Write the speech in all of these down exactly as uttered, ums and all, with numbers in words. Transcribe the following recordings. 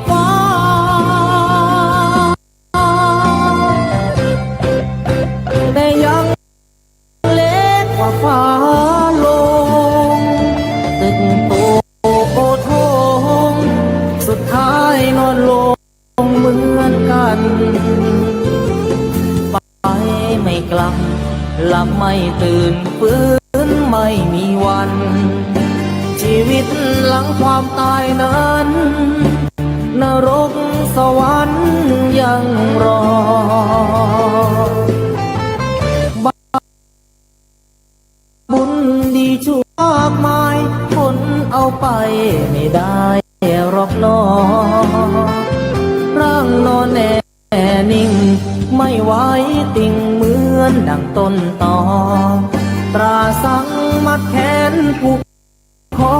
ฟ้า แต่ยังเล็กกว่าฟ้าลง ตึกโตโอโถง สุดท้ายนอนลงเหมือนกัน ไปไม่กลับ หลับไม่ตื่น ฟื้นไม่มีวัน ชีวิตหลังความตายนั้น นรกสวรรค์ยังรอ บุญดีชั่วมากมาย คนเอาไปไม่ได้หรอกหนอ ร่างนอนแน่นิ่ง ไม่ไหวติงเหมือนดังต้นตอ ตราสังมัดแขนผูกคอ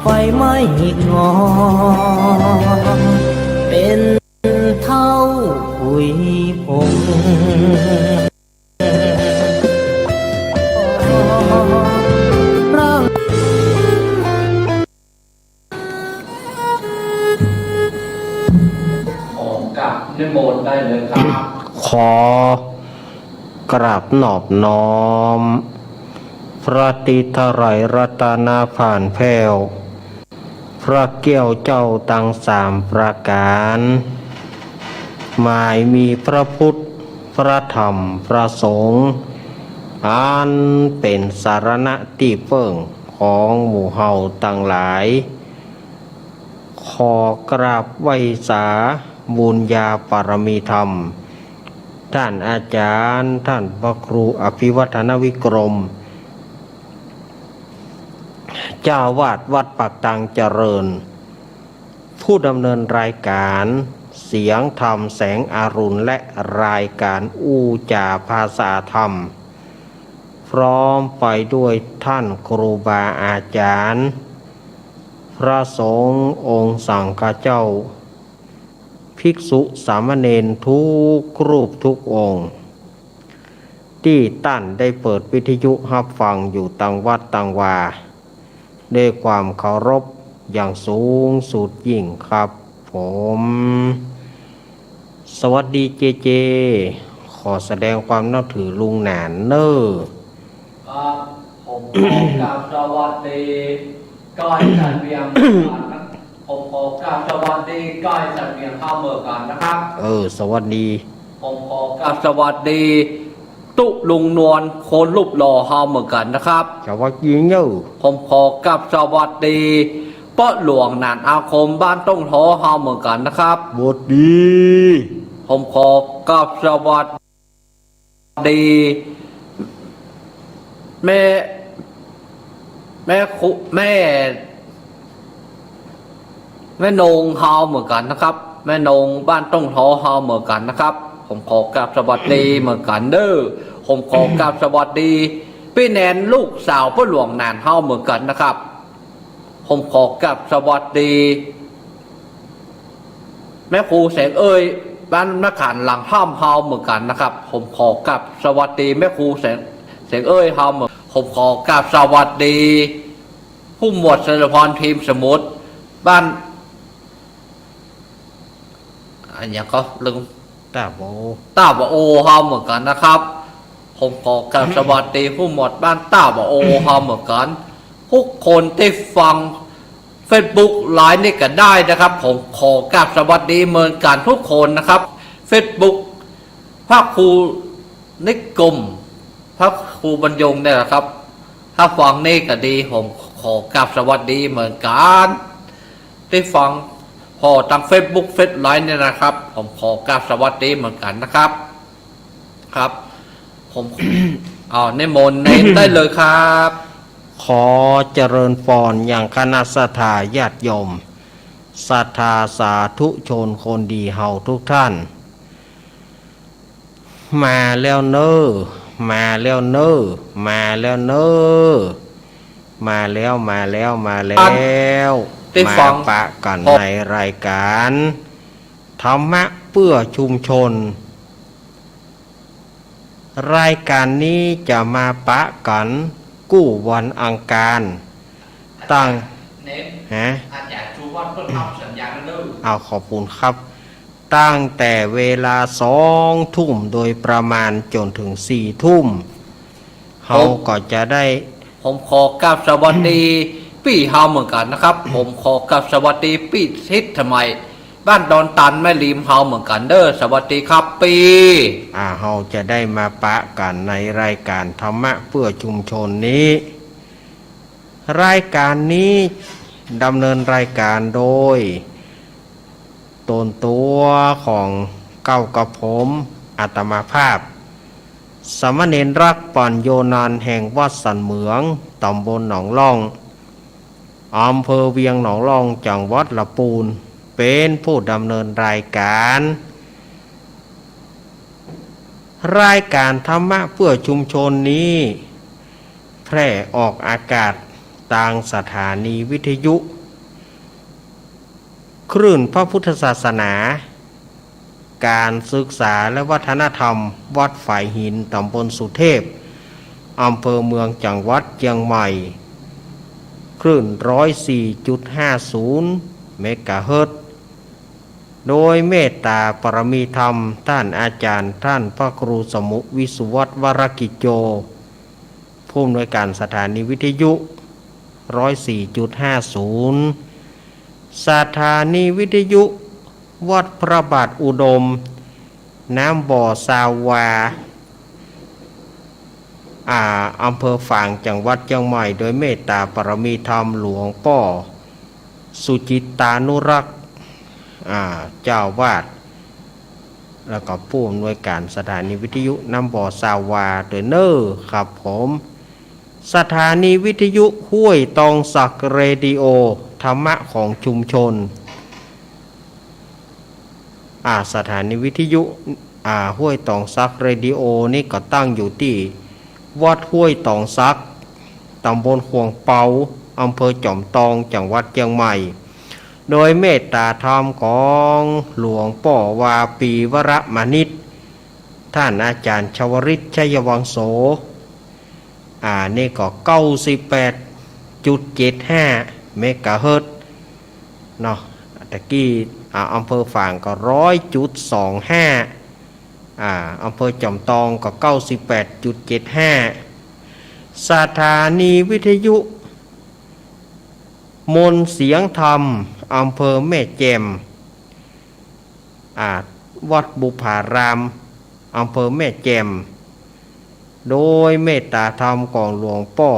ไฟไหม้หงิกงอ เป็นเท่าผุยผง ร่าง ขอกราบนิมนต์ได้เลยครับ ขอกราบนอบน้อม พระติไทรัตนภาณแผ้ว พระแก้วเจ้าตังสามประก๋าน หมายมีพระพุทธ พระธรรม พระสงฆ์ อันเป๋นสรณะตี้เปิ้งของหมู่เฮาตังหลาย ขอกราบไหว้สาบุญญาปารมีธรรม ต้านอาจ๋ารย์ ต้านพระครูอภิวัฒนวิกรม เจ้าอาวาสวัดปากตังเจริญ ผู้ดำเนินรายการเสียงธรรมแสงอรุณ และรายการอู้จ๋าภาษาธรรม พร้อมไปด้วยต้านครูบาอาจ๋ารย์ พระสงฆ์องค์สังฆเจ้า ภิกษุสามเณรกู้รูปกู้องค์ ตี้ต้านได้เปิดวิทยุฮับฟังอยู่ตังวัดตังวา ด้วยความเคารพอย่างสูงสุดยิ่งครับผม สวัสดีเจเจ ขอแสดงความนับถือลุงหนานเน่อ ครับ ผมขอกราบสวัสดี ก้อยสันเวียง ผมขอกราบสวัสดี ก้อยสันเวียง เฮาเหมือนกั๋นนะครับ เออ สวัสดี ผมขอกราบสวัสดี ตุ๊ลุงนวล คนรูปหล่อ เฮาเหมือนกั๋นนะครับ สวัสดีเน่อ ผมขอกราบสวัสดี ป้อหลวงหนานอาคม บ้านต้งหอ เฮาเหมือนกั๋นนะครับ สวัสดี ผมขอกราบสวัสดี แม่ แม่คุ แม่ แม่นง เฮาเหมือนกั๋นนะครับ แม่นง บ้านต้งหอ เฮาเหมือนกั๋นนะครับ ผมขอกราบสวัสดีเหมือนกั๋นเน่อ ผมขอกราบสวัสดี ปี้แนน ลูกสาวป้อหลวงหนาน เฮาเหมือนกั๋นนะครับ ผมขอกราบสวัสดี แม่ครูแสงเอ้ย บ้านมะขามหลังถ้ำ เฮาเหมือนกั๋นนะครับ ผมขอกราบสวัสดี แม่ครูแสง แสงเอ้ย เฮาเหมือน ผมขอกราบสวัสดี ผู้หมวดสรพร ทีมสมุทร บ้าน อะหยังก็ลืม ต้าบ่อโอ ต้าบ่อโอ เฮาเหมือนกั๋นนะครับ ผมขอกราบสวัสดี ผู้หมวดบ้านต้าบ่อโอ เฮาเหมือนกั๋น ทุกคนตี้ฟังเฟซบุ๊กไลฟ์นี่ก็ได้นะครับ ผมขอกราบสวัสดีเหมือนกั๋นทุกคนนะครับ เฟซบุ๊ก พระครูนิคม พระครูบรรยงเนี่ยนะครับ ถ้าฟังนี่ก็ดี ผมขอกราบสวัสดีเหมือนกั๋น ตี้ฟังผ่อตางเฟซบุ๊ก เฟซไลฟ์เนี่ยนะครับ ผมขอกราบสวัสดีเหมือนกั๋นนะครับ ครับ ผม เอานิมนต์เณรได้เลยครับ ขอเจริญพรยังคณะศรัทธาญาติโยม ศรัทธาสาธุชนคนดีเฮาทุกท่าน มาแล้วเน่อ มาแล้วเน่อ มาแล้วเน่อ มาแล้ว มาแล้ว มาแล้ว ได้ฟัง มาปะกั๋นในรายการธรรมะเพื่อชุมชน รายการนี้จะมาปะกั๋นกู้วันอังคาร ตั้ง เน้น ฮะ อาจ๋ารย์ชูวัฒน์เปิ้นทำสัญญาณแล้วเน่อ เอาขอบคุณครับ ตั้งแต่เวลาสองทุ่มโดยประมาณจ๋นเถิงสี่ทุ่ม เฮาก็จะได้ ผมขอกราบสวัสดีปี้เฮาเหมือนกั๋นนะครับ ผมขอกราบสวัสดีปี้สิทธิ์สมัย บ้านดอนตันแม่ริมเฮาเหมือนกั๋นเด้อ สวัสดีครับปี้ อ่า เฮาจะได้มาปะกั๋นในรายก๋านธรรมะเปื้อชุมชนนี้ รายก๋านนี้ดำเนินรายก๋านโดย ต๋นตั๋วของเก้ากับผม อาตมาภาพ สามเณรรัก ปัญโญนันท์ แห่งวัดสันเหมือง ต๋ำบลหนองล่อง อำเภอเวียงหนองล่อง จังหวัดละปูน เป๋นผู้ดำเนินรายก๋าน รายก๋านธรรมะเปื้อชุมชนนี้ แพร่ออกอากาศตางสถานีวิทยุ คลื่นพระพุทธศาสนา ก๋านศึกษาและวัฒนธรรม วัดฝายหิน ต๋ำบลสุเทพ อำเภอเมือง จังหวัดเจียงใหม่ คลื่นร้อยสี่จุดห้าศูนย์เมกะเฮิรตซ์ โดยเมตตาปารมีธรรม ต้านอาจ๋ารย์ ต้านพระครูสมุห์ วิสุวัฒน์ วรกิจโจ ผู้อำนวยก๋านสถานีวิทยุ ร้อยสี่จุดห้าศูนย์ สถานีวิทยุวัดพระบาทอุดม น้ำบ่อซาวา อ่า อำเภอฝาง จังหวัดเจียงใหม่ โดยเมตตาปารมีธรรมหลวงป้อสุจิตตานุรักษ์ อ่า เจ้าอาวาส แล้วก็ผู้อำนวยก๋านสถานีวิทยุน้ำบ่อซาวา ตวยเน่อครับผม สถานีวิทยุห้วยตองสัก เรดิโอธรรมะของชุมชน อ่า สถานีวิทยุ อ่า ห้วยตองสัก เรดิโอ นี่ก็ตั้งอยู่ตี้วัดห้วยตองสัก ต๋ำบลขวงเปา อำเภอจอมตอง จังหวัดเจียงใหม่ โดยเมตตาธรรมของหลวงป้อวาปี วรมณิต ต้านอาจ๋ารย์ชวริต ชัยวังโส อ่า นี่ก็เก้าสิบแปดจุดเจ็ดห้าเมกะเฮิรตซ์เนาะ ตะกี้ อ่า อำเภอฝางก็ร้อยจุดสองห้า อ่า อำเภอจอมตองก็เก้าสิบแปดจุดเจ็ดห้า สถานีวิทยุมนต์เสียงธรรม อำเภอแม่แจ่ม อ่า วัดบุพาราม อำเภอแม่แจ่ม โดยเมตตาธรรมของหลวงป้อ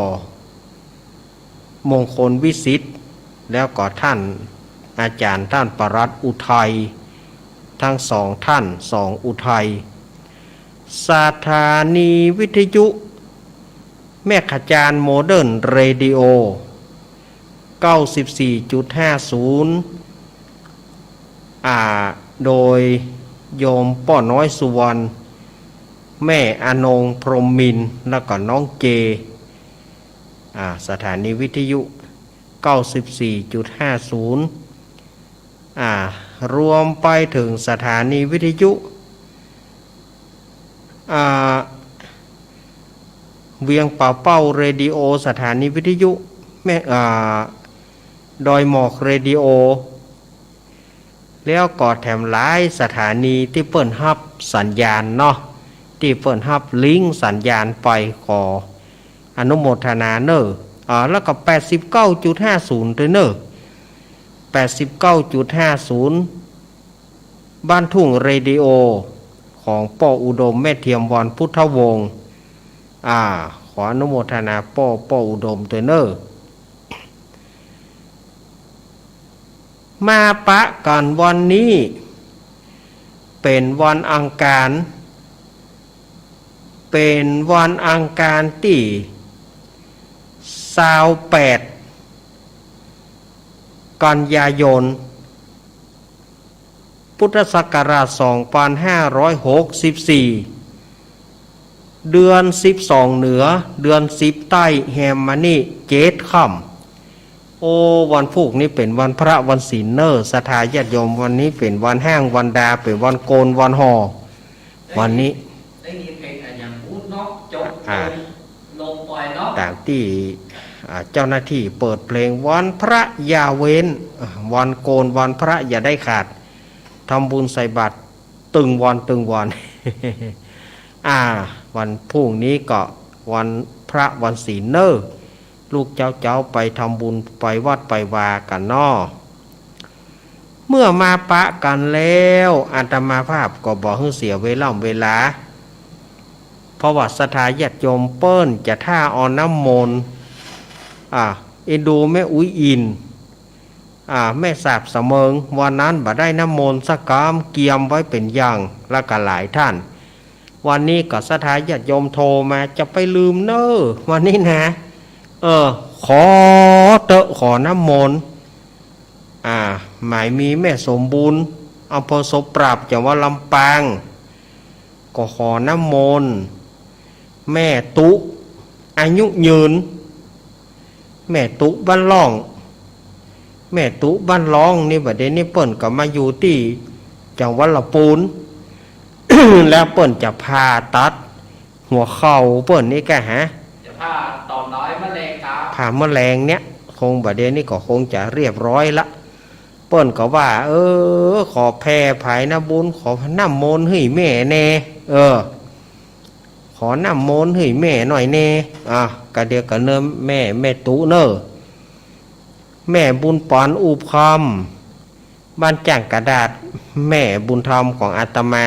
มงคลวิสิทธิ์ แล้วก็ท่านอาจ๋ารย์ ท่านปลัดอุทัย ทั้งสองท่าน สองอุทัย สถานีวิทยุแม่ขจาร โมเดิร์นเรดิโอ เก้าสิบสี่จุดห้าศูนย์ อ่า โดยโยมป้อน้อยสุวรรณ แม่อนงพรหมมินทร์ แล้วก็น้องเจ อ่า สถานีวิทยุ เก้าสิบสี่จุดห้าศูนย์ อ่า รวมไปเถิงสถานีวิทยุ อ่า เวียงป่าเป้าเรดิโอ สถานีวิทยุแม่ อ่า ดอยหมอกเรดิโอ แล้วก็แถมหลายสถานีตี้เปิ้นฮับสัญญาณเนาะ ตี้เปิ้นฮับลิงก์สัญญาณไป ขออนุโมทนาเน่อ อ่า แล้วก็แปดสิบเก้าจุดห้าศูนย์ ตวยเน่อ แปดสิบเก้าจุดห้าศูนย์ บ้านทุ่งเรดิโอ ของป้ออุดม แม่เทียมวรรณพุทธวงศ์ อ่า ขออนุโมทนาป้อ ป้ออุดม ตวยเน่อ มาปะกั๋นวันนี้ เป๋นวันอังคาร เป๋นวันอังคารตี้ซาวแปด กันยายน พุทธศักราชสองพันห้าร้อยหกสิบสี่ เดือนสิบสองเหนือ เดือนสิบใต้ แฮมมานี่เจ็ดค่ำ โอ้ วันพูกนี้เป๋นวันพระวันศีลเน่อ ศรัทธาญาติโยม วันนี้เป๋นวันฮ้างวันดา เป๋นวันโกนวันห่อ วันนี้ ได้ยินเพลงอะหยังอู้เนาะ จบ อ่า ลง ลงปล่อยเนาะ ต๋ามตี้ อ่า เจ้าหน้าตี้เปิดเพลงวันพระอย่าเว้น อ่า วันโกนวันพระอย่าได้ขาด ทำบุญใส่บาตรตึงวันตึงวัน อ่า วันพรุ่งนี้ก็วันพระวันศีลเน่อ ลุกเจ๊าๆ ไปทำบุญไปวัดไปวากั๋นเนาะ เมื่อมาปะกั๋นแล้ว อาตมาภาพก็บ่หื้อเสียเวล่ำเวลา เพราะว่าศรัทธาญาติโยมเปิ้นจะถ้าเอาน้ำมนต์ อ่า เอ็นดูแม่อุ๊ยอิน อ่า แม่สาบเสมิง วันนั้นบ่ได้น้ำมนต์สักกำ เกียมไว้เป๋นอย่างละก็หลายท่าน วันนี้ก็ศรัทธาญาติโยมโทรมา จะไปลืมเน่อ วันนี้นะ เออ ขอเต๊อะ ขอน้ำมนต์ อ่า หมายมีแม่สมบูรณ์ อำเภอโสปราบ จังหวัดลำปาง ก็ขอน้ำมนต์ แม่ตุ๊ อายุยืน แม่ตุ๊บ้านล่อง แม่ตุ๊บ้านล่องนี่ บ่าเดี่ยวนี้เปิ้นก็มาอยู่ตี้จังหวัดละปูน แล้วเปิ้นจะผ่าตัดหัวเข่าเปิ้นนี่กะฮะ จะผ่าต่อมน้อยมะเร็งครับ ผ่ามะเร็งเนี่ย คงบ่าเดี่ยวนี้ก็คงจะเรียบร้อยละ เปิ้นก็ว่า เออ ขอแผ่ไผนะบุญ ขอน้ำมนต์หื้อแม่แน่ เออ ขอน้ำมนต์หื้อแม่หน่อยแน่ อ่ะ กะเดี๋ยวก็เนิ่มแม่ แม่ตุ๊เน่อ แม่บุญปอนอุบคอม บ้านจ้างกระดาษ แม่บุญธรรมของอาตมา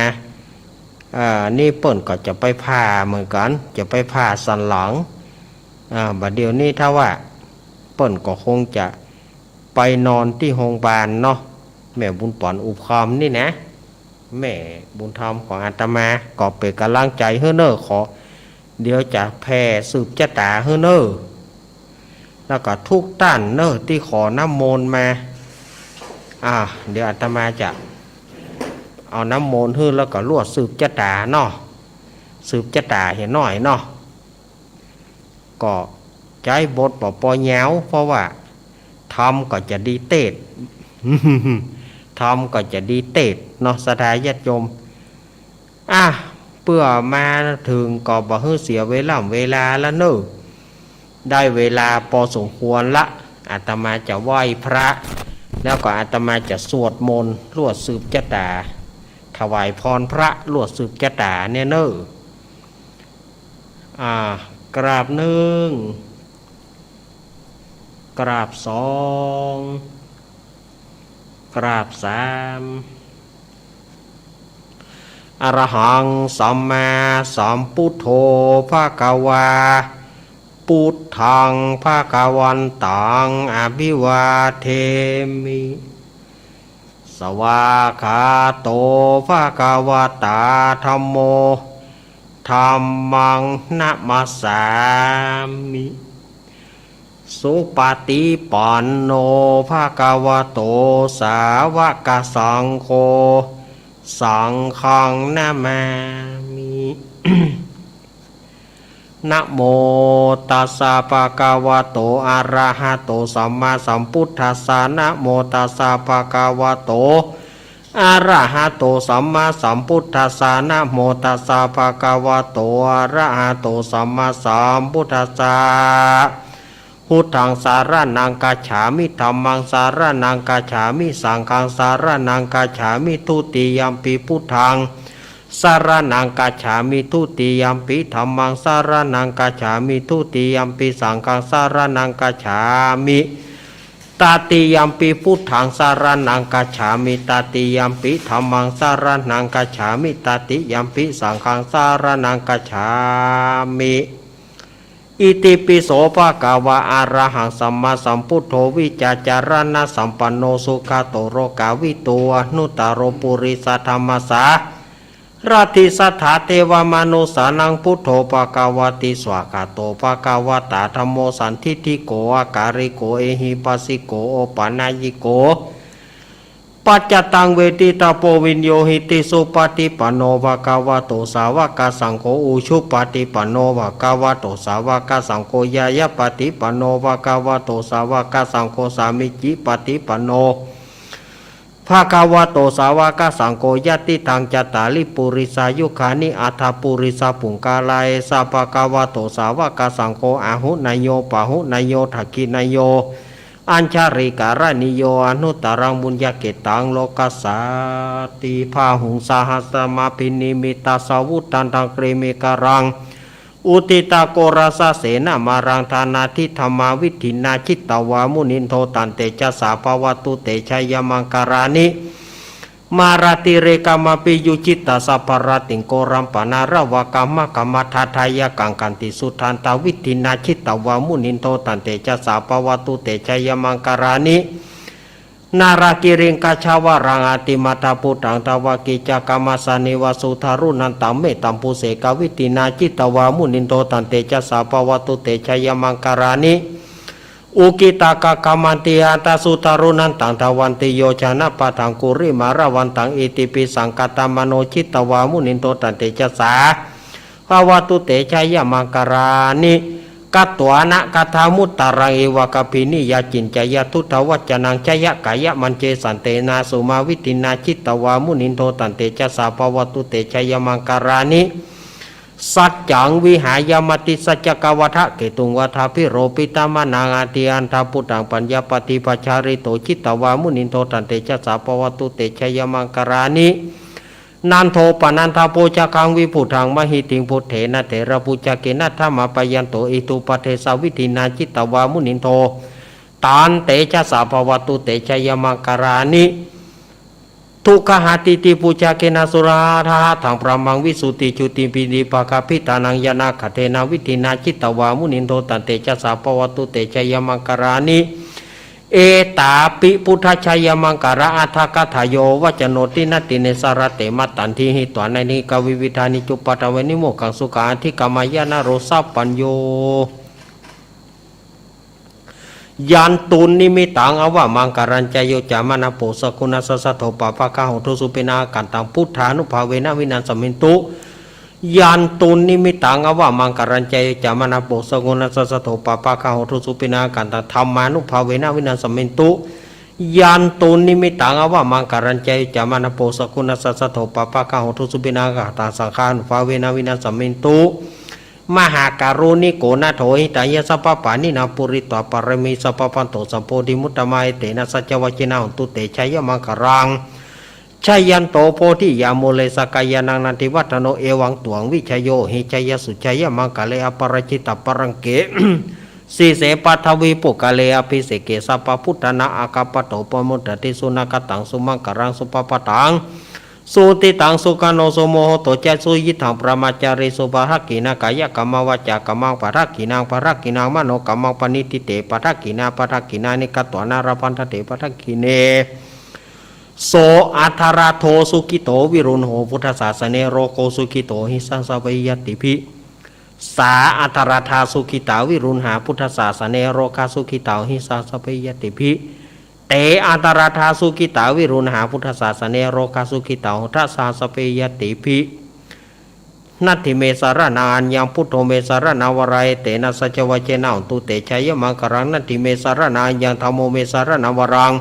อ่า นี่เปิ้นก็จะไปผ่าเหมือนกั๋น จะไปผ่าสันหลัง อ่า บ่าเดี่ยวนี้ถ้าว่า เปิ้นก็คงจะไปนอนตี้โฮงบาลเนาะ แม่บุญปอนอุบคอมนี่นะ แม่บุญธรรมของอาตมา ก็เป๋นก๋ำลังใจ๋หื้อเน่อ ขอ เดี๋ยวจะแผ่สืบจะต๋าหื้อเน่อ แล้วก็ทุกต้านเน่อตี้ขอน้ำมนต์มา อ่า เดี๋ยวอาตมาจะเอาน้ำมนต์หื้อ แล้วก็ลวดสืบจะต๋าเนาะ สืบจะต๋าเหียหน้อยเนาะ ก็ใจ๊บทบ่ปอยาว เพราะว่าธรรมก็จะดีเตศน์ ธรรมก็จะดีเตศน์เนาะ ศรัทธาญาติโยม อ่ะ เปื้อมาเถิงก็บ่หื้อเสียเวล่ำเวลาละเน่อ ได้เวลาปอสมควรละ อาตมาจะไหว้พระ แล้วก็อาตมาจะสวดมนต์ลวดสืบจะต๋า ถวายพรพระลวดสืบจะต๋าเนี่ยเน่อ อ่า กราบนึ่ง กราบสอง กราบสาม อะระหังสัมมาสัมพุทโธภะคะวา พุทธังภะคะวันตังอะภิวาเทมิ สวากขาโตภะคะวะตาธัมโม ธัมมังนะมัสสามิ สุปะฏิปันโนภะคะวะโต สาวกสังโฆ สังฆังนะมามิ นะโมตัสสะภะคะวะโต อะระหะโต สัมมาสัมพุทธัสสะ นะโมตัสสะภะคะวะโต อะระหะโต สัมมาสัมพุทธัสสะ นะโมตัสสะภะคะวะโต อะระหะโต สัมมาสัมพุทธัสสะ พุทธังสะระณังกัจฉามิ ธัมมังสะระณังกัจฉามิ สังฆังสะระณังกัจฉามิ ทุติยัมปิพุทธังสะระณังกัจฉามิ ทุติยัมปิธัมมังสะระณังกัจฉามิ ทุติยัมปิสังฆังสะระณังกัจฉามิ ตติยัมปิพุทธังสะระณังกัจฉามิ ตติยัมปิธัมมังสะระณังกัจฉามิ ตติยัมปิสังฆังสะระณังกัจฉามิ อิติปิโสภะคะวะ อะระหังสัมมาสัมพุทโธ วิชชาจารณะสัมปันโน สุขะโต โลกาวิทู อนุตตะโร ปุริสะธัมมะสา รัตถิสัทธา เทวะมนุสสานัง พุทโธภะคะวะติ สวากขาโตภะคะวะตา ธัมโม สันทิฏฐิโก อะกาลิโก เอหิปัสสิโก โอปะนัยยิโก ปัจจตังเวทิตาโพ วิญโญหิติ สุปะฏิปันโนภะคะวะโต สาวกสังโฆ อุชุปะฏิปันโนภะคะวะโต สาวกสังโฆ ญาณปะฏิปันโนภะคะวะโต สาวกสังโฆ สามีจิปะฏิปันโน ภะคะวะโต สาวะกะสังโฆ ยะติตัง จัตตาริ ปุริสายุคานิ อัตถะ ปุริสะปุงกะลา เอสะ ภะคะวะโต สาวะกะสังโฆ อาหุเนยโย ปาหุเนยโย ทักขิเนยโย อัญชะลีกะรณีโย อนุตตะรัง ปุญญะเขตตัง โลกัสสาติ บาหุง สะหัสสะมะภินนิมมิตตะสาวุธันตัง กรีเมฆะรัง อุทิตะโกรสะเสนะมารัง ทานาทิธรรมาวิธินนา จิตตวา มุนินโท ตันเตจะสสะ ภะวะตุ เต ชะยะมังคะลานิ มาราติเรกะมะปิยุจิตตะสัพพะราติง โกรัมปะนาระวะกะมะกะมะทะทะยะกัง ขันติสุทันตะวิธินนา จิตตวา มุนินโท ตันเตจะสสะ ภะวะตุ เต ชะยะมังคะลานิ นาลากิริงกะชะวะรัง อติมัตถะปุตตัง ดาวะกิจจะกะมะสะเนวะ สุตารุนันตัง เมตตัมปุเสกะวิธินนา จิตตวา มุนินโท ตันเตจะสสะ ภะวะตุ เต ชะยะมังคะลานิ อุกิตตะกะกะมันติหะตะ สุตารุนันตัง ดาวันติโยจะนะปะทัง กุริมาละวันตัง อิติปิสังขะตะมะโน จิตตวา มุนินโท ตันเตจะสสะ ภะวะตุ เต ชะยะมังคะลานิ กัตวานะกะถามุตตะรัง เอวะกะภินนิยา จินจะยะ ทุตตะวัจจะนัง จะยะกะยะมัญเจสันเตนะ สุมาวิธินนา จิตตวา มุนินโท ตันเตจะสสะ ภะวะตุ เต ชะยะมังคะลานิ สัจจังวิหายะ มติสัจจะกะวะทะเกตุง วะทาภิโรปิตะมะนัง อติอันถะปุตตัง ปัญญาปะติภะชาริโต จิตตวา มุนินโท ตันเตจะสสะ ภะวะตุ เต ชะยะมังคะลานิ นันโทปะนันทะโภชะคัง วิปุตตังมะหิติง พุทเทนะเถระปุจจะเกนะ ธะมะปะยันโต อิทุปะเทสะวิธินนา จิตตวา มุนินโท ตันเตจะสสะ ภะวะตุ เต ชะยะมังคะลานิ ทุกขะหาติติปุจจะเกนะ สุระหะทะหะทัง พรหมังวิสุทธิจุติปิติภะคะพิตานัง ญาณะขัตเถนะ วิธินนา จิตตวา มุนินโท ตันเตจะสสะ ภะวะตุ เต ชะยะมังคะลานิ เอตาปิ พุทธชะยะมังคะละอัตถะกะถาโย วัจจโน ติณะติเนสะระเต มะตันทิหิ ตวานะเนกะวิวิธานิ จุปปะทะเว นิโมกขัง สุขัง อะธิกะมะยะ นะโร สัพพัญญู ยันตุนนิมิตตัง อวะมังคะลัญจะ โย จะมะนะโป สะกุณัสสะ สัทโธ ปะปะกะโห ทุสุปิณะ อากันตัง พุทธานุภาเวนะ วินาสะเมนตุ ยันตุนนิมิตตัง อวะมังคะลัญจะ โย จะมะนะโป สะกุณัสสะ สัทโธ ปะปะกะโห ทุสุปิณะ อากันตัง ธัมมานุภาเวนะ วินาสะเมนตุ ยันตุนนิมิตตัง อวะมังคะลัญจะ โย จะมะนะโป สะกุณัสสะ สัทโธ ปะปะกะโห ทุสุปิณะ อากันตัง สังฆานุภาเวนะ วินาสะเมนตุ มหาการุณิโก นาโถ หิตายะ สัพพะปาณินัง ปูริตวา ปะเรมี สัพพะ พันโต สัมโพธิมุตตะมัง เอเตนะ สัจจวัจเจนะ โหนตุ เต ชะยะมังคะลัง ชะยันโต โพธิยา มูเล สักกายานัง นันทิวัฏฏะโน เอวัง ตวัง วิชโย หิ ชะยะสุ ชะยะมังคะเล อปะราจิตะปะลังเก สีเส ปัทวี ปุคคาเล อะภิเสเก สัพพะ พุทธานัง อาคัปปะโต ปะโมดะติ สุนะคะตัง สุมังคะลัง สุภะปะตัง สุติตัง สุขะโน สุมุหโต จะ สุยิตถัง ปะหะมาจารีสุ ปะทักขิณะ กายะกัมมะ วาจากัมมัง ปะทักขิณัง ปะทักขิณัง มโนกัมมัง ปะณิทิเต ปะทักขิณา ปะทักขิณานิ กัตวานะ ละพันทะเต ปะทักขิเณ โส อัทธะระโธ สุขิโต วิรุณโห พุทธสาสะเน โรโค สุขิโต หิสัง สัพเพ ญาติภิ สา อัทธะระทา สุขิตา วิรุณหา พุทธสาสะเน โรคา สุขิตา หิสัง สัพเพ ญาติภิ เต อัทธะระทา สุขิตา วิรุณหา พุทธสาสะเน โรคา สุขิตา โหทัสสา สัพเพ ญาติภิ นัตถิเม สะระณัง อัญญัง พุทโธ เม สะระณัง วะรัง เอเตนะ สัจจวัจเจนะ โหนตุ เต ชะยะมังคะลัง นัตถิเม สะระณัง อัญญัง ธัมโม เม สะระณัง วะรัง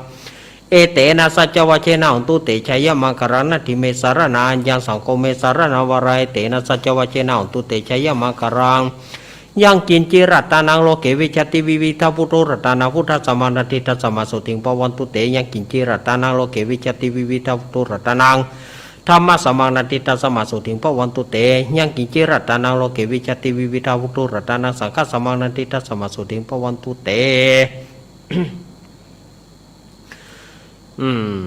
เอเตนะ สัจจวัจเจนะ โหนตุ เต ชะยะมังคะลัง นัตถิเม สะระณัง อัญญัง สังโฆ เม สะระณัง วะรัง เอเตนะ สัจจวัจเจนะ โหนตุ เต ชะยะมังคะลัง ยังกิญจิรัตตานัง โลเก วิชชาติ วิวิธัง พุทโธ รัตตานัง พุทธัสสะมัง นัตถิตัสสะมัง โสติง ภะวันตุ เต ยังกิญจิรัตตานัง โลเก วิชชาติ วิวิธัง พุทโธ รัตตานัง ธัมมัสสะมัง นัตถิตัสสะมัง โสติง ภะวันตุ เต ยังกิญจิรัตตานัง โลเก วิชชาติ วิวิธัง พุทโธ รัตตานัง สังฆัสสะมัง นัตถิตัสสะมัง โสติง ภะวันตุ เต อืม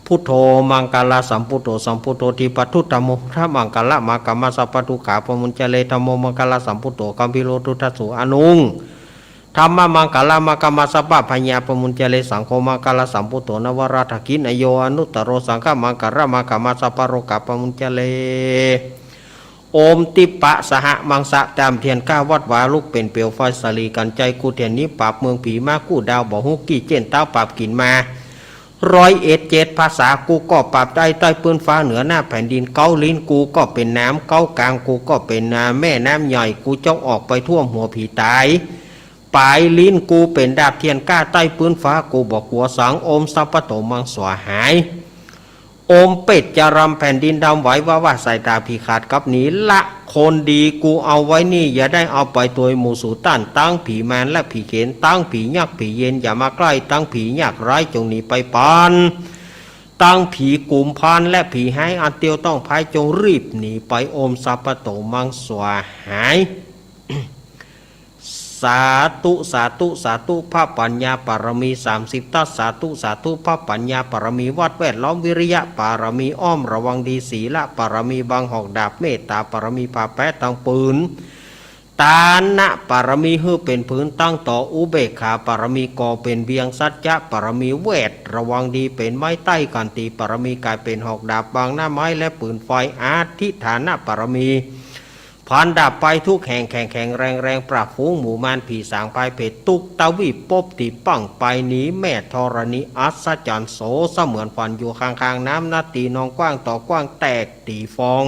พุทโธ มังคะละสัมพุทโธ สัมพุทโธ ทิปะทุตตะโม ทะมังคะละ มาคะมัสสะ ปะทุกขา ปะมุญจะเร ธัมโม มังคะละสัมพุทโธ กัมพีโร ทุตถะโส อะนุง ธัมมะมังคะละ มาคะมัสสะ ปะพะยา ปะมุญจะเร สังโฆ มังคะละสัมพุทโธ นะวะระทักขิเณโย อะนุตตะโร สังฆะมังคะละ มาคะมัสสะ ปะโรกา ปะมุญจะเร โอม ติปปะสะหะมังสะ ตามเตียนข้าวัดวา ลุกเป๋นเปลวไฟสาลีกั๋น ใจ๋กู้เตียนหนีปราบเมืองผี มากู้ดาวบ่ฮู้กี่เจ๊น ต๋าวปราบกิ๋นมา ร้อยเอ็ดเจ็ดภาษา กูก็ปราบได้ใต้ปื้นฟ้า เหนือหน้าแผ่นดิน เก๊าลิ้นกูก็เป๋นน้ำ เก๊ากางกูก็เป๋นน้ำ แม่น้ำใหญ่ กูจ้องออกไปท่วมหัวผีต๋าย ป๋ายลิ้นกูเป๋นดาบเทียนกล้า ใต้ปื๊นฟ้ากูบ่กั๋วสัง โอมสัพพะโตมังสวาหาย โอมเปรตจารำแผ่นดินดำไหว ว่าว่าสายต๋าผีขาดกลับหนี ละคนดีกูเอาไว้นี่ อย่าได้เอาไปตวยหมู่สูต้าน ตังผีมารและผีเขน ตังผียักษ์ผีเยน อย่ามาใกล้ ตังผียากไร้จงหนีไปปาน ตังผีกุมภานและผีฮ้ายอันเตียวต้องพาย จงรีบหนีไป โอมสัพพะโตมังสวาหาย สาธุ สาธุ สาธุ พระปัญญาปารมีสามสิบทัศน์ สาธุ สาธุ พระปัญญาปารมีวัดแวดล้อม วิริยะปารมีอ้อมระวังดี ศีลปารมีบังหอกดาบ เมตตาปารมีผ่าแป๊ตังปืน ตานะปารมีหื้อเป๋นผืนตั้งต่อ อุเบกขาปารมีก่อเป๋นเวียง สัจจะปารมีแวดระวังดีเป๋นไม้ ไต้ขันติปารมีก๋ายเป๋นหอกดาบบังหน้าไม้และปืนไฟ อธิฏฐานปารมี พันดาบไปทุกแห่ง แข็งแข็งแรงแรง ปราบฝูงหมู่มารผีสางพายเผตร ตุ๊กตะวีปปบตี้ปังไปหนี แม่ธรณีอัศจรรย์โส เสมือนฝันอยู่ข้างๆ น้ำนาตีนองกว้างต่อกว้างแตกตี๋ฟอง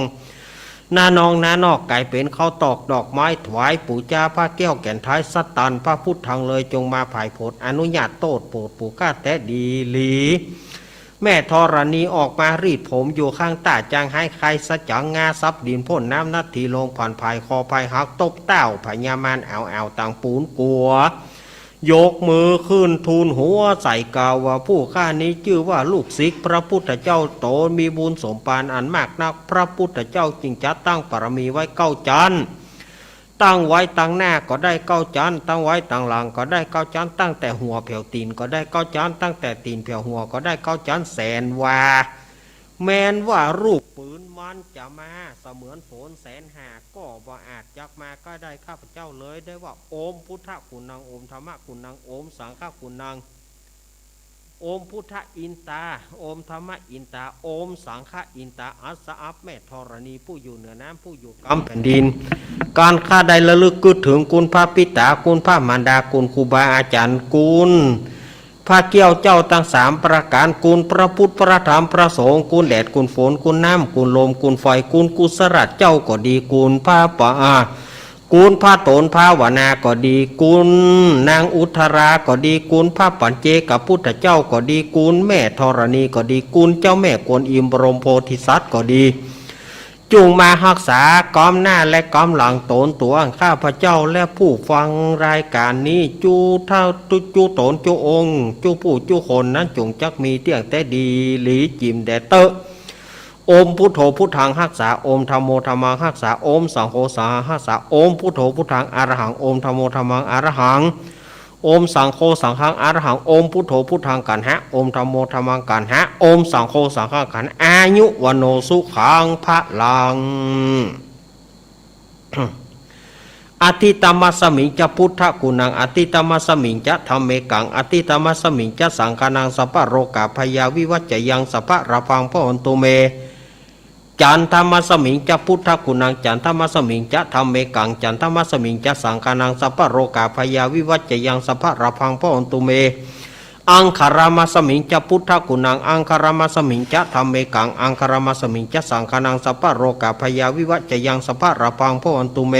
หน้านองหน้านอกก๋ายเป๋นข้าวตอกดอกไม้ ถวายปู๋จาพระแก้วแก่นท้าย สตันพระพุทธังเลย จงมาผายผลอนุญาตโต้ษโปรดปู่ข้าแต๊ดีหลี แม่ธรณีออกมารีดผมอยู่ข้างต้า จางฮ้ายคายสะจ๋าง งาสับดินพ่นน้ำนาตีลง ผ่านผายคอพายหัก ตบเต้าพญามารแอ่วๆ ตังปูนกั๋ว ยกมือขึ้นทูลหัวใส่กล่าวว่า ผู้ข้านี้จื้อว่าลูกศิษย์พระพุทธเจ้า ต๋นมีบุญสมภารอันมากนัก พระพุทธเจ้าจึงจัดตั้งปารมีไว้เก้าจั๊น ตั้งไว้ตังหน้าก็ได้เก้าจั๊น ตั้งไว้ตังหลังก็ได้เก้าจั๊น ตั้งแต่หัวแผวตี๋นก็ได้เก้าจั๊น ตั้งแต่ตี๋นแผวหัวก็ได้เก้าจั๊น แสนว่า แม้นว่าลูกปืนมันจะมาเสมือนฝนแสนหา ก็บ่อาจจักมาใก้ได้ข้าพเจ้าเลย ได้ว่า โอมพุทธะกุณัง โอมธัมมะกุณัง โอมสังฆะกุณัง โอมพุทธะอินตา โอมธัมมะอินตา โอมสังฆะอินตา อัสสะอัป แม่ธรณีผู้อยู่เหนือน้ำ ผู้อยู่กำแผ่นดิน การข้าได้ระลึกกึ๊ดเถิงคุณพระปิตา คุณพระมารดา คุณครูบาอาจ๋ารย์ คุณพระเกี้ยวเจ้าตังสามประก๋าน คุณพระพุทธ พระธรรม พระสงฆ์ คุณแดด คุณฝน คุณน้ำ คุณลม คุณไฟ คุณกุศลเจ้าก็ดี คุณพระปะอา คุณพระต๋นภาวนาก็ดี คุณนางอุทราก็ดี คุณพระปัจเจกพุทธเจ้าก็ดี คุณแม่ธรณีก็ดี คุณเจ้าแม่กวนอิมบรมโพธิสัตว์ก็ดี จุ่งมาฮักษาก้อมหน้าและก้อมหลังต๋นตั๋วข้าพเจ้าและผู้ฟังรายก๋านนี้ จุเต้าจุต๋นจุองค์ จุผู้จุคนนั้นจุ่งจักมีเตี้ยงแต๊ดีหลีจิ่มแดเต๊อะ โอมพุทโธพุทธังฮักษา โอมธัมโมธัมมังฮักษา โอมสังโฆสังฆังฮักษา โอมพุทโธพุทธังอะระหัง โอมธัมโมธัมมังอะระหัง โอมสังโฆสังฆังอะระหัง โอมพุทโธพุทธังกัณหะ โอมธัมโมธัมมังกัณหะ โอมสังโฆสังฆังกัณหะ อายุวัณโณสุขังพะลัง อะทิตัมมัสสมิงจะพุทธะกุณัง อะทิตัมมัสสมิงจะธัมเมกัง อะทิตัมมัสสมิงจะสังฆานัง สัพพะโรกะพะยาวิวัจจะยัง สัพพะราภังพะวันตุเม จันทมัสสมิงจะพุทธะกุณัง จันทมัสสมิงจะธัมเมกัง จันทมัสสมิงจะสังฆานัง สัพพะโรกะพะยาวิวัจจะยัง สัพพะราภังพะวันตุเม อังคารามัสสมิงจะพุทธะกุณัง อังคารามัสสมิงจะธัมเมกัง อังคารามัสสมิงจะสังฆานัง สัพพะโรกะพะยาวิวัจจะยัง สัพพะราภังพะวันตุเม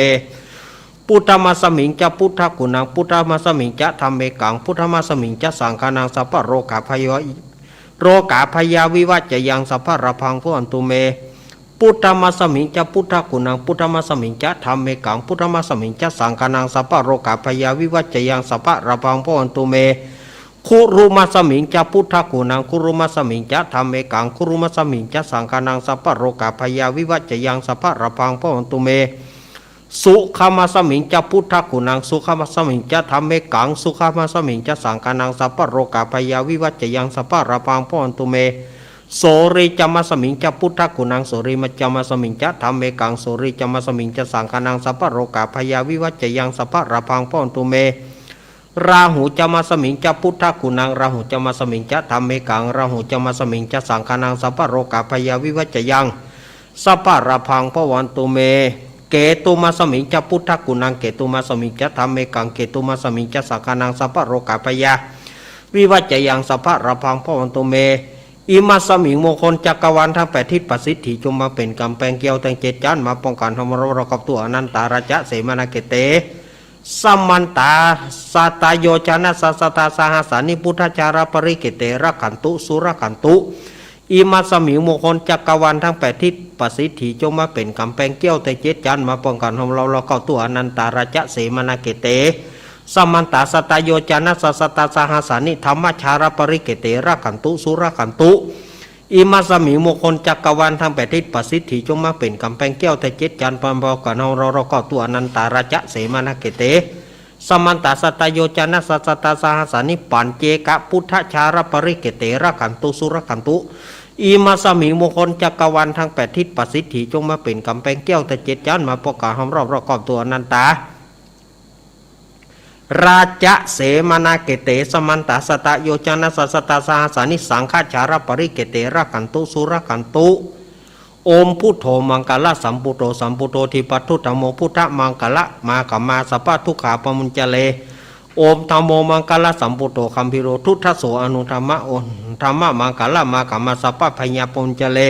ปุทธมัสสมิงจะพุทธะกุณัง ปุทธมัสสมิงจะธัมเมกัง พุทธมัสสมิงจะสังฆานัง สัพพะโรกะพะยา โรกะพะยาวิวัจจะยัง สัพพะราภังพะวันตุเม ปุทธมัสสมิงจะพุทธะกุณัง พุทธมัสสมิงจะธัมเมกัง พุทธมัสสมิงจะสังฆานัง สัพพะโรกะพะยาวิวัจจะยัง สัพพะราภังพะวันตุเม คุรุมัสสมิงจะพุทธะกุณัง คุรุมัสสมิงจะธัมเมกัง คุรุมัสสมิงจะสังฆานัง สัพพะโรกะพะยาวิวัจจะยัง สัพพะราภังพะวันตุเม สุขมัสสมิงจะพุทธะกุณัง สุขมัสสมิงจะธัมเมกัง สุขมัสสมิงจะสังฆานัง สัพพะโรกะพะยาวิวัจจะยัง สัพพะราภังพะวันตุเม โสริจมัสสมิงจะพุทธะกุณัง โสริมัจจมัสสมิงจะธัมเมกัง โสริจมัสสมิงจะสังฆานัง สัพพะโรกะพะยาวิวัจจะยัง สัพพะราภังพะวันตุเม ราหูจมัสสมิงจะพุทธะกุณัง ราหูจมัสสมิงจะธัมเมกัง ราหูจมัสสมิงจะสังฆานัง สัพพะโรกะพะยาวิวัจจะยัง สัพพะราภังพะวันตุเม เกตุมัสสมิงจะพุทธะกุณัง เกตุมัสสมิงจะธัมเมกัง เกตุมัสสมิงจะสังฆานัง สัพพะโรกะพะยาวิวัจจะยัง สัพพะราภังพะวันตุเม อิมัสสมิง มงคลจักรวาลตังแปดทิศประสิทธิ จุ่งมาเป๋นก๋ำแปงเกี้ยวตังเจ็ดจั๊น มาป้องกั๋นห้อมเร้าเรากับตั๋ว อนันตาราชเสมานาเขเต Samantā satā yojana sahassaṃ atha sahassāni buddhajālaparikkhette rakkhantu surakkhantu. Imasmiṃ มงคลจักรวาล ทั้งแปดทิศ ประสิทธิ จงมาเป๋นก๋ำแปงแก้ว แต่เจ็ดจันทร์ มาป้องกั๋นห้อมล้อมรอบครอบทั่ว Anantarāja semanakhette. Samantā satā yojana sahassaṃ atha sahassāni dhammajālaparikkhette rakkhantu surakkhantu. Imasmiṃ มงคลจักรวาล ทั้งแปดทิศ ประสิทธิ จงมาเป๋นก๋ำแปงแก้ว แต่เจ็ดจันทร์ มาป้องกั๋นห้อมล้อมรอบครอบทั่ว Anantarāja semanakhette. Samantā satā yojana sahassaṃ atha sahassāni paccekabuddhajālaparikkhette rakkhantu surakkhantu. Imasmiṃ มงคลจักรวาล ทั้งแปดทิศ ประสิทธิ จงมาเป๋นก๋ำแปงแก้ว แต่เจ็ดจันทร์ มาป้องกั๋นห้อมล้อมรอบครอบทั่ว Anantarāja semanakhette. Samantā satā yojana sahassaṃ atha sahassāni saṅghajālaparikkhette rakkhantu surakkhantu. Om buddho maṅgalasambuddo sabbabuddhānaṃ buddho, dīpaduttamo buddhamaṅgalamāgamā, sabbadukkhā pamuñcare. Om dhammo maṅgalasambuddo gambhīro, duddhaso anuttamo, dhammamaṅgalamāgamā, sabbabhayā pamuñcare.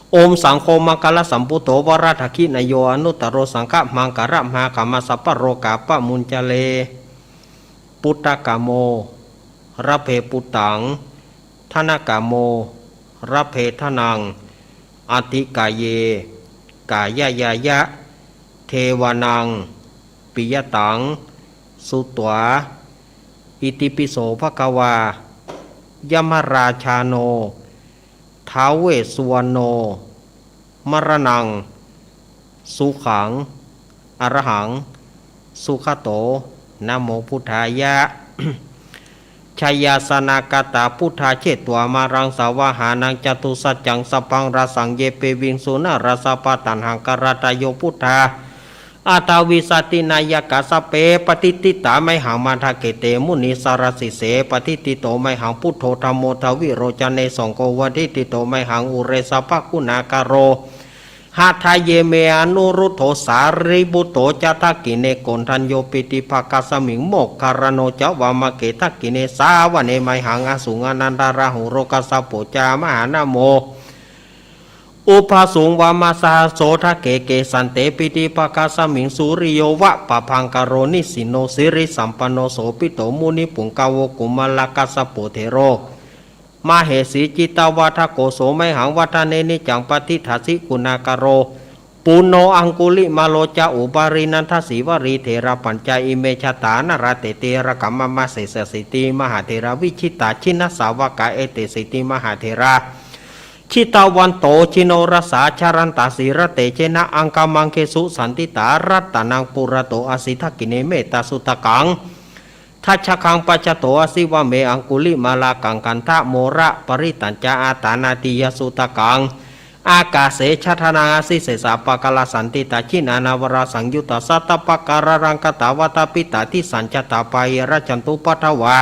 Om saṅgho maṅgalasambuddo varadakkhiṇeyyo, anuttaro saṅghamaṅgalamāgamā, sabbarogā pamuñcare. Puttakāmo labhe puttaṃ, dhanakāmo labhe dhanaṃ, atthi kāye kāyañāya, devānaṃ piyataṃ sutvā. Itipi so bhagavā yamarājāno ท้าว Vessuvaṇṇo maraṇaṃ sukhaṃ arahaṃ sugato namo buddhāya. Jayāsanāgatā buddhā jetvā māraṃ savāhanaṃ, catusaccān sabbaṃ rasaṃ ye piviṃsu narāsabhā. Taṇhaṅkarādayo buddhā aṭṭhavīsati nāyakā, sabbe patiṭṭhitā mayhaṃ matthake te munissarā. Sīse patiṭṭhito mayhaṃ buddho dhammo dvilocane, saṅgho patiṭṭhito mayhaṃ ure sabbaguṇākaro. Hadaye me anuruddho sārīputto ca dakkhiṇe, koṇḍañño piṭṭhibhāgasmiṃ moggallāno ca vāmake. Dakkhiṇe savane mayhaṃ āsuṃ ānandarāhulo, kassapo ca mahānāmo ubhāsuṃ vāmasotake. Kesante piṭṭhibhāgasmiṃ suriyo va pabhaṅkaro, nisinno sirisampanno sobhito munipuṅgavo. Kumārakassapo thero mahesī cittavādako, so mayhaṃ vadane niccaṃ patiṭṭhāsi guṇākaro. Puṇṇo aṅgulimālo ca upālī nandasīvalī, therā pañca ime jātā nalāṭe tilakā mama. Sesāsīti mahātherā vijitā jinasāvakā, etesīti mahātherā jitavanto jinorasā, jalantā sīlatejena aṅgamaṅgesu saṇṭhitā. Ratanaṃ purato āsi dakkhiṇe mettasuttakaṃ, dhajaggaṃ pacchato āsi vāme aṅgulimālakaṃ. Khandhamoraparittañca āṭānāṭiyasuttakaṃ, ākāse chadanaṃ āsi sesā pākārasaṇṭhitā. Jiṇānāvarasaṃyuttā sattappākāralaṅkatā, vātapittādisañjātā bāhirajjhattupaddavā,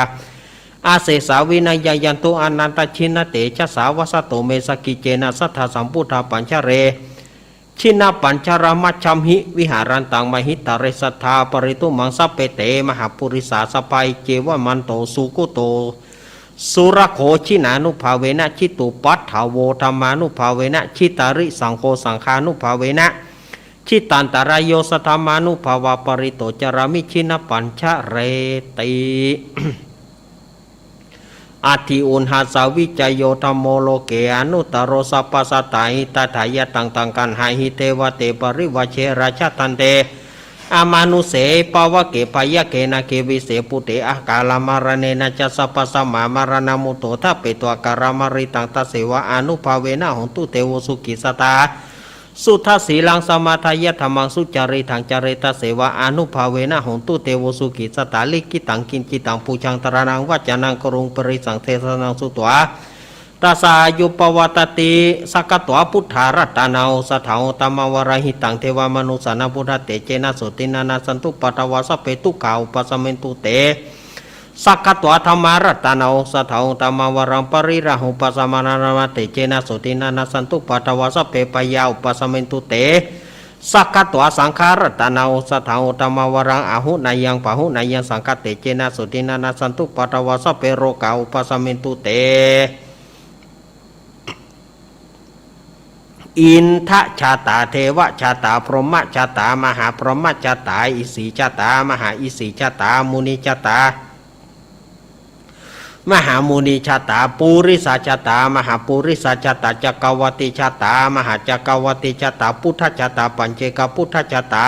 asesā vinayaṃ yantu anantajinatejasā. Vasato me sakiccena sadā sambuddhapañjare, jinapañjaramajjhamhi viharantaṃ mahītale. Sadā paritumuṃ sabbe te mahāpurisāsabhā, iccevamanto sugutto surakkho, jinānubhāvena jitupaddavo, dhammānubhāvena jitārisaṅgho, saṅghānubhāvena jitantarāyo, saddhammānubhāvapālito carāmi jinapañjareti. Atthi uṇhassa vijjayo dhammo loke anuttaro, sabbasattāhitatthāya taṃ taṃ gaṇhāhi devate parivajje. Rājadaṇḍe amanusse pāvake byagghe nāge vise bhūte akālamaraṇena ca sabbasmā maraṇamuttaro tapetvā kālamāritaṃ, tasseva ānubhāvena hontu devo sukhī sadā. Suddhasīlaṃ samādāya dhammaṃ sucaritaṃ care, tasseva ānubhāvena hontu devo sukhī sadā. Likkhitaṃ kiñcittaṃ pūjaṃ dhāraṇaṃ vācanaṃ guruṃ paresaṃ desanaṃ sutvā, tassa āyu pavaḍḍhatīti. Sakkatvā buddharatanaṃ osathaṃ uttamaṃ varaṃ, hitaṃ devamanussānaṃ buddhatejena sotthinā nassantupaddavā, sabbe dukkhā vūpasamentu te. Sakkatvā dhammaratanaṃ osathaṃ uttamaṃ varaṃ, pariḷāhūpasamanaṃ dhammatejena sotthinā nassantupaddavā, sabbe bhayā vūpasamentu te. Sakkatvā saṅgharatanaṃ osathaṃ uttamaṃ varaṃ, āhuneyyaṃ pāhuneyyaṃ saṅghatejena sotthinā nassantupaddavā, sabbe rogā vūpasamentu te. อินทชาตา เทวชาตา พรหมชาตา มหาพรหมชาตา อิสีชาตา มหาอิสีชาตา มุนิชาตา มหามุนิชาตา ปุริสชาตา มหาปุริสชาตา จักรวัติชาตา มหาจักรวัติชาตา พุทธชาตา ปัจเจกพุทธชาตา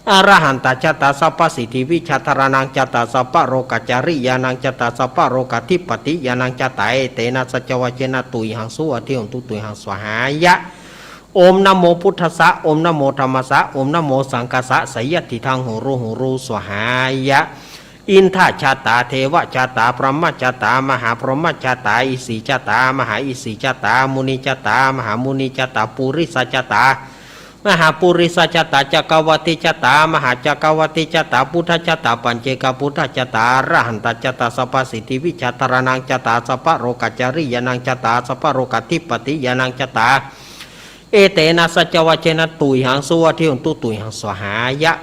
อรหันตชาตา สัพพสิทธิวิชาธารณังชาตา สัพพโรกจริยานังชาตา สัพพโรกาธิปติยานังชาตา เอเตนะสัจจวาเจนะ ตุยหัง สุวัตถิโหนตุ ตุยหัง สวาหายะ โอมนะโมพุทธัสสะ โอมนะโมธัมมัสสะ โอมนะโมสังฆัสสะ สยะทิฏฐัง หูรู หูรู สวาหายะ อินทชาตา เทวชาตา พรหมชาตา มหาพรหมชาตา อิสีชาตา มหาอิสีชาตา มุนิชาตา มหามุนิชาตา ปุริสชาตา มหาปุริสชาตา จักรวัติชาตา มหาจักรวัติชาตา พุทธชาตา ปัจเจกพุทธชาตา อรหันตชาตา สัพพสิทธิวิชาธารณังชาตา สัพพโรกจริยานังชาตา สัพพโรกาธิปติยานังชาตา เอเตนะสัจจวาเจนะ ตุยหัง สุวัตถิโหนตุ ตุยหัง สวาหายะ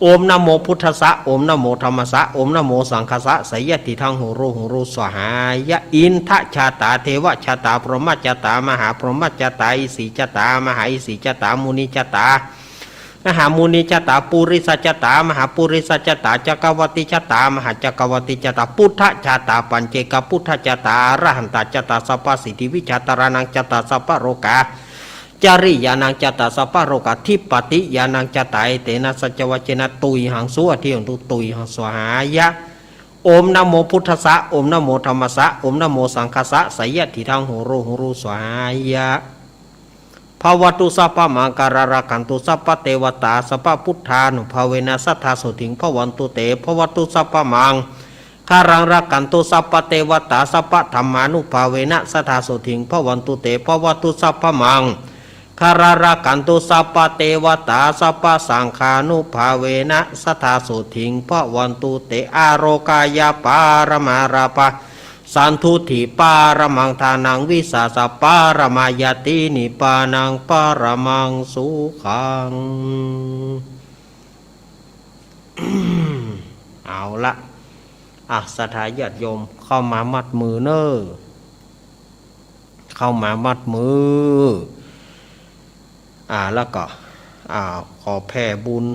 โอมนะโมพุทธัสสะ โอมนะโมธัมมัสสะ โอมนะโมสังฆัสสะ สยะทิฏฐัง หูรู หูรู สวาหายะ อินทชาตา เทวชาตา พรหมชาตา มหาพรหมชาตา อิสีชาตา มหาอิสีชาตา มุนิชาตา มหามุนิชาตา ปุริสชาตา มหาปุริสชาตา จักรวัติชาตา มหาจักรวัติชาตา พุทธชาตา ปัจเจกพุทธชาตา อรหันตชาตา สัพพสิทธิวิชาธารณังชาตา สัพพโรกา จริยานังชาตา สัพพโรกาธิปติยานังชาตา เอเตนะสัจจวาเจนะ ตุยหัง สุวัตถิโหนตุ ตุยหัง สวาหายะ โอมนะโมพุทธัสสะ โอมนะโมธัมมัสสะ โอมนะโมสังฆัสสะ สยะทิฏฐัง หูรู หูรู สวาหายะ ภะวะตุสัพพะมังคะลัง รักขันตุสัพพะเตวะตา สัพพะพุทธานุภาเวนะ สะทาโสติง ภะวันตุเต ภะวะตุสัพพะมัง คะลัง รักขันตุสัพพะเตวะตา สัพพะธัมมานุภาเวนะ สะทาโสติง ภะวันตุเต ภะวะตุสัพพะมังคะลัง รักขันตุสัพพะเตวะตา สัพพะสังฆานุภาเวนะ สะทาโสติง ภะวันตุเต อาโรกายะปะระมาลาภะ สันตุติปะระมัง ทานัง วิสาสะปะระมา ญาติ นิปพานัง ปะระมัง สุขัง เอาละ อ่ะ ศรัทธาญาติโยม เข้ามามัดมือเน้อ เข้ามามัดมือ อ่า แล้วก็ อ่า ขอแผ่บุญ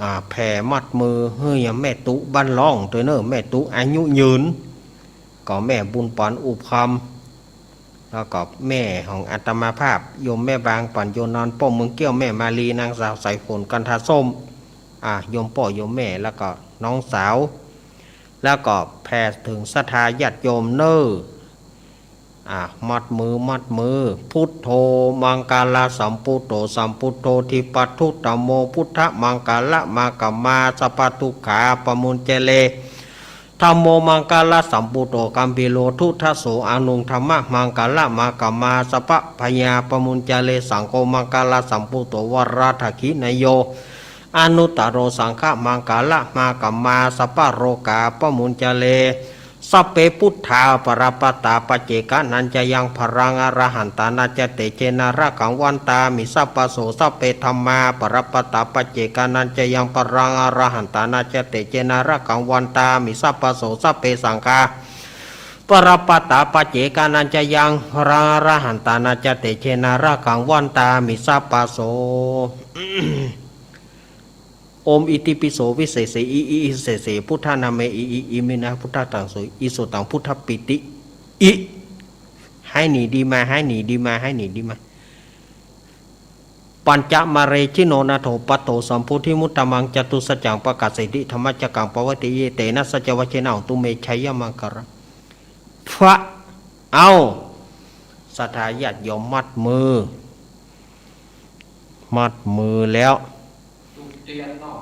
อ่า แผ่มัดมือหื้อยังแม่ตุ๊บ้านล่องตวยเน้อ แม่ตุ๊อายุยืน ก็แม่บุญปานอุบคำ แล้วก็แม่ของอาตมาภาพ โยมแม่บาง ปั๋นโยนนอนป้อมเมืองเกี้ยว แม่มาลี นางสาวสายฝน กันทาส้ม อ่า โยมป้อโยมแม่ แล้วก็น้องสาว แล้วก็แผ่เถิงศรัทธาญาติโยมเน้อ อ่า มัดมือ มัดมือ พุทโธ มังคะละสัมปุทโธ สัมปุทโธ ธิปะทุตโม พุทธะ มังคะละมะกะมา สัพพะทุกขาปะมุญเจเร ธัมโม มังคะละสัมปุทโธ กัมภีโร ทุตถะโส อะนุง ธัมมะ มังคะละมะกะมา สัพพะพยาปะมุญเจเร สังโฆ มังคะละสัมปุทโธ วะระดักขิณะโย อะนุตตะโร สังฆะ มังคะละมะกะมา สัพพะโรกาปะมุญเจเร สัพเพ พุทธา ปะระปะตา ปัจเจกานัญจะยัง พะลัง อรหันตานัญจะ เตเจนะ รักขัง วันตามิ สัพพะโส สัพเพ ธัมมา ปะระปะตา ปัจเจกานัญจะยัง พะลัง อรหันตานัญจะ เตเจนะ รักขัง วันตามิ สัพพะโส สัพเพ สังฆา ปะระปะตา ปัจเจกานัญจะยัง พะลัง อรหันตานัญจะ เตเจนะ รักขัง วันตามิ สัพพะโส โอม อิติปิโส วิเศษเส อิ อิ อิเศษเส พุทธานาเม อิ อิ อิมินะ พุทธาตังโส อิสุตัง พุทธปีติ อิ หายหนีดีมา หายหนีดีมา หายหนีดีมา ปัญจะมะเร จิโนนาโถ ปัตโถ สัมโพธิมุตตะมัง จตุสัจจัง ปะกาเสติ ธัมมะจักกัง ปะวัตติ เอเตนะ สัจจวะเจนะ โหนตุ เม ชัยยะมังคะลัง พระ เอา ศรัทธาญาติโยมมัดมือ มัดมือแล้ว จุดเตียนเนาะ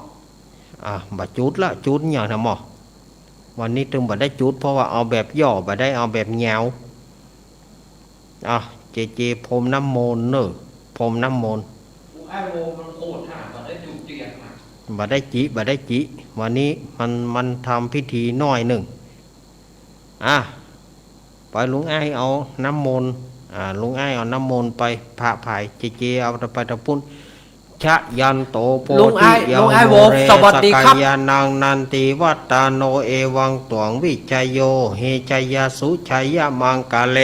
อ่ะ บ่จุดละ จุดหยังนะหมอ วันนี้ตึงบ่ได้จุด เพราะว่าเอาแบบย่อ บ่ได้เอาแบบยาว อ่ะ เจเจ พรมน้ำมนต์เน้อ พรมน้ำมนต์ โอ้ ไอ้โวมันโคตรห่า บ่ได้จุดเตียนน่ะ บ่ได้จิ บ่ได้จิ วันนี้มัน มันทำพิธีหน้อยนึ่ง อ่ะ ไปลุงอ้ายเอาน้ำมนต์ อ่า ลุงอ้ายเอาน้ำมนต์ไป พระผาย เจเจเอาไปตะปุ้น ชะยันโตโพ ลุงอ้าย ธิยะ ลุงอ้ายโว โมเร สวัสดีครับ สกยานัง นันติวัตตะโน เอวังตวัง วิชโย หิ ชยสุชยมังคะเล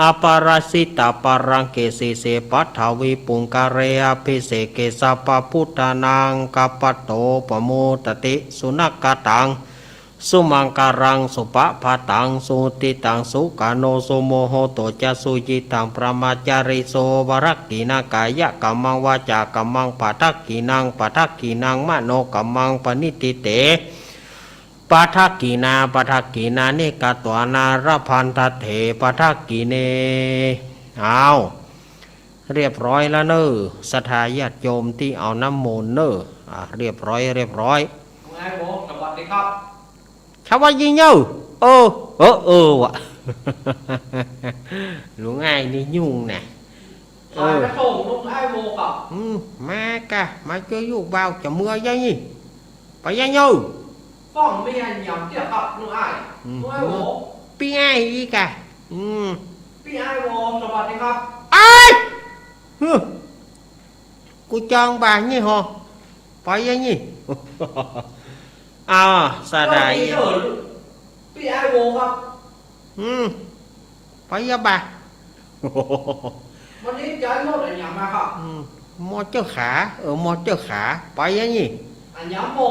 อปะราจิตะปะรังเก สีเส ปัทวีปุงกะเร อะภิเสเก สัพพะปุทธานัง กัปปะโต ปะโมดะติ สุณะคะตัง สุมังคะลัง สุภะพะตัง สุหุติตัง สุขะโน สุมุตโต จะ สุยิตตัง ปะรมาจาริสุ ปะทักขิณัง กายะกัมมัง วาจากัมมัง ปะทักขิณัง ปะทักขิณัง มะโนกัมมัง ปะณิฏฐิเต ปะทักขิณา ปะทักขิณานิ กัตวานา ละพันทะเถ ปะทักขิเณ อ้าว เรียบร้อยแล้วเน่อ ศรัทธาญาติโยมตี้เอาน้ำมนต์เน่อ อ่ะ เรียบร้อย เรียบร้อย ลุงไอ้โหว สวัสดีครับ สวัสดีเน่อ เออ เออ เออ วะ ลุงไอ้นี่ยุ่งนะ เออ ใครมาส่งลุงไอ้โหวครับ อืม มากะ มาเจอลูกบ่าว จะเมือยังนี่ ไปยังเน่อ ฟั่งมีอะหยังเตี้ยครับ ลุงไอ้ อืม ลุงไอ้โหว ปี้ไอ้อีกอะ อืม ปี้ไอ้โหว สวัสดีครับ ไอ้ ฮึ กูจองบ่านี่หอ ไปยังนี่ อ้าว สะดาย เออ ปี้ไอ้โหวครับ อืม ไปยังบ่า วันนี้ใจ๊รถอะหยังมาครับ อืม มอเตอร์คาร์ เออ มอเตอร์คาร์ ไปยังนี่ อะหยัง มอ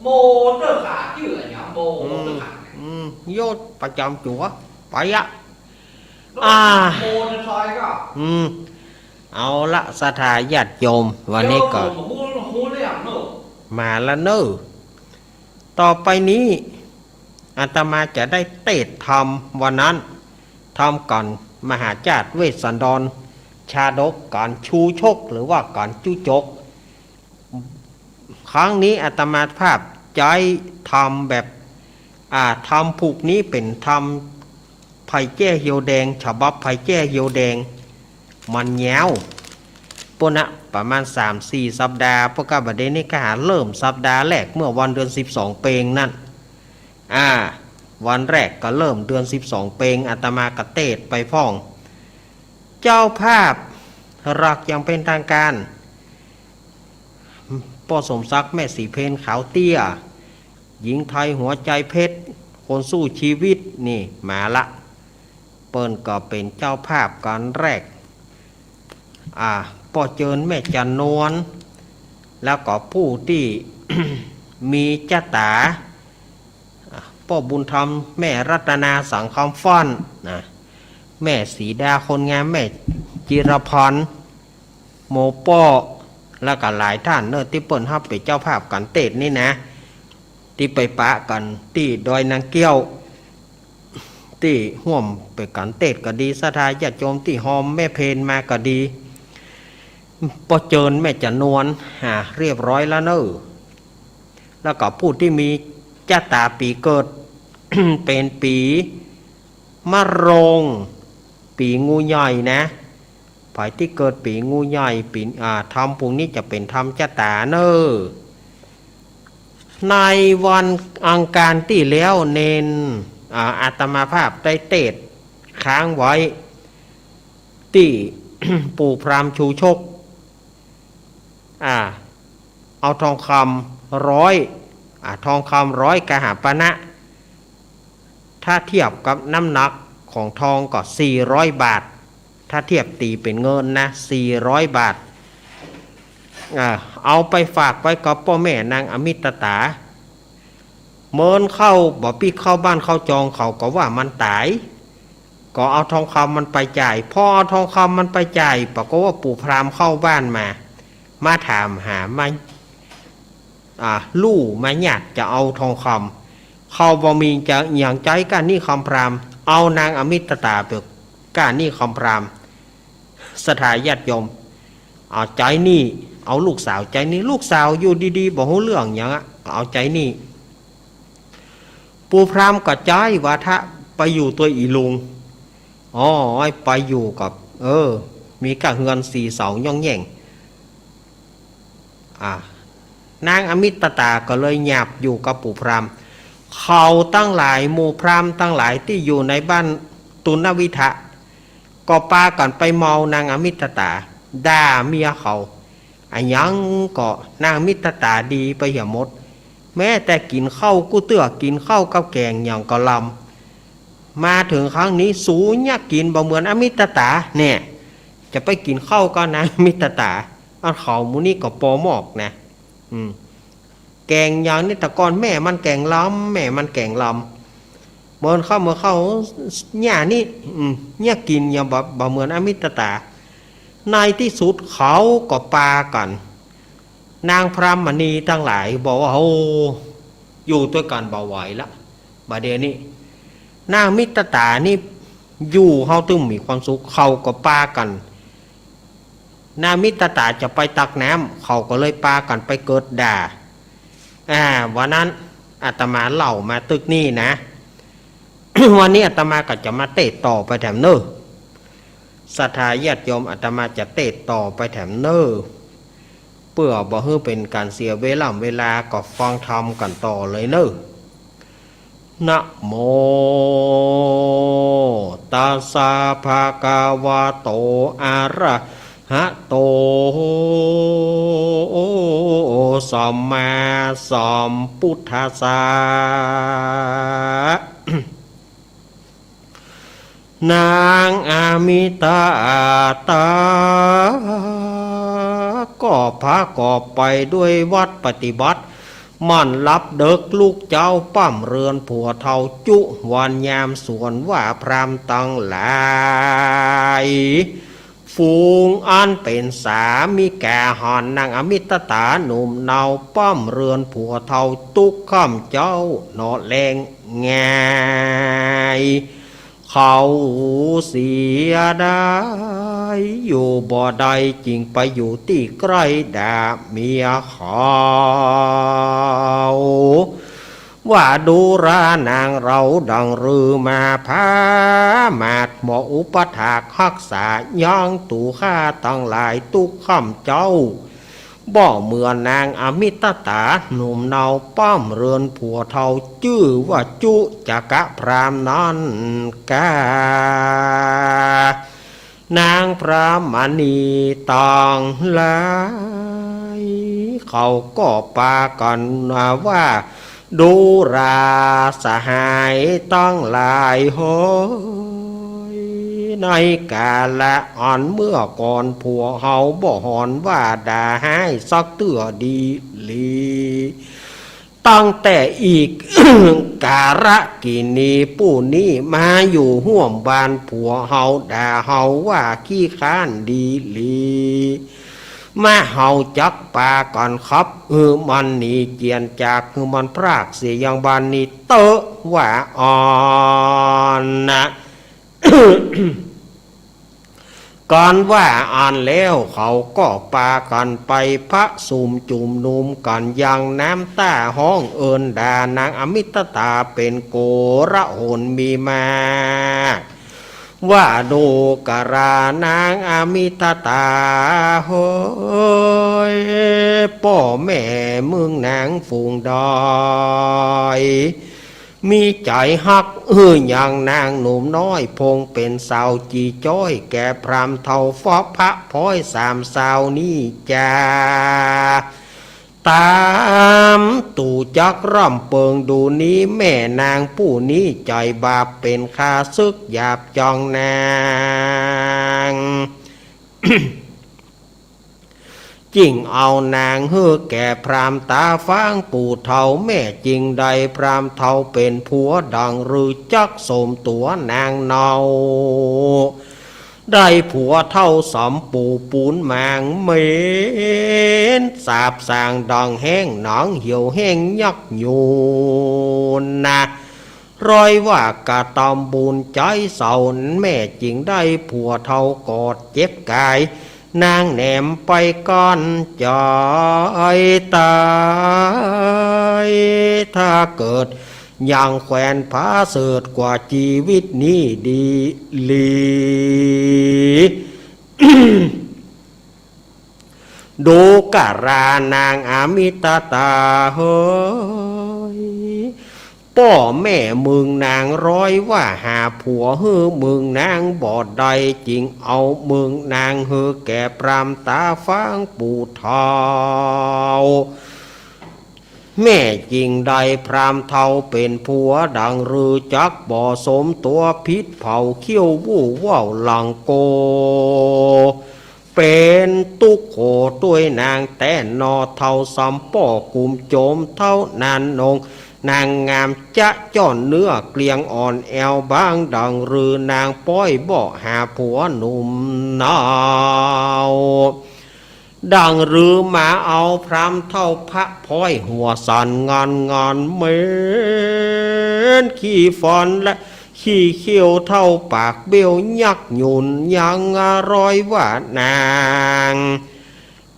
มอเตอร์คาร์ จื้ออะหยัง มอเตอร์คาร์ อืม อืม รถประจ๋ำตั๋ว ไปอะ อ่า โมเตอร์ไซค์ก็ อืม เอาละ ศรัทธาญาติโยม วันนี้ก็ เดี๋ยวผมรู้ รู้เรื่องเนอะ มาละเน่อ ต่อไปนี้ อาตมาจะได้เตสน์ธรรมวันนั้น ธรรมก๋านมหาชาติเวสสันดร ชาดกก๋านชูชก หรือว่าก๋านจุจก ครั้งนี้อาตมาภาพใจ๊ธรรมแบบ อ่า ธรรมผูกนี้เป๋นธรรมไผ่แจ้เฮียวแดง ฉบับไผ่แจ้เฮียวแดง มันยาว ปู้นนะ ประมาณสามสี่สัปดาห์ เพราะกะบ่าเดี่ยวนี้กะหาเริ่มสัปดาห์แรกเมื่อวันเดือนสิบสองเปงนั้น อ่า วันแรกก็เริ่มเดือนสิบสองเปง อาตมาก็เตสน์ไปพ่อง เจ้าภาพหลักอย่างเป๋นตางก๋าน ป้อสมศักดิ์ แม่ศรีเพญ ขาวเตี้ย หญิงไทยหัวใจเพชร คนสู้ชีวิต นี่มาละ เปิ้นก็เป๋นเจ้าภาพก๋านแรก อ่า ป้อเจิญ แม่จันนวล แล้วก็ผู้ตี้ มีจ๊ะต๋า อ่า ป้อบุญธรรม แม่รัตนา สังคำฟ้อน นะ แม่ศรีดา คนงาม แม่จิรพร โมป้อ แล้วก็หลายต้านเน่อ ตี้เปิ้นฮับเป๋นเจ้าภาพก๋านเตสน์นี่นะ ตี้ไปปะกั๋นตี้ดอยนางเกี้ยว ตี้ฮ่วมเป๋นก๋านเตสน์ก็ดี ศรัทธาญาติโยมตี้ฮอมแม่เพญมาก็ดี ป้อเจิญ แม่จันนวล อ่า เรียบร้อยแล้วเน่อ แล้วก็ผู้ตี้มีจ๊ะต๋าปี๋เกิด เป๋นปี๋มะโรง ปี๋งูใหญ่นะ ใผตี้เกิดปี๋งูใหญ่ ปี๋ อ่า ธรรมผูกนี้จะเป๋นธรรมจ๊ะต๋าเน่อ ในวันอังคารตี้แล้วเณร อ่า อาตมาภาพได้เตสน์ค้างไว้ ตี้ ปู่พราหมณ์ชูชก อ่า เอาทองคำร้อย อ่า ทองคำร้อยกหปณะ ถ้าเทียบกับน้ำหนักของทองก็สี่ร้อยบาท ถ้าเทียบตี๋เป๋นเงินนะ สี่ร้อยบาท อ่า เอาไปฝากไว้กับป้อแม่นางอมิตตา เมินเข้า บ่ปิ๊กเข้าบ้านเข้าจอง เขาก็ว่ามันต๋าย ก็เอาทองคำมันไปจ่าย พอเอาทองคำมันไปจ่าย ปรากฏว่าปู่พราหมณ์เข้าบ้านมา มาถามหา มา อ่า ลู่มาหยาดจะเอาทองคำ เขาบ่มีจะหยังใจ๊ก้าหนี้คำพราหมณ์ เอานางอมิตตาไปก้าหนี้คำพราหมณ์ ศรัทธาญาติโยม เอาใจ๊หนี้ เอาลูกสาวใจ๊หนี้ ลูกสาวอยู่ดีๆ บ่ฮู้เรื่องหยังอะ เอาใจ๊หนี้ ปู่พราหมณ์ก็ใจ๊วาทะไปอยู่ตวยอี่ลุง อ๋อ ไปอยู่กับ เออ มีก้าเฮือนสี่เสาย่องแย่ง อ่า นางอมิตตาก็เลยหยาบอยู่กับปู่พราหมณ์ เขาตังหลาย หมู่พราหมณ์ตังหลายตี้อยู่ในบ้านตุณวิทะ ก็ปากั๋นไปเมานางอมิตตา ด่าเมียเขา อะหยังก็นางอมิตตาดีไปเหียหมด แม้แต่กิ๋นข้าวกู้เตื้อ กิ๋นข้าวกับแก๋งหยังก็ลำ มาเถิงครั้งนี้สูเยียะกิ๋นบ่เหมือนอมิตตาแน่ จะไปกิ๋นข้าวกับนางอมิตตา อันเขาหมู่นี้ก็ปอมอกนะ อืม แก๋งอย่างนี้แต่ก่อนแม่มันแก๋งลำ แม่มันแก๋งลำ เมินเข้าเมินเข้า เยียะนี่ อืม เยียะกิ๋นอย่างบ่ บ่เหมือนอมิตตา ในตี้สุดเขาก็ปากั๋น นางพรามณีตังหลายบอกว่า โอ้ อยู่ตวยกั๋นบ่ไหวละ บ่าเดี่ยวนี้ นางมิตตานี่อยู่เฮาตึงมีความสุข เขาก็ปากั๋น นางมิตตาจะไปตักน้ำ เขาก็เลยปากั๋นไปเกิดด่า อ่า วันนั้นอาตมาเล่ามาตึกนี้นะ วันนี้อาตมาก็จะมาเตสน์ต่อไปแถมเน่อ ศรัทธาญาติโยม อาตมาจะเตสน์ต่อไปแถมเน่อ เปื้อบ่หื้อเป๋นก๋านเสียเวล่ำเวลา ก็ฟังธรรมกั๋นต่อเลยเน่อ นะโม ตัสสะ ภะคะวะโต อะระหะโต สัมมาสัมพุทธัสสะ นางอมิตตา ก็พาก็ไปด้วยวัตรปฏิบัติ มันหลับเดิ็กลุกเจ๊า ป้ำเรือนผัวเฒ่าจุ วันยามส่วนว่าพราหมณ์ตังหลาย ฝูงอันเป๋นสามิกาหอนนางอมิตตาหนุ่มเนา ป้ำเรือนผัวเฒ่าตุ๊กค่ำเจ๊า เนาะแลงง่าย เขาเสียดายอยู่บ่ได้ จึงไปอยู่ตี้ใก้ด่าเมียเขา ว่าดูรานางเราดังฤๅมา ผามาดเหมาะอุปัฏฐากฮักษา ยั้งตั๋วข้าตังหลายตุ๊กค่ำเจ๊า บ่เหมือนนางอมิตตาหนุ่มเนา ป้ำเรือนผัวเฒ่าจื้อว่าจุ จักกะพราหมณ์นั้นกา นางพรามณีตังหลาย เขาก็ปากั๋นว่า ดูราสหายตังหลายเฮย ในกาละอันเมื่อก่อนผัวเฮาบ่หอนว่าด่าฮ้ายสักเตื้อดีหลี ตั้งแต่อีกาละกินีผู้นี้มาอยู่ฮ่วมบ้านผัวเฮา ด่าเฮาว่าขี้คร้านดีหลี มาเฮาจักปากั๋นขับหื้อมันหนีเจียนจาก หื้อมันพรากเสียยังบ้านนี้เต๊อะว่าอ่อนนะ กั๋นว่าอันแล้วเขาก็ปากั๋นไปผะสุมจุมนุมกั๋นยังน้ำต๋าฮ้องเอิ้นด่านางอมิตตาเป๋นโกลาหลมีมาก ว่าดูกรานางอมิตตาเฮย ป้อแม่มึงนางฝูงดอย มีใจ๋ฮักหื้อยังนางหนุ่มน้อย พงเป๋นสาวจี๋จ้อยแก่พราหมณ์เฒ่า เฟาะพระพ้อยสามสาวนี้จา ต๋ามตู่จักร่ำเปิงดูนี้ แม่นางผู้นี้ใจ๋บาปเป๋นข้าศึกหยาบจองนาง จึงเอานางหื้อแก่พราหมณ์ต๋าฟางปู่เฒ่า แม่จึงได้พราหมณ์เฒ่าเป๋นผัวดังฤๅ จักสมตั๋วนางเนา ได้ผัวเฒ่าสมปู่ปูนมางเหม็นสาบสางดังแห้งหนองเหี่ยวแห้งยักษ์ยูนนะ ร้อยว่ากระตำบุญใจ๋เศร้า แม่จึงได้ผัวเฒ่ากอดเจ็บก๋าย นางแหนมไปก่อนจอยต๋าย ถ้าเกิดยังแควนผาเสริฐกว่าจีวิตนี้ดีหลี ดูกรานางอมิตตาเฮย ป้อแม่มึงนางร้อยว่าหาผัวหื้อมึงนางบ่ได้ จึงเอามึงนางหื้อแก่พราหมณ์ต๋าฟางปู่เฒ่า แม่จริงได้พราหมณ์เฒ่าเป๋นผัว ดังฤๅจักบ่สมตั๋ว ผิดเผ่าเขี้ยวอู้เว้าหลังโก เป๋นตุ๊กข์โขตวยนางแต๊นอ เฒ่าสำป้อกุมโจมเต้านั้นองค์ นางงามจะจ้อนเนื้อเกลียงอ่อนแอวบาง ดังฤๅนางป๊อยบ่หาผัวหนุ่มเนา ดังฤๅมาเอาพราหมณ์เฒ่าพระพ้อยหัวสันงอนงอนเหม็นขี้ฟันและขี้เขี้ยวเต้าปากเบี้ยวยักหยุ่นยังร้อยว่านาง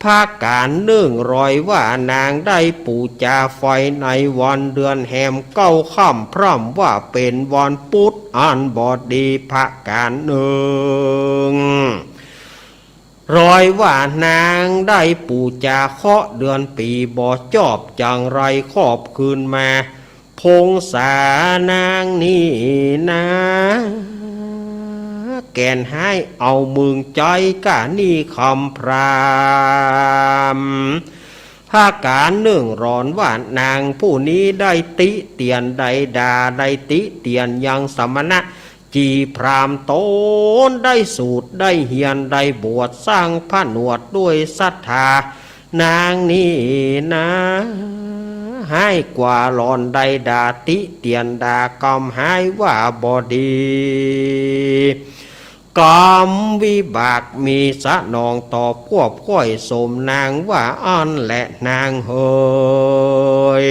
พระกาลนึ่งร้อยว่านางได้ปู๋จาไฟในวันเดือนแฮมเก้าค่ำ พร่ำว่าเป๋นวันปุธอันบ่ดี พระกาลนึ่งร้อยว่านางได้ปู๋จาเคราะห์เดือนปี๋บ่จอบ จังไรครอบคืนมา พงศานางนี้นา แก่นฮ้ายเอาเมืองใจ๊ ก้านี่คำพราหมณ์ พระกาลนึ่งร้อนว่านางผู้นี้ได้ติเตียนได้ด่า ได้ติเตียนยังสมณะ จีพราหมณ์ต๋นได้สูตรได้เฮียนได้บวช สร้างผนวดด้วยศรัทธา นางนี้นา ฮ้ายกว่าหล่อนได้ด่าติเตียนด่ากำฮ้ายว่าบ่ดี กำวิบากมีสนองตอบควบค่อยสมนางว่าอั้นแหละนางเหย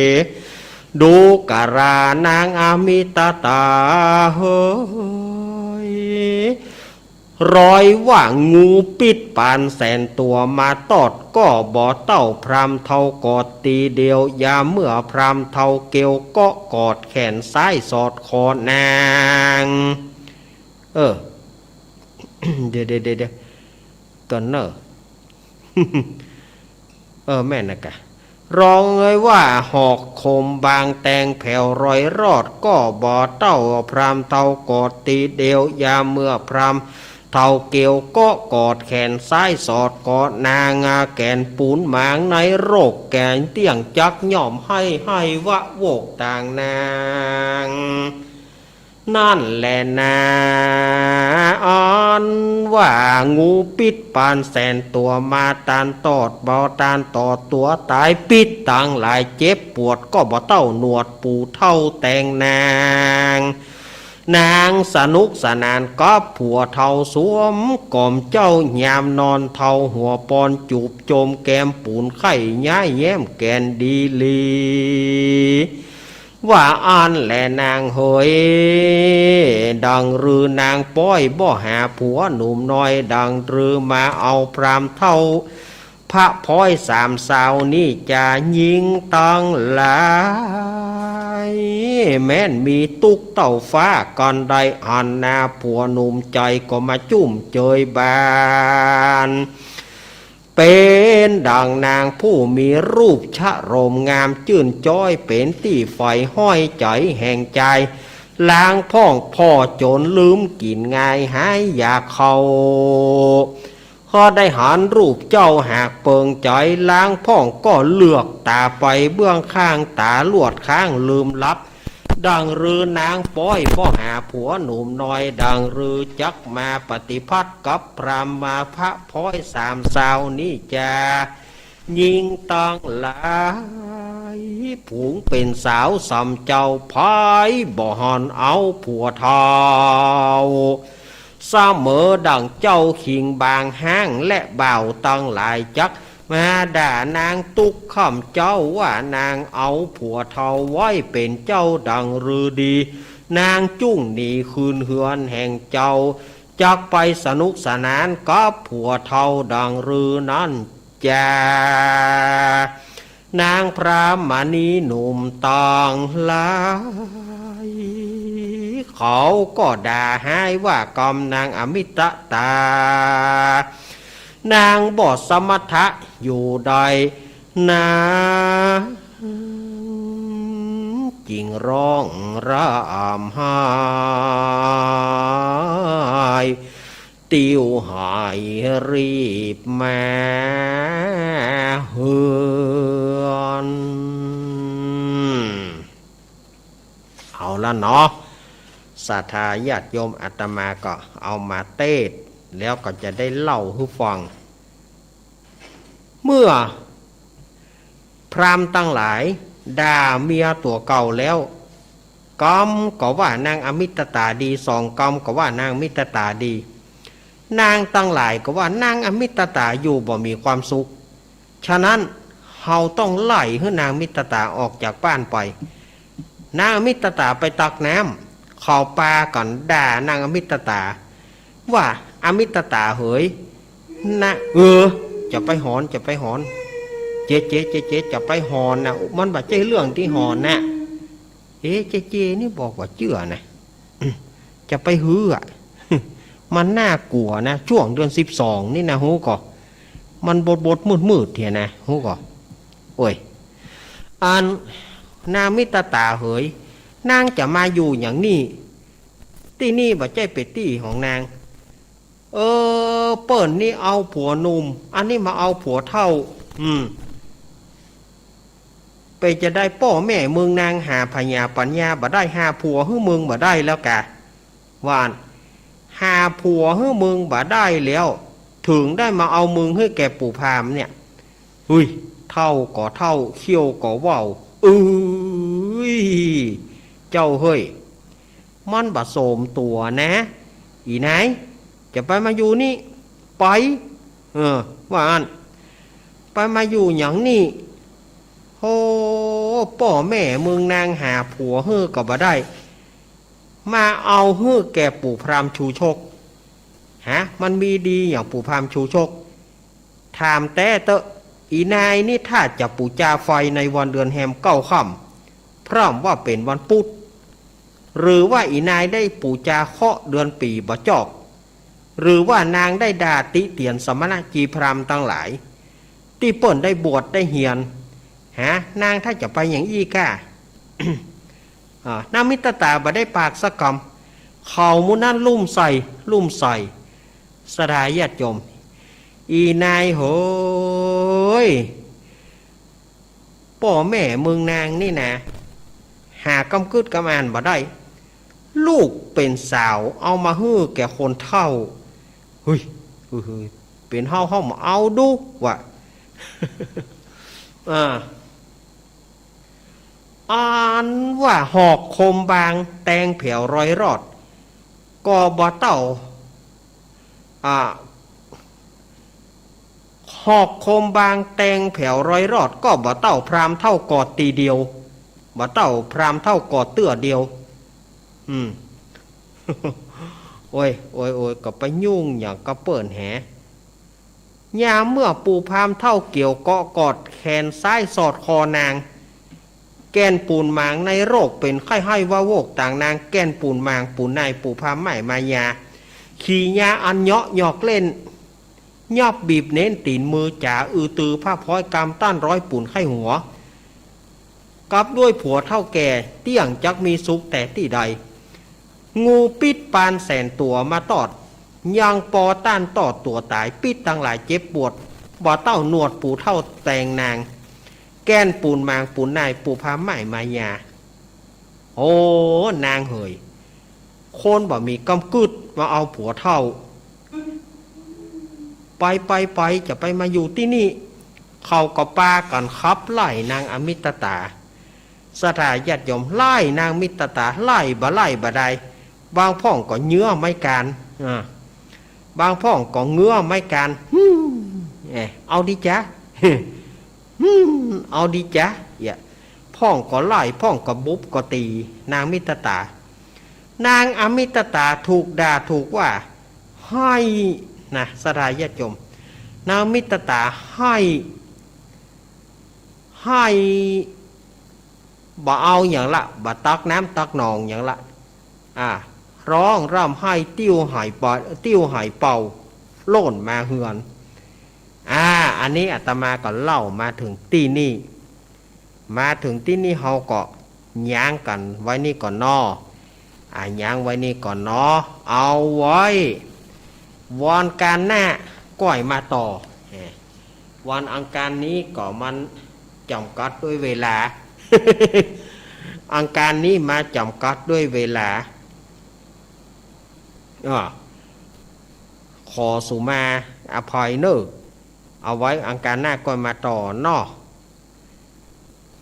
ดูกรานางอมิตตาเหย ร้อยว่างูปิ๊ดปานแสนตั๋วมาตอดก็บ่เต้า พราหมณ์เฒ่ากอดตี๋เดียวยามเมื่อพราหมณ์เฒ่าเกลียวเกาะกอดแขนซ้ายสอดคอนาง เออ เดี๋ยว เดี๋ยว เดี๋ยว เดี๋ยว ก่อนเน่อ เออ แม่นนะกะ ร้องเอ่ยว่าหอกคมบางแตงแผวรอยรอดก็บ่เต้า พราหมณ์เฒ่ากอดตี๋เดียวยามเมื่อพราหมณ์เฒ่าเกลียวเกาะกอดแขนซ้ายสอดคอนาง แก่นปูนหมางในโรคแก่นเตี้ยงจักย่อมให้ ให้วะโวกต่างนาง นั่นแหละนา อันว่างูปิ๊ดปานแสนตั๋วมาตานตอด บ่ตานตอดตั๋วต๋าย ปิ๊ดตังหลายเจ็บปวดก็บ่เต้าหนวดปู่เฒ่าแตงนาง นางสนุกสนานกับผัวเฒ่าสวมกล่อมเจ้ายามนอน เฒ่าหัวปอนจูบจมแก้มปูนไข้ย้ายแย้มแก่นดีหลี ว่าอั้นแหละนางเหย ดังฤๅนางป๊อยบ่หาผัวหนุ่มน้อย ดังฤๅมาเอาพราหมณ์เฒ่า พระพ้อยสามสาวนี้จา ญิงตังหลาย แม้นมีตุ๊กข์เต้าฟ้า ก่อนได้หันหน้าผัวหนุ่มใจ๋ก็มาจุ่มเจยบาน เป๋นดังนางผู้มีรูปชะโรมงามจื้นจ๊อย เป๋นตี้ใฝ่ห้อยใจ๋แห่งจาย ลางพ่องผ่อจนลืมกิ๋นง่ายหายอยากเข้า ก็ได้หันรูปเจ้าหากเปิงใจ๋ ลางพ่องก็เหลือกต๋าไปเบื้องข้าง ต๋าลวดค้างลืมหลับ ดังฤๅนางป๊อยบ่หาผัวหนุ่มน้อย ดังฤๅจักมาปฏิพัทธ์กับพราหมณ์มาพระพ้อยสามสาวนี้จา ญิงตังหลาย ฝูงเป๋นสาวสำเจ้า ใผบ่หันเอาผัวเฒ่า เสมอดั่งเจ้าคิงบางฮ้าง และบ่าวตังหลายจักมาด่านางตุ๊กข์ค่ำเจ้า ว่านางเอาผัวเฒ่าไว้เป๋นเจ้าดังฤๅดี นางจุ่งหนีคืนเฮือนแห่งเจ้า จักไปสนุกสนานกับผัวเฒ่าดังฤๅนั้นจา นางพราหมณีหนุ่มตังหลาย เขาก็ด่าฮ้ายว่ากำนางอมิตตา นางบ่สมรรถะอยู่ได้ นางจึงร้องร่ำไห้ ติ้วหายรีบมาเฮือน เนาะ ศรัทธาญาติโยม อาตมาก็เอามาเตสน์ แล้วก็จะได้เล่าหื้อฟัง เมื่อพราหมณ์ตังหลายด่าเมียตั๋วเก่าแล้ว กำก็ว่านางอมิตตาดี สองกำก็ว่านางอมิตตาดี นางตังหลายก็ว่านางอมิตตาอยู่บ่มีความสุข ฉะนั้นเฮาต้องไล่หื้อนางอมิตตาออกจากบ้านไป นางอมิตตาไปตักน้ำ เขาปากั๋นด่านางอมิตตา ว่า อมิตตาเหย นะ เออ จะไปหอน จะไปหอน เจ๊ เจ๊ เจ๊ เจ๊ จะไปหอนนะ มันบ่ใจ้เรื่องตี้หอนนะ เอ๊ะ เจ๊ เจ๊ นี่บอกว่าเจื้อนะ จะไปหื้ออะ มันน่ากลัวนะ จ้วงเดือนสิบสองนี่นะ ฮู้ก่อ มันบดๆ มืดๆ เหียนะ ฮู้ก่อ โอ้ย อัน นางอมิตตาเหย นางจะมาอยู่อย่างนี้ ตี้นี่บ่ใจ้เป๋นตี้ของนาง เออ เปิ้นนี่เอาผัวหนุ่ม อันนี้มาเอาผัวเฒ่า อืม เป๋นจาใดป้อแม่มึงนางหาผญาปัญญาบ่ได้ หาผัวหื้อมึงบ่ได้แล้วกา ว่าอั้น หาผัวหื้อมึงบ่ได้แล้ว เถิงได้มาเอามึงหื้อแก่ปู่พราหมณ์เนี่ย เฮ้ย เฒ่าก็เฒ่า เขี้ยวก็เว้า เอ้ย เจ้าเฮ้ย มันบ่สมตั๋วนะ อี่นาย จะไปมาอยู่นี่ ไป เออ ว่าอั้น ไปมาอยู่หยังนี่ โห ป้อแม่มึงนางหาผัวหื้อก็บ่ได้ มาเอาหื้อแก่ปู่พราหมณ์ชูชก ฮะ มันมีดีหยังปู่พราหมณ์ชูชก ถามแต๊เต๊อะ อี่นายนี่ถ้าจะปู๋จาไฟในวันเดือนแฮมเก้าค่ำ พร่ำว่าเป๋นวันปุ๊ด หรือว่าอี่นายได้ปู๋จาเคราะห์เดือนปี่บ่จอก หรือว่านางได้ด่าติเตียนสมณะจีพราหมณ์ตังหลาย ตี้เปิ้นได้บวชได้เฮียน ฮะ นางถ้าจะไปอย่างอี้ก้า อ่า นางอมิตตาบ่ได้ปากสักกำ เขาหมู่นั้นลุ่มใส่ ลุ่มใส่ ศรัทธาญาติโยม อี่นายเหย ป้อแม่มึงนางนี่นะ หากำกึ๊ดกำอ่านบ่ได้ ลูกเป๋นสาวเอามาหื้อแก่คนเฒ่า เฮ้ย เฮ้ย เฮ้ย เป๋นเฮาเฮาบ่เอาดูวะ อ่า อันว่าหอกคมบางแตงแผวรอยรอด ก็บ่เต้า อ่า หอกคมบางแตงแผวรอยรอด ก็บ่เต้าพราหมณ์เฒ่ากอดตี้เดียว บ่เต้าพราหมณ์เฒ่ากอดเตื้อเดียว อืม โอ้ย โอ้ย โอ้ย ก็ไปยุ่งหยังกับเปิ้นแห ยามเมื่อปู่พราหมณ์เฒ่าเกี่ยวเกาะกอดแขนซ้ายสอดคอนาง แก่นปูนหมางในโรคเป๋นไข้ไห้วาโวกต่างนาง แก่นปูนหมางปูนนายปู่พราหมณ์หมายมายา ขี่ยาอันเหยาะหยอกเล่น ยอบบีบเน้นตี๋นมือจ๋า อือตือผ้าพ้อยกำต้านร้อยปูนไข้หัว กับด้วยผัวเฒ่าแก่ เตี้ยงจักมีสุขแต่ตี้ใด งูปิ๊ดปานแสนตั๋วมาตอด ยังปอต้านตอดตั๋วต๋าย ปิ๊ดตังหลายเจ็บปวด บ่เต้าหนวดปู่เฒ่าแตงนาง แก่นปูนหมางปูนนายปู่พราหมณ์หมายมายา โอ้ นางเหย คนบ่มีกำกึ๊ดมาเอาผัวเฒ่า ไป ไป ไป จะไปมาอยู่ตี้นี่ เขาก็ปากั๋นขับไล่นางอมิตตา ศรัทธาญาติโยม ไล่นางอมิตตา ไล่บ่ไล่บ่ได้ บางพ่องก็เงื้อไม้กาน อ่า บางพ่องก็เงื้อไม้กาน ฮึ่ม เอ๊ะ เอาดีจ๊ะ ฮึ่ม เอาดีจ๊ะ เยียะ พ่องก็ไล่ พ่องก็บุบก็ตี๋ นางอมิตตา นางอมิตตาถูกด่าถูกว่า ไห้นะ ศรัทธาญาติโยม นางอมิตตาไห้ ไห้ บ่เอาหยังละ บ่ตักน้ำตักหนองหยังละ อ่า ฮ้องร่ำไห้ ติ้วไหเป่า ติ้วไหเป่า โล่นมาเฮือน อ่า อันนี้อาตมาก็เล่ามาเถิงตี้นี่ มาเถิงตี้นี่เฮาก็ยั้งกั๋นไว้นี่ก่อนเนาะ อ่า ยั้งไว้นี่ก่อนเนาะ เอาไว้ วันก๋านหน้าก้อยมาต่อ เอ่อ วันอังคารนี้ก็มันจ๋ำกัดด้วยเวลา อังคารนี้มาจ๋ำกัดด้วยเวลา อ้อ ขอสุมาอภัยเน่อ เอาไว้อังคารหน้าก่อยมาต่อเนาะ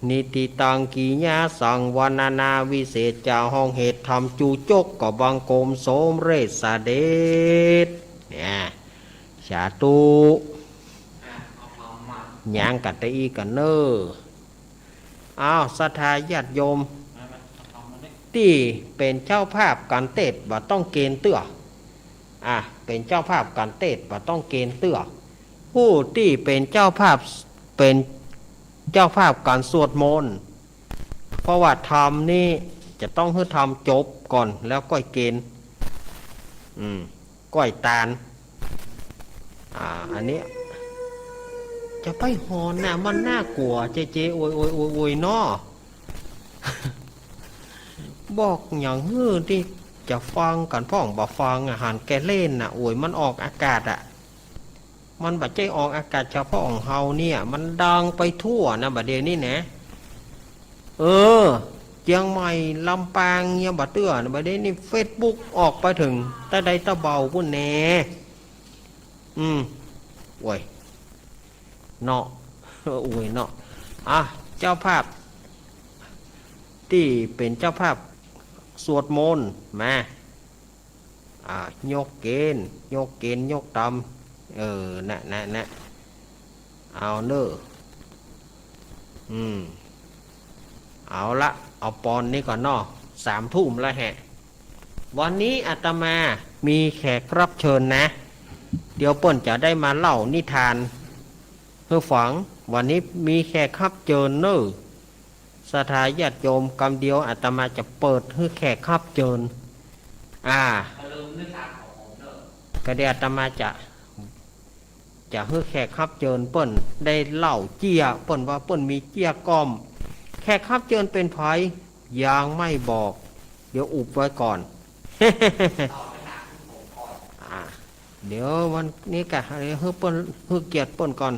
นิทธิตัง กิริยาสัง วรรณนาวิเศษจา ห้องเหตุธรรมจูจก ก็บังคมสมเร็จเสด็จ เนี่ย สาธุ ยังกั๋นตะอี้กั๋นเน่อ อ้าว ศรัทธาญาติโยม ตี้เป๋นเจ้าภาพก๋านเตศน์บ่ต้องเกณฑ์เตื้อ อ่ะ เป๋นเจ้าภาพก๋านเตศน์บ่ต้องเกณฑ์เตื้อ ผู้ตี้เป๋นเจ้าภาพ เป๋นเจ้าภาพก๋านสวดมนต์ เพราะว่าธรรมนี้จะต้องหื้อธรรมจบก่อนแล้วก่อยเกณฑ์ อืม ก่อยตาน อ่า อันนี้ จะไปหอนน่ะ มันน่ากลัว เจเจ โอย โอย โอย โอย เนาะ บอกหยังหื้อตี้จะฟังกั๋นพ่องบ่ฟังอะ หันแก่เล่นน่ะ โอย มันออกอากาศอะ มันบ่ใจ้ออกอากาศเฉพาะของเฮาเนี่ย มันดังไปทั่วนะ บ่าเดี่ยวนี้นะ เออ เจียงใหม่ ลำปาง ยังบ่เตื้อนะ บ่าเดี่ยวนี้เฟซบุ๊กออกไปเถิงใต้ใดตะเบาปู๊นแน่ อืม โอ้ย เนาะ โอ้ย เนาะ อ่ะ เจ้าภาพ ตี้เป๋นเจ้าภาพสวดมนต์ มา อ่า ยกเกณฑ์ ยกเกณฑ์ ยกตำ เออ นะ นะ นะ เอาเน่อ อืม เอาละ เอาปอนนี้ก่อนเนาะ สามทุ่มแล้วแหะ วันนี้อาตมามีแขกรับเชิญนะ เดี๋ยวเปิ้นจะได้มาเล่านิทานหื้อฟัง วันนี้มีแขกรับเจิญเน่อ ศรัทธาญาติโยม กำเดียวอาตมาจะเปิดหื้อแขกรับเจิญ อ่า กำเดียวอาตมาจะ จะหื้อแขกรับเจิญเปิ้นได้เล่าเจี้ย เปิ้นว่าเปิ้นมีเจี้ยก้อม แขกรับเจิญเป๋นใผ ยังไม่บอก เดี๋ยวอุบไว้ก่อน อ่า เดี๋ยววันนี้กะหื้อเปิ้น หื้อเกียรติเปิ้นก่อน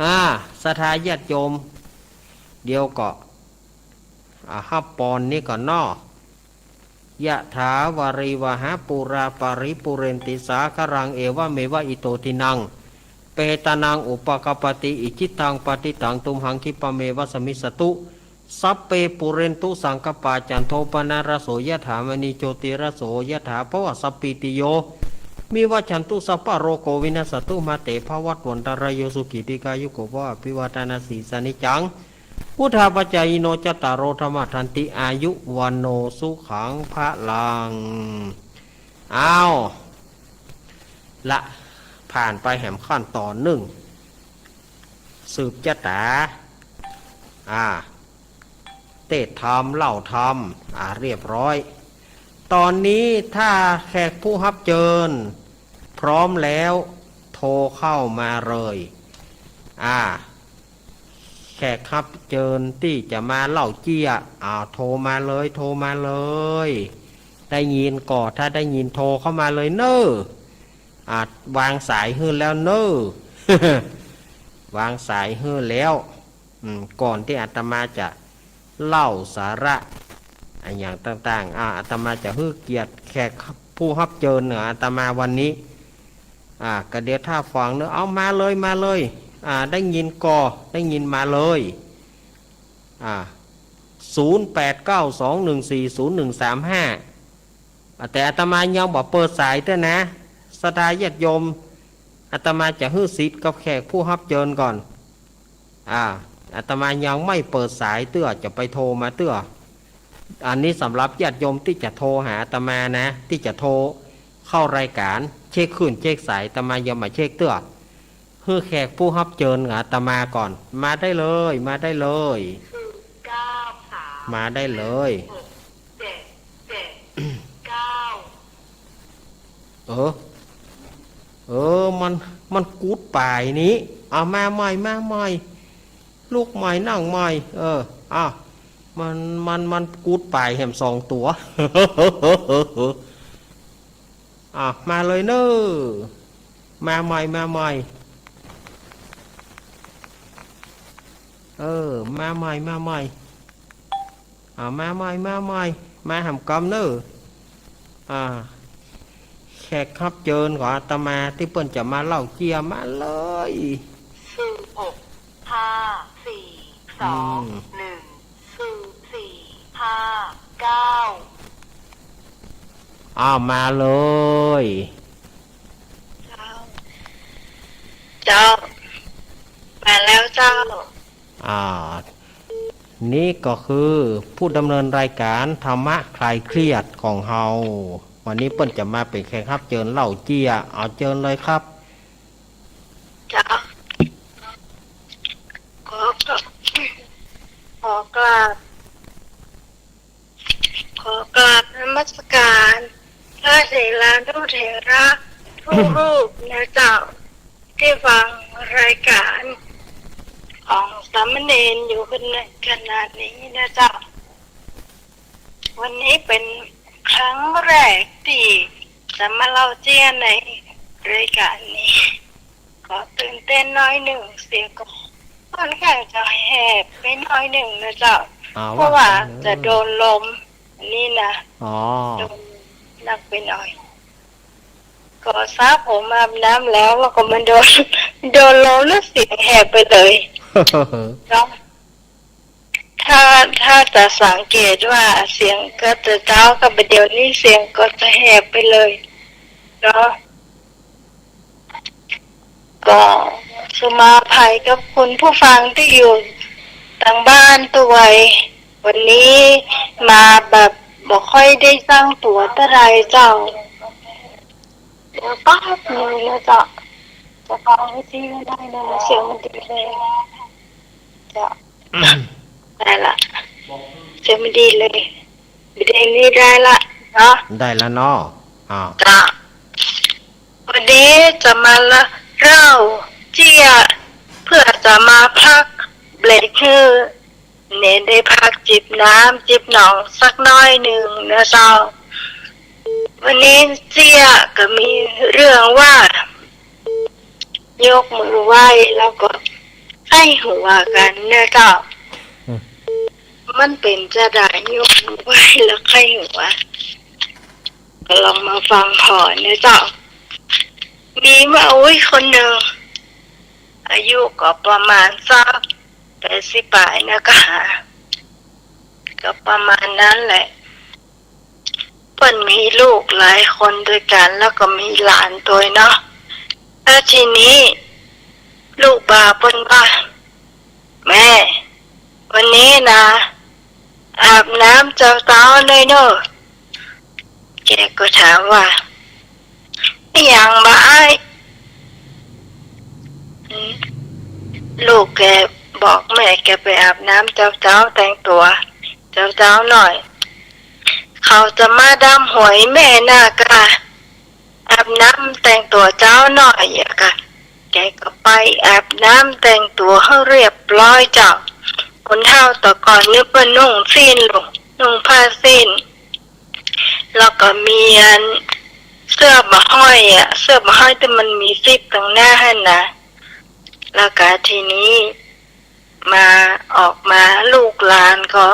อ่า ศรัทธาญาติโยม เดี๋ยวก็ อ่า ฮับปอนนี้ก่อนเนาะ ยะถาวาริวหาปูราปาริปูเรนติสาคารัง เอวะเมวะอิโตทินัง เปตานังอุปะกัปปติ อิจิตังปัตติตังตุมหังคิปะเมวะสะมิชฌะตุ สัพเพปูเรนตุสังกัปปา จันโทปะนะระโสยะถา มะณีโชติระโสยะถา ภะวะสัพพีติโย วิวัชชันตุ สัพพะโรโควินัสสันตุ มาเตภะวัตวันตะราโย สุขีทีฆายุโกภะ อภิวาทะนะสีลิสสะนิจจัง วุฑฒาปะจายิโน จัตตาโรธัมมาวัฑฒันติ อายุวัณโณ สุขังพะลัง อ้าว ละ ผ่านไปแหมขั้นตอนนึ่ง สืบจะต๋า อ่า เตศน์ธรรม เล่าธรรม อ่า เรียบร้อย ต๋อนนี้ถ้าแขกผู้ฮับเจิญพร้อมแล้ว โทรเข้ามาเลย อ่า แขกฮับเจิญตี้จะมาเล่าเจี้ย อ่า โทรมาเลย โทรมาเลย ได้ยินก่อ ถ้าได้ยินโทรเข้ามาเลยเน่อ อ่า วางสายหื้อแล้วเน่อ วางสายหื้อแล้ว อืม ก่อนตี้อาตมาจะเล่าสาระอะหยังต่างๆ อ่า อาตมาจะหื้อเกียรติแขกผู้ฮับเจิญเน่อ อาตมาวันนี้ อ่า กะเดี๋ยวถ้าฟังเน่อ เอามาเลย มาเลย อ่า ได้ยินก่อ ได้ยินมาเลย อ่า ศูนย์แปดเก้าสองหนึ่งสี่ศูนย์หนึ่งสามห้า อ่า แต่อาตมายังบ่เปิดสายเตื้อนะ ศรัทธาญาติโยม อาตมาจะหื้อสิทธิ์กับแขกผู้ฮับเจิญก่อน อ่า อาตมายังไม่เปิดสายเตื้อ จะไปโทรมาเตื้อ อันนี้สำหรับญาติโยมตี้จะโทรหาอาตมานะ ตี้จะโทรเข้ารายก๋าน เช็คคลื่นเช็คสาย อาตมายังบ่เช็คเตื้อ หื้อแขกผู้ฮับเจิญกับอาตมาก่อน มาได้เลย มาได้เลย มาได้เลย เออ เออ มัน มันกู๊ดไปนี่ เอามาใหม่ มาใหม่ ลุกใหม่ นั่งใหม่ เออ อ่ะ มัน มัน มันกู๊ดไปแหมสองตั๋ว อ่ะ มาเลยเน่อ มาใหม่ มาใหม่ เออ มาใหม่ มาใหม่ เอามาใหม่ มาใหม่ มาแหมกำเน่อ อ่า แขกฮับเจิญของอาตมาตี้เปิ้นจะมาเล่าเจีย มาเลย ศูนย์ หก ห้า สี่ สอง หนึ่ง ศูนย์ สี่ ห้า เก้า อ้าว มาเลย เจ้า เจ้า มาแล้วเจ้า อ่า นี่ก็คือผู้ดำเนินรายการธรรมะคลายเครียดของเฮา วันนี้เปิ้นจะมาเป๋นแขกฮับเจิญเล่าเจีย เอาเจิญเลยครับ เจ้า ขอ ขอกราบ ขอกราบนมัสการพระเถรานุเถระทุกรูปนะเจ้า ตี้ฟังรายการของสามเณรอยู่ขณะนี้นะเจ้า วันนี้เป๋นครั้งแรกตี้จะมาเล่าเจียในรายการนี้ ก็ตื่นเต้นหน้อยนึ่ง เสียงก็ค่อนข้างจะแหบไปหน้อยนึ่งนะเจ้า อ่า เพราะว่า ว่าไปเลย จะโดนลมนี่นะ อ๋อ โดนนักไปหน่อย ก็สระผมอาบน้ำแล้ว แล้วก็มาโดน โดนลมแล้วเสียงแหบไปเลย เนาะ ถ้า ถ้าจะสังเกตว่าเสียงก็จะเจ้ากับเดี๋ยวนี้เสียงก็จะแหบไปเลยเนาะ ก็สุมาอภัยกับคุณผู้ฟังตี้อยู่ตางบ้านตวย วันนี้มาแบบบ่ค่อยได้ตั้งตั๋วเต้าใดเจ้า เดี๋ยวแป๊บนึ่งนะเจ้า จะฟังวิทยุได้นะ เสียงมันดีเลยเจ้า ได้ละ เสียงมันดีเลย เดี๋ยวนี้ได้ละเนาะ ได้ละเนาะ อ่า เจ้า วันนี้จะมาเล่าเจีย เพื่อจะมาพักเบรกหื้อ เณรได้พักจิบน้ำจิบหนองสักหน้อยนึ่งนะเจ้า วันนี้เจียก็มีเรื่องว่า ยกมือไหว้แล้วก็ใค่หัวกั๋นนะเจ้า อืม มันเป๋นจาใดยกมือไหว้แล้วใค่หัว ก็ลองมาฟังผ่อนะเจ้า มีบ่าวอุ๊ยคนนึ่ง อายุก็ประมาณสักแปดสิบป๋ายนะก่า ก็ประมาณนั้นแหละ เปิ้นมีลูกหลายคนตวยกั๋น แล้วก็มีหลานตวยเนาะ แล้วทีนี้ลูกบ่าวเปิ้นว่า แม่ วันนี้นะ อาบน้ำเจ๊าๆ หน่อยเน่อ แกก็ถามว่า อะหยังบ่าอ้าย อืม ลูกแกบอกแม่แกไปอาบน้ำเจ๊าๆ แต่งตั๋วเจ๊าๆ หน่อย เขาจะมาดำหอยแม่นาก่า อาบน้ำแต่งตั๋วเจ๊าหน่อยอะก่า แกก็ไปอาบน้ำแต่งตั๋วหื้อเรียบร้อยเจ้า คนเฒ่าแต่ก่อนนี่เปิ้นนุ่งสิ้นลูก นุ่งผ้าสิ้น แล้วก็มีอันเสื้อบ่าห้อยอะ เสื้อบ่าห้อยตี้มันมีซิปตังหน้าหั้นนะ แล้วก็ทีนี้มาออกมาลูกหลานก็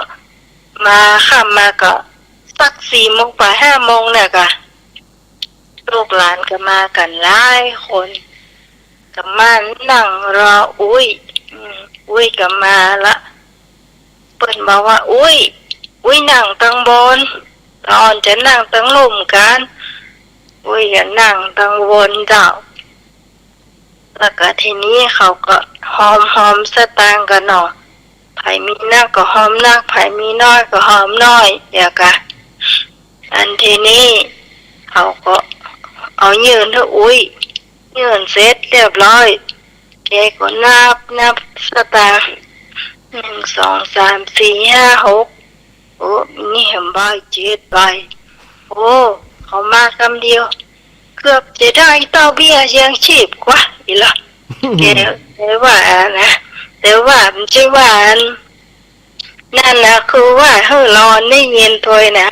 มา ค่ำมาก็สักสี่โมงป๋ายห้าโมงเนี่ยก่า ลูกหลานก็มากั๋นหลายคน ก็มานั่งรออุ๊ย อืม อุ๊ยก็มาละ เปิ้นบอกว่า อุ๊ย อุ๊ยนั่งตังบน ละอ่อนจะนั่งตังลุ่มกั๋น อุ๊ยก็นั่งตังบนเจ้า แล้วก็ทีนี้เขาก็หอมๆ สตางค์กั๋นเนาะ ใผมีนักก็หอมนัก ใผมีน้อยก็หอมน้อย เดี๋ยวก่า อันทีนี้เขาก็เอายื่นหื้ออุ๊ย ยื่นเสร็จเรียบร้อย แกก็นับนับสตางค์ หนึ่ง สอง สาม สี่ ห้า หก โอ้ นี่แหมใบ เจ็ดใบ โอ้ เขามากำเดียว เกือบจะได้เต้าเบี้ยยังชีพกว่าอี้ละ แก แกว่านะ แต่ว่ามันใจ้ว่าอัน นั่นนะ คือว่าหื้อละอ่อนได้ยินตวยนะ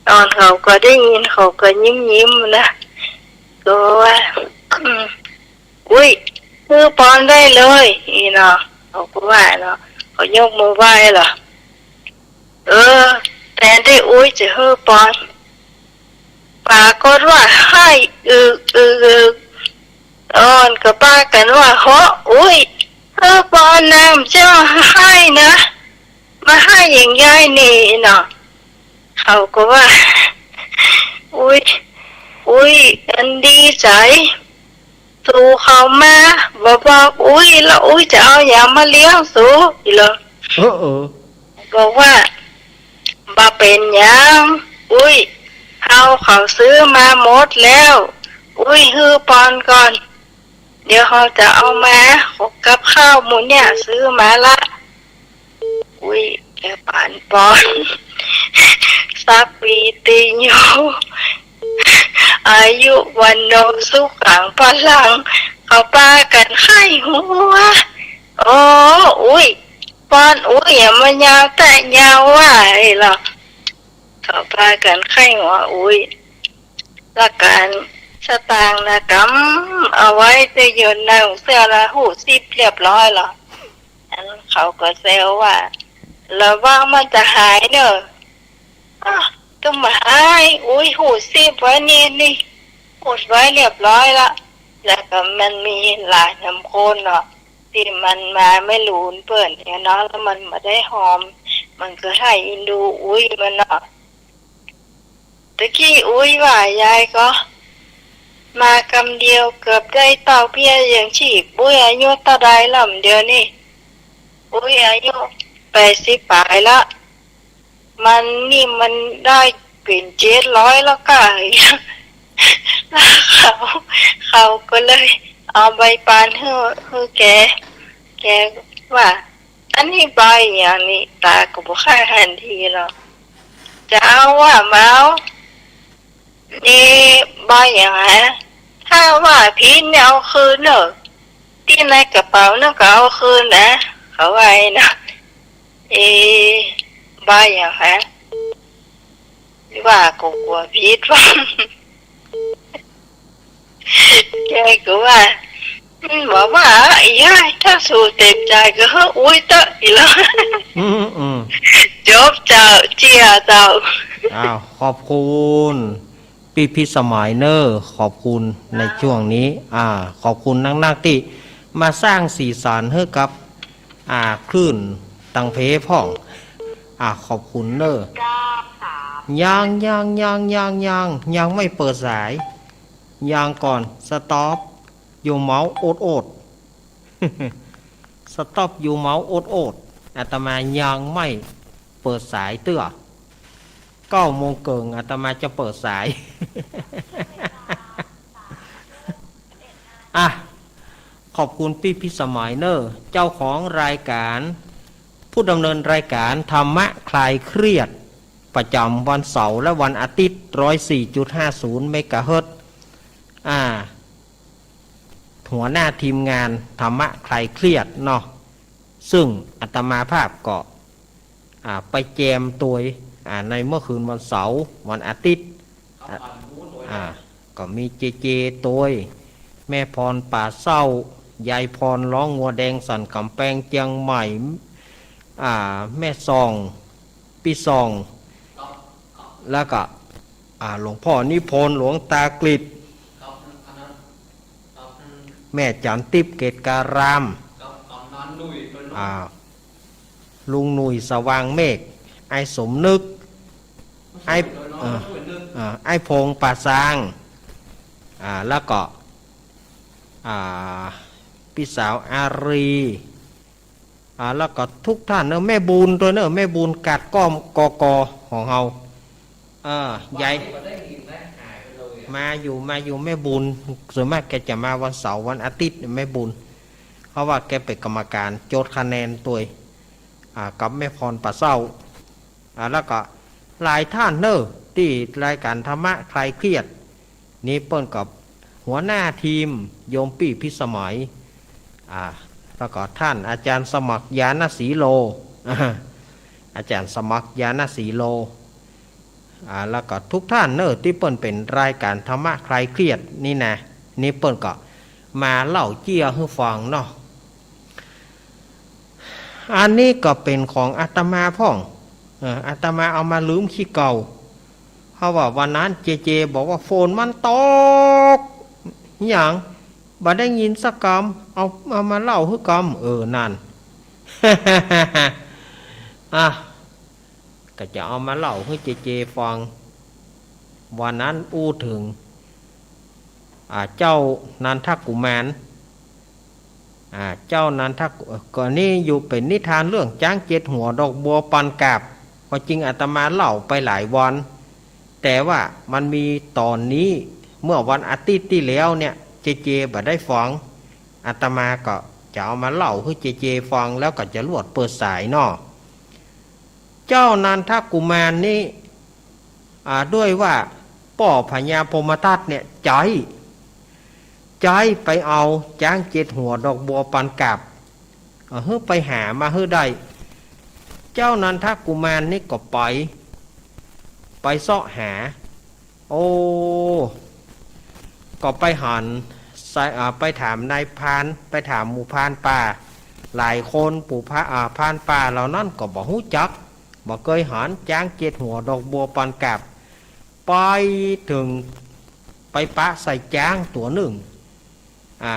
ละอ่อนเขาก็ได้ยิน เขาก็ยิ้มๆ นะ ก็ว่า อืม อุ๊ย หื้อปอนได้เลย อี้เนาะ เขาก็ว่าเนาะ เขายกมือไหว้ละ เออ แตนตี้อุ๊ยจะหื้อปอน ปรากฏว่าไห้อึกอึกอึก อ่อนก็ปากั๋นว่า เฮาะ อุ๊ย หื้อปอน นางเจ้าไห้นะ มาไห้อย่างใหญ่นี่เนาะ เขาก็ว่า อุ๊ย อุ๊ย อันดีใจ๋ สูเขามาบ่บอกอุ๊ย แล้วอุ๊ยจะเอาหยังมาเลี้ยงสู อีหลอ เออ เออ บอกว่า บ่เป๋นหยัง อุ๊ย เฮาเขาซื้อมาหมดแล้ว อุ๊ย หื้อปอนก่อน เดี๋ยวเฮาจะเอามา กับข้าวหมู่เนี่ยซื้อมาละ อุ๊ย แกปานปอน สัพพีติโย อายุ วัณโณ สุขัง พลัง เขาปากั๋นใค่หัว โอ้ อุ๊ย ปอนอุ๊ย อะ มันยาวแต๊ยาวว่า ไอ้หลอ เขาปากั๋นใค่หัวอุ๊ย ละกั๋น สตางค์นะกำเอาไว้ตี้หยุนในเสื้อละ ฮู้ซิปเรียบร้อยหลอ อันเขาก็แซวว่า ระวังมันจะหายเน่อ อ้าว ตึงบ่หาย อุ๊ย ฮู้ซิปไว้นี่ นี่ ฮู้ไว้เรียบร้อยละ แล้วก็มันมีหลายนำคนเนาะ ตี้มันมาไม่หลูนเปิ้นเนี่ยเนาะ แล้วมันบ่ได้หอม มันก็ไห้อินดูอุ๊ยมันเนาะ ตะกี้อุ๊ยว่ายายก็ มากำเดียวเกือบได้เต้าเบี้ยยังชีพ อุ๊ยอายุเต้าใดล่ำเดี๋ยวนี้ อุ๊ยอายุแปดสิบป๋ายละ มันนี่มันได้เป๋นเจ็ดร้อยแล้วก้า แล้วเขา เขาก็เลยเอาใบปานหื้อ หื้อแก แกว่า อันนี้ใบหยังนี่ ต๋าก็บ่ค่อยหันทีหรอก จะเอาว่าบ่เอา นี่ใบหยังหา ถ้าว่าผิดเนี่ยเอาคืนเน่อ ตี้ในกระเป๋านั่นก็เอาคืนนะ เขาว่าไอ้นะ เอ ใบหยังหา ว่าก็กั๋วผิดว่า แกก็ว่า อืม บอกว่า อีหยัง ถ้าสูเต็มใจ๋ก็หื้ออุ๊ยเต๊อะ อีหลอ อืม อืม จบเจ้า เจียเจ้า อ้าว ขอบคุณปี้พิสมัยเน่อ ขอบคุณในช่วงนี้ อ่า ขอบคุณนักๆ ตี้มาสร้างสีสันหื้อกับ อ่า คลื่นตังเพพ่อง อ่า ขอบคุณเน่อ ยัง ยัง ยัง ยัง ยัง ยังไม่เปิดสาย ยังก่อน สต็อป อยู่เมาส์โอดโอด สต็อป อยู่เมาส์โอดโอด อาตมายังไม่เปิดสายเตื้อ เก้าโมงเกิ่งอาตมาจะเปิดสาย อ่ะ ขอบคุณปี้พิสมัยเน่อ เจ้าของรายการ ผู้ดำเนินรายการธรรมะคลายเครียด ประจำวันเสาร์และวันอาทิตย์ ร้อยสี่จุดห้าศูนย์ เมกะเฮิรตซ์ อ่า หัวหน้าทีมงานธรรมะคลายเครียดเนาะ ซึ่งอาตมาภาพก็ อ่า ไปแจมตวย อ่า ในเมื่อคืนวันเสาร์ วันอาทิตย์ อ่า อ่า ก็มีเจเจตวย แม่พรป่าเศร้า ยายพรร้องงัวแดงสั่นก๋ำแปงเจียงใหม่ อ่า แม่ส่อง ปี้ส่อง แล้วก็ อ่า หลวงพ่อนิพนธ์ หลวงตากฤษ แม่จันทร์ทิพย์เกตการาม อ่า ลุงหนุ่ยสว่างเมฆ ไอ้สมนึก ไอ้ เอ่อ เอ่อ ไอ้พงษ์ป่าซาง อ่า แล้วก็ อ่า ปี้สาวอารี อ่า แล้วก็ทุกท่านเนอะ แม่บุญตวยเนอะ แม่บุญกาดก้อม กก ของเฮา เออ ยาย มาอยู่ มาอยู่ แม่บุญ ส่วนมากแกจะมาวันเสาร์วันอาทิตย์ แม่บุญ เพราะว่าแกเป๋นกรรมการจดคะแนนตวย อ่า กับแม่พรป่าเศร้า อ่า แล้วก็หลายท่านเนอะ ตี้รายการธรรมะคลายเครียด นี่เปิ้นก็หัวหน้าทีมโยมปี้พิสมัย อ่า แล้วก็ท่านอาจารย์สมัคร ญาณศรีโล อาจารย์สมัคร ญาณศรีโล อ่า แล้วก็ทุกท่านเนอะ ตี้เปิ้นเป๋นรายการธรรมะคลายเครียดนี่นะ นี่เปิ้นก็มาเล่าเจี้ยหื้อฟังเนาะ อันนี้ก็เป๋นของอาตมาพ่อง เออ อาตมาเอามาลืมขี้เก่า เพราะว่าวันนั้นเจเจบอกว่า ฝนมันตก หยัง บ่ได้ยินสักกำ เอา เอามาเล่าหื้อกำ เออ นั่น อ่ะ ก็จะเอามาเล่าหื้อเจเจฟัง วันนั้นอู้เถิง อ่า เจ้านันทกุมาร อ่า เจ้านันทกุ เอ่อ ก็นี้อยู่เป๋นนิทานเรื่องจ๊างเจ็ดหัวดอกบัวปันกาบ ก็จริงอาตมาเล่าไปหลายวัน แต่ว่ามันมีต๋อนนี้ เมื่อวันอาทิตย์ตี้แล้วเนี่ย เจเจบ่ได้ฟัง อาตมาก็จะเอามาเล่าหื้อเจเจฟัง แล้วก็จะลวดเปิดสายเนาะ เจ้านันทกุมารนี้ อ่า ด้วยว่าป้อพญาพรหมทัตเนี่ยใจ๊ ใจ๊ไปเอาจ๊างเจ็ดหัวดอกบัวปันกาบ เออ หื้อไปหามาหื้อได้ เจ้านันทกุมารนี่ก็ไป ไปเซาะหา โอ้ ก็ไปหัน ใส่ อ่า ไปถามนายพราน ไปถามหมู่พรานป่า หลายคน ปู่พระ อ่า พรานป่าเหล่านั้นก็บ่ฮู้จัก บ่เกยหันจ๊างเจ็ดหัวดอกบัวปันกาบ ไปเถิง ไปปะใส่จ๊างตั๋วนึ่ง อ่า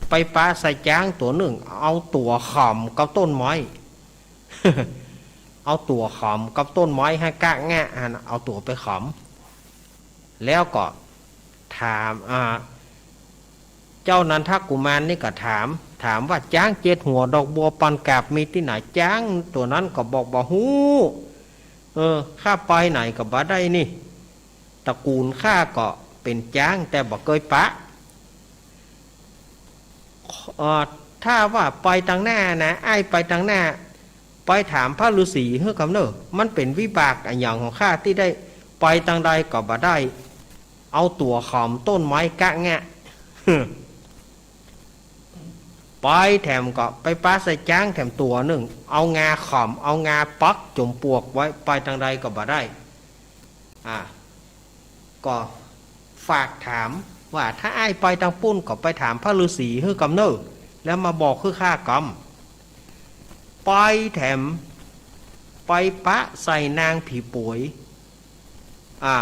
ไปปะใส่จ๊างตั๋วนึ่ง เอาตั๋วขำกับต้นไม้ เอาตั๋วขำกับต้นไม้หื้อกะแงะหั้น เอาตั๋วไปขำ แล้วก็ถาม อ่า เจ้านันทกุมารนี่ก็ถาม ถามว่า จ๊างเจ็ดหัวดอกบัวปันกาบมีตี้ไหน จ๊างตั๋วนั้นก็บอก บ่ฮู้ เออ ข้าไปไหนก็บ่ได้นี่ ตระกูลข้าก็เป๋นจ๊างแต่บ่เกยปะ เอ่อ ถ้าว่าไปตางหน้านะ อ้ายไปตางหน้า ไปถามพระฤาษีหื้อกำเน่อ มันเป๋นวิบากอะหยังของข้าตี้ได้ไปตางใดก็บ่ได้ เอาตั๋วขำต้นไม้กะแงะ ไปแถมก็ไปปะใส่จ๊างแถมตั๋วนึ่ง เอางาขำ เอางาปักจ๋มปวกไว้ ไปตางใดก็บ่ได้ อ่า ก็ฝากถามว่า ถ้าอ้ายไปตางปุ้นก็ไปถามพระฤาษีหื้อกำเน่อ แล้วมาบอกหื้อข้ากำ ไปแถม ไปปะใส่นางผีป๋วย อ่า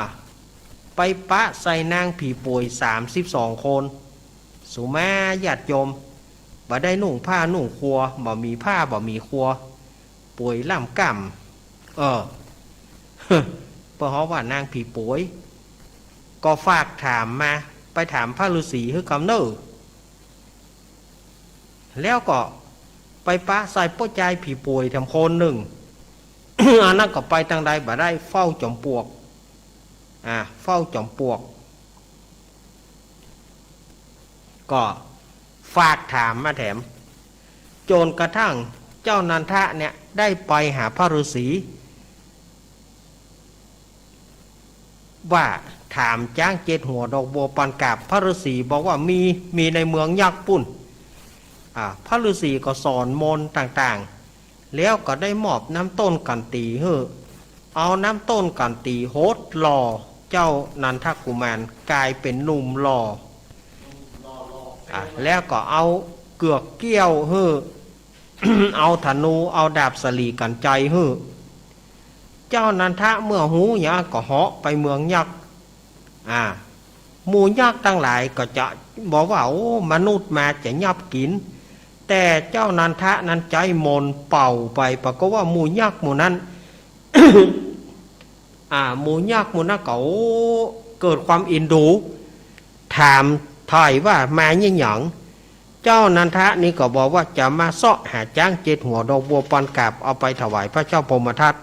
ไปปะใส่นางผีป๋วยสามสิบสองคน สุมาญาติโยม บ่ได้นุ่งผ้านุ่งครัว บ่มีผ้าบ่มีครัว ป๋วยล่ำก่ำ เออ เปิ้นฮ้องว่านางผีป๋วย ก็ฝากถามมา ไปถามพระฤาษีหื้อกำเน่อ แล้วก็ไปปะใส่ป้อจายผีป๋วยแถมคนนึ่ง อันนั้นก็ไปตางใดบ่ได้ เฝ้าจ๋มปวก อ่า เฝ้าจ๋มปวก ก็ฝากถามมาแถม จ๋นกระทั่งเจ้านันทะเนี่ยได้ไปหาพระฤาษี ว่าถามจ๊างเจ็ดหัวดอกบัวปันกาบ พระฤาษีบอกว่ามี มีในเมืองยักษ์ปุ้น อ่า พระฤาษีก็สอนมนต์ต่างๆ แล้วก็ได้มอบน้ำต้นกั๋นตีหื้อ เอาน้ำต้นกั๋นตีหดหล่อเจ้านันทกุมารก๋ายเป๋นหนุ่มหล่อ อ่ะ แล้วก็เอาเกือกเกี้ยวหื้อ เอาธนู เอาดาบสะหลีกั๋นไจหื้อ เจ้านันทะเมื่อฮู้อย่างก็เหาะไปเมืองยักษ์ อ่า หมู่ยักษ์ตังหลายก็จะบอกว่า โอ้ มนุษย์มาจะยับกิ๋น แต่เจ้านันทะนั้นใจ๊มนต์เป่าไป ปรากฏว่าหมู่ยักษ์หมู่นั้น อ่า หมู่ยักษ์หมู่นั้นก็ โอ้ เกิดความเอ็นดู ถามไถ่ว่ามาเยียะหยัง เจ้านันทะนี่ก็บอกว่าจะมาเซาะหาจ๊างเจ็ดหัวดอกบัวปันกาบเอาไปถวายพระเจ้าพรหมทัต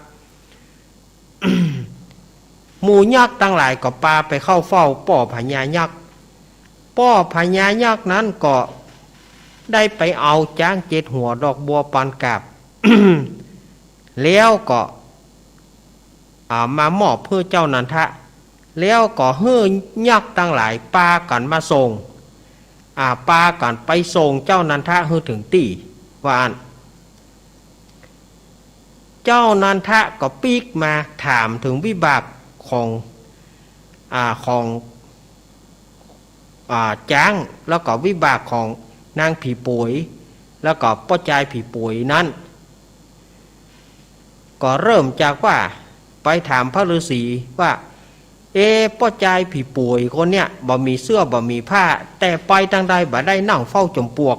หมู่ยักษ์ตังหลายก็ปาไปเข้าเฝ้าป้อพญายักษ์ ป้อพญายักษ์นั้นก็ได้ไปเอาจ๊างเจ็ดหัวดอกบัวปันกาบ แล้วก็ อ่า มามอบหื้อเจ้านันทะ แล้วก็หื้อยักษ์ตังหลายปากั๋นมาส่ง อ่า ปากั๋นไปส่งเจ้านันทะหื้อเถิงตี้ ว่าอั้น เจ้านันทะก็ปิ๊กมาถามเถิงวิบากของ อ่า ของ อ่า จ๊าง แล้วก็วิบากของนางผีป๋วย แล้วก็ป้อจายผีป๋วยนั้น ก็เริ่มจากว่าไปถามพระฤๅษีว่า เอ๊ะ ป้อจายผีป่วยคนเนี้ยบ่มีเสื้อบ่มีผ้า แต่ไปตางใดบ่ได้ นั่งเฝ้าจอมปลวก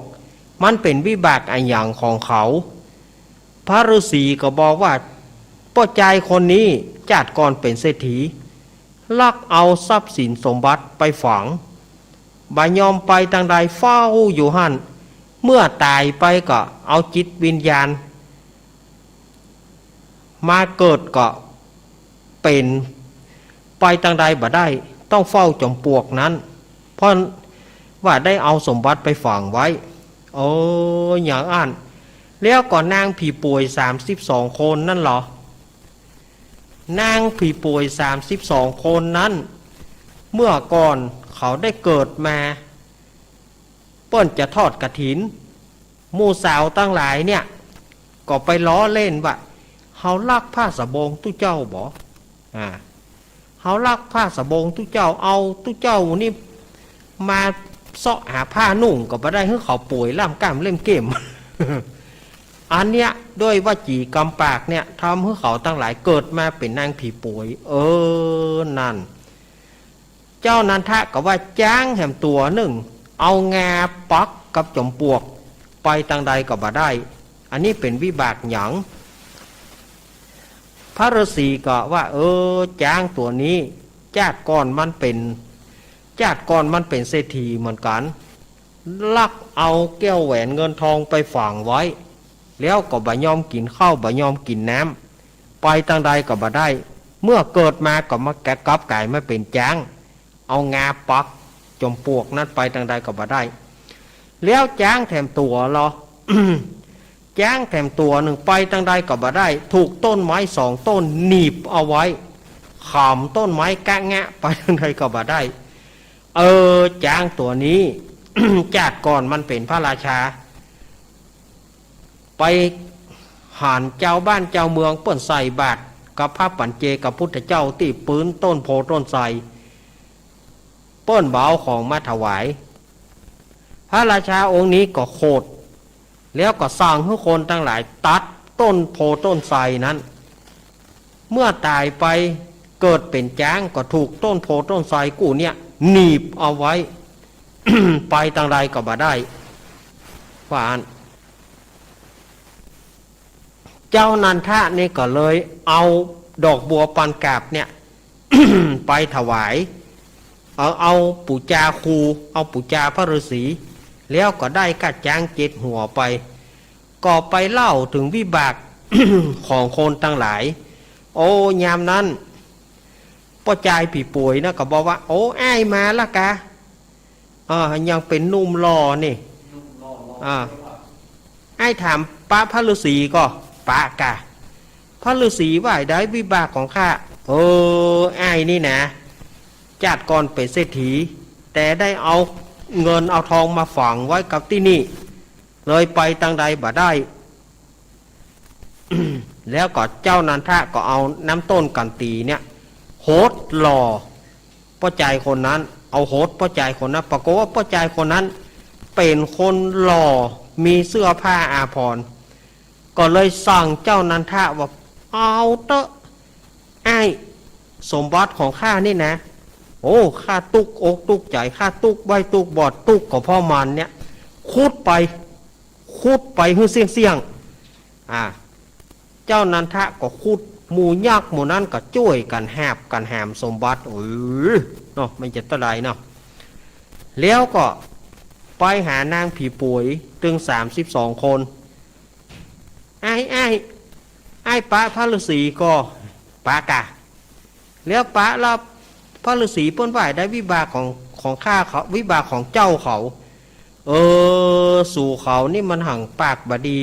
มันเป๋นวิบากอะหยังของเขา พระฤๅษีก็บอกว่า ป้อจายคนนี้จาติก่อนเป๋นเศรษฐี ลักเอาทรัพย์สินสมบัติไปฝัง บ่ยอมไปตางใด เฝ้าอยู่หั้น เมื่อต๋ายไปก็เอาจิตวิญญาณมาเกิดก็เป๋น ไปตางใดบ่ได้ ต้องเฝ้าจอมปลวกนั้น เพราะว่าได้เอาสมบัติไปฝังไว้ เออ อย่างอั้น แล้วก็นางผีป่วยสามสิบสองคนนั้นเหรอ นางผีป่วยสามสิบสองคนนั้น เมื่อก่อนเขาได้เกิดมา เปิ้นจะทอดกฐิน หมู่สาวตังหลายเนี่ย ก็ไปล้อเล่นว่า เฮาลักผ้าสบงตุ๊เจ้าบ่ อ่า เฮาลักผ้าสบงตุ๊เจ้า เอาตุ๊เจ้านี่มาเซาะหาผ้านุ่งก็บ่ได้ หื้อเขาป่วยล่ำกล้ามเล่มเก้ม อันเนี้ย ด้วยวจีกรรมปากเนี่ย ทำหื้อเขาตังหลายเกิดมาเป๋นนางผีป่วย เออ นั่น เจ้านันทะก็ว่าจ๊างแหมตั๋วนึ่ง เอางาปักกับจอมปลวก ไปตางใดก็บ่ได้ อันนี้เป๋นวิบากหยัง พระฤๅษีก็ว่า เออ จ๊างตั๋วนี้ จาติก่อนมันเป๋น จาติก่อนมันเป๋นเศรษฐีเหมือนกั๋น ลักเอาแก้วแหวนเงินทองไปฝังไว้ แล้วก็บ่ยอมกิ๋นข้าว บ่ยอมกิ๋นน้ำ ไปตางใดก็บ่ได้ เมื่อเกิดมาก็มาแกะกลับก๋ายมาเป๋นจ๊าง เอางาปักจอมปลวกนั้น ไปตางใดก็บ่ได้ แล้วจ๊างแถมตั๋วเหรอ จ๊างแถมตั๋วนึ่ง ไปตางใดก็บ่ได้ ถูกต้นไม้สองต้นหนีบเอาไว้ ขำต้นไม้กะงะ ไปตางใดก็บ่ได้ เออ จ๊างตั๋วนี้ จาติก่อนมันเป๋นพระราชา ไปหันจาวบ้านจาวเมืองเปิ้นใส่บาตรกับพระปัจเจกพุทธเจ้าตี้ปื๊นต้นโพธิ์ต้นไทร เปิ้นบ่เอาของมาถวาย พระราชาองค์นี้ก็โขด แล้วก็สั่งหื้อคนตังหลายตัดต้นโพธิ์ต้นไทรนั้น เมื่อต๋ายไปเกิดเป๋นจ๊างก็ถูกต้นโพธิ์ต้นไทรกู้เนี่ยหนีบเอาไว้ ไปตางใดก็บ่ได้ ว่าอั้น เจ้านันทะนี่ก็เลยเอาดอกบัวปันกาบเนี่ย ไปถวาย เอา เอาปู๋จาครู เอาปู๋จาพระฤๅษี แล้วก็ได้ก้าจ๊างเจ็ดหัวไป ก็ไปเล่าเถิงวิบาก ของคนตังหลาย โอ้ ยามนั้น ป้อจายผีป่วยนะก็บอกว่า โอ้ อ้ายมาละกา อ่า ยังเป๋นหนุ่มหล่อนี่ อ่า อ้ายถามปะพระฤๅษีก่อ ปะกา พระฤๅษีว่าใดวิบากของข้า เออ อ้ายนี่นะ จาติก่อนเป๋นเศรษฐี แต่ได้เอาเงินเอาทองมาฝังไว้กับตี้นี่ เลยไปตางใดบ่ได้ แล้วก็เจ้านันทะก็เอาน้ำต้นกั๋นตีเนี่ย หดหล่อป้อจายคนนั้น เอาหดป้อจายคนนั้น ปรากฏว่าป้อจายคนนั้นเป๋นคนหล่อ มีเสื้อผ้าอาภรณ์ ก็เลยสั่งเจ้านันทะว่า เอาเต๊อะ อ้าย สมบัติของข้านี่นะ โอ้ ข้าตุ๊กอกตุ๊กใจ๋ ข้าตุ๊กใบ้ตุ๊กบอด ตุ๊กก็เพราะมันเนี่ย ขุดไป ขุดไปหื้อเสี้ยงๆ อ่า เจ้านันทะก็ขุด หมู่ยักษ์หมู่นั้นก็จ้วยกั๋นหาบกั๋นหามสมบัติ เออ เนาะ มันจะเต้าใดเนาะ แล้วก็ไปหานางผีป่วยตึงสามสิบสองคน อ้าย อ้าย อ้ายปะพระฤๅษีก่อ ปะกา แล้วปะแล้วพระฤๅษีเปิ้นว่าใดวิบากของ ของข้าเขา วิบากของเจ้าเขา เออ สูเขานี่มันหังปากบ่ดี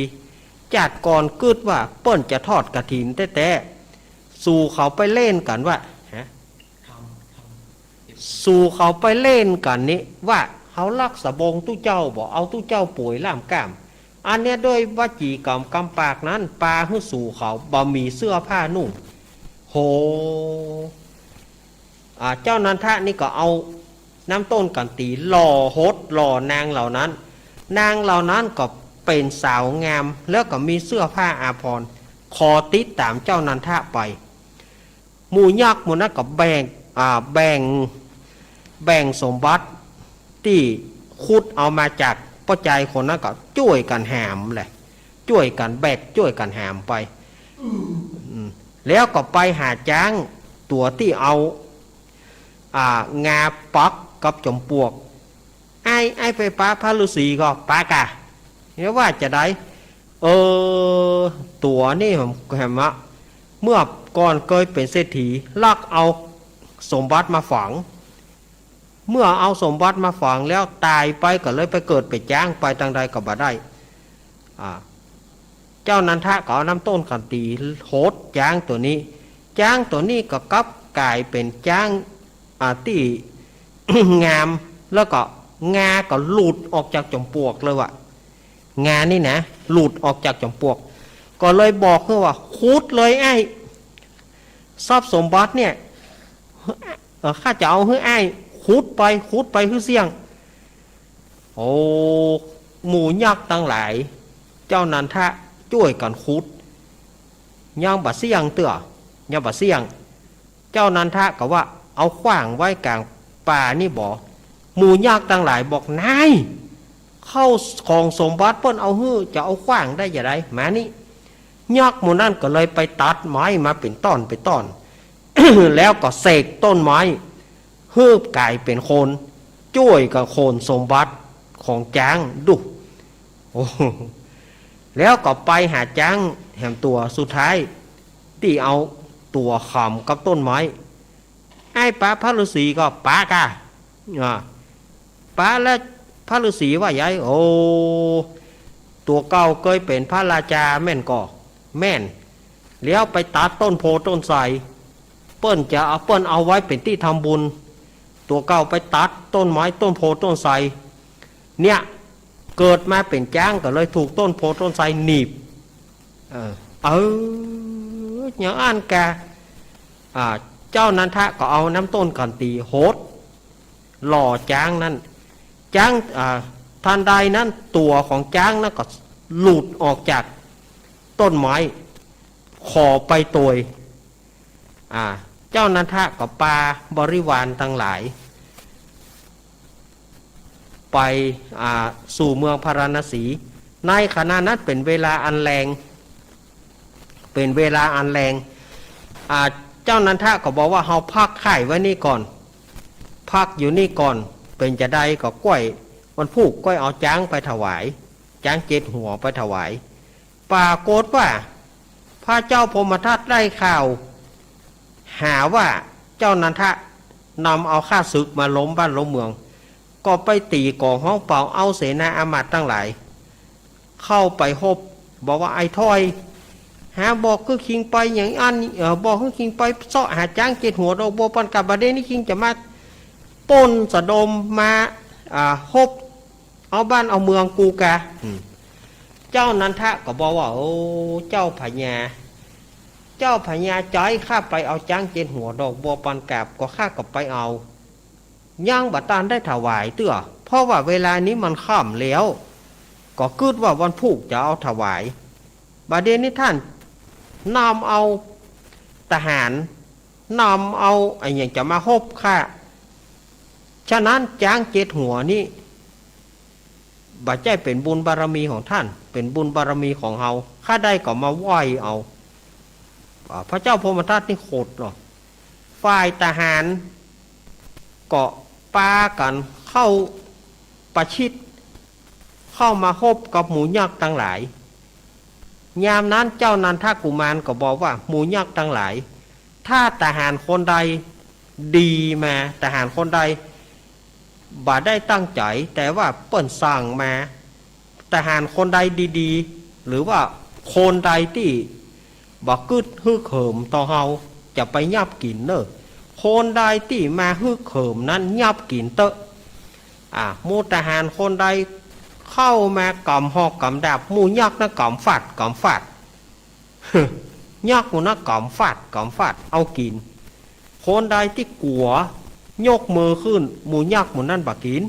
จาติก่อนกึ๊ดว่าเปิ้นจะทอดกฐินแต๊ๆ สูเขาไปเล่นกั๋นว่า ฮะ สูเขาไปเล่นกั๋นนี่ว่า เฮาลักสบงตุ๊เจ้าบ่ เอาตุ๊เจ้าป่วยล่ามกล้าม อันเนี้ยด้วยวจีกรรมกำปากนั้น ปาหื้อสูเขาบ่มีเสื้อผ้านุ่ง โห อ่า เจ้านันทะนี่ก็เอาน้ำต้นกั๋นตีหล่อหดหล่อนางเหล่านั้น นางเหล่านั้นก็เป๋นสาวงาม แล้วก็มีเสื้อผ้าอาภรณ์ ขอติดต๋ามเจ้านันทะไป หมู่ยักษ์หมู่นั้นก็แบ่ง อ่า แบ่ง แบ่งสมบัติตี้ขุดเอามาจากป้อจายคนนั้นก็จ้วยกั๋นหามแหละ จ้วยกั๋นแบก จ้วยกั๋นหามไป อืม แล้วก็ไปหาจ๊างตั๋วตี้เอา อ่า งาปักกับจ๋อมปลวก ไอ้ ไอ้ไปปะพระฤๅษีก่อ ปะก่า เรียกว่าจะใด เออ ตั๋วนี่แหมอะ เมื่อก่อนเกยเป๋นเศรษฐี ลักเอาสมบัติมาฝัง เมื่อเอาสมบัติมาฝังแล้วต๋ายไปก็เลยไปเกิดเป๋นจ๊าง ไปตางใดก็บ่ได้ อ่า เจ้านันทะก็เอาน้ำต้นขันตีหดจ๊างตั๋วนี้ จ๊างตั๋วนี้ก็กลับก๋ายเป๋นจ๊าง อ่า ตี้ งาม แล้วก็งาก็หลุดออกจากจ๋อมปลวกเลยว่ะ งานี่นะ หลุดออกจากจ๋อมปลวก ก็เลยบอกหื้อว่า ขุดเลยไอ้ ทรัพย์สมบัติเนี่ย เอ่อ ข้าจะเอาหื้อไอ้ ขุดไป ขุดไปหื้อเสี้ยง โอ้ หมู่ยักษ์ตังหลาย เจ้านันทะจ้วยกั๋นขุด ยังบ่เสี้ยงเตื้อ ยังบ่เสี้ยง เจ้านันทะก็ว่า เอาขว้างไว้ก๋างป่านี่บ่ หมู่ยักษ์ตังหลายบอก นาย เข้าของสมบัติเปิ้นเอาหื้อ จะเอาขว้างได้จะใด มานี่ ยักษ์หมู่นั้นก็เลยไปตัดไม้มาเป๋นต้อนเป๋นต้อน แล้วก็เสกต้นไม้ หื้อก๋ายเป๋นคน จ้วยกั๋นขนสมบัติของจ๊างดู โอ้ แล้วก็ไปหาจ๊างแหมตั๋วสุดท้าย ตี้เอาตั๋วขำกับต้นไม้ ไอ้ปะพระฤๅษีก่อ ปะก่า อ่า ปะแล้วพระฤๅษีว่าใหญ่ โอ้ ตั๋วเก่าเกยเป๋นพระราจาแม่นก่อ แม่น แล้วไปตัดต้นโพธิ์ต้นไทร เปิ้นจะเอา เปิ้นเอาไว้เป๋นตี้ทำบุญ ตั๋วเก่าไปตัดต้นไม้ต้นโพธิ์ต้นไทร เนี่ย เกิดมาเป๋นจ๊างก็เลยถูกต้นโพธิ์ต้นไทรหนีบ เออ เออ อย่างอั้นกา อ่า เจ้านันทะก็เอาน้ำต้นขันตีหดหล่อจ๊างนั้น จ๊าง อ่า ทันใดนั้นตั๋วของจ๊างนั้นก็หลุดออกจากต้นไม้ ขอไปโตย อ่า เจ้านันทะก็ปาบริวารตังหลาย ไป อ่า สู่เมืองพาราณสี ในขณะนั้นเป๋นเวลาอันแลง เป๋นเวลาอันแลง อ่า เจ้านันทะก็บอกว่า เฮาพักค่ายไว้นี่ก่อน พักอยู่นี่ก่อน เป๋นจะใดก็ก้อย วันพูกก้อยเอาจ๊างไปถวาย จ๊างเจ็ดหัวไปถวาย ปรากฏว่า พระเจ้าพรหมทัตได้ข่าว หาว่าเจ้านันทะนำเอาข้าศึกมาล้มบ้านล้มเมือง ก็ไปตี๋ก๋องฮ้องเป๋า เอาเสนาอามาตย์ตังหลาย เข้าไปฮบ บอกว่า ไอ้ถ้อย หาบอกหื้อคิงไปอย่างอั้น เอ่อ บอกหื้อคิงไปเซาะหาจ๊างเจ็ดหัวดอกบัวปันกาบ บ่าดเดนี่คิงจะมาปล้นสะดม มา อ่า ฮบ เอาบ้านเอาเมืองกูกา อืม เจ้านันทะก็บอกว่า โอ้ เจ้าพญา เจ้าพญาใจ๋ข้าไปเอาจ๊างเจ็ดหัวดอกบัวปันกาบ ก็ข้าก็ไปเอา ยังบ่ตันได้ถวายเตื้อ เพราะว่าเวลานี้มันค่ำแล้ว ก็กึ๊ดว่าวันพูกจะเอาถวาย บ่าดเดนี่ต้านนำเอาทหาร นำเอาอะหยังจะมาฮบข้า ฉะนั้นจ๊างเจ็ดหัวนี้ บ่ใจ้เป๋นบุญบารมีของต้าน เป๋นบุญบารมีของเฮา ข้าได้ก็มาไหว้เอา อ่า พระเจ้าพรหมทัตนี่โขดเนาะ ฝ่ายทหารก็ปากั๋นเข้าประชิด เข้ามาฮบกับหมู่ยักษ์ตังหลาย ยามนั้นเจ้านันทกุมารก็บอกว่า หมู่ยักษ์ตังหลาย ถ้าทหารคนใดดีมา ทหารคนใดบ่ได้ตั้งใจ๋ แต่ว่าเปิ้นสั่งมา ทหารคนใดดีๆ หรือว่าคนใดตี้บ่กึ๊ดฮึกเหิมต่อเฮา จะไปยับกิ๋นเน่อ คนใดตี้มาฮึกเหิมนั้นยับกิ๋นเต๊อะ อ่า หมู่ทหารคนใดเข้ามากำหอกกำดาบ หมู่ยักษ์นั้นกำฟาด กำฟาด ยักษ์หมู่นั้นกำฟาด กำฟาด เอากิ๋น คนใดตี้กั๋วยกมือขึ้น หมู่ยักษ์หมู่นั้นบ่กิ๋น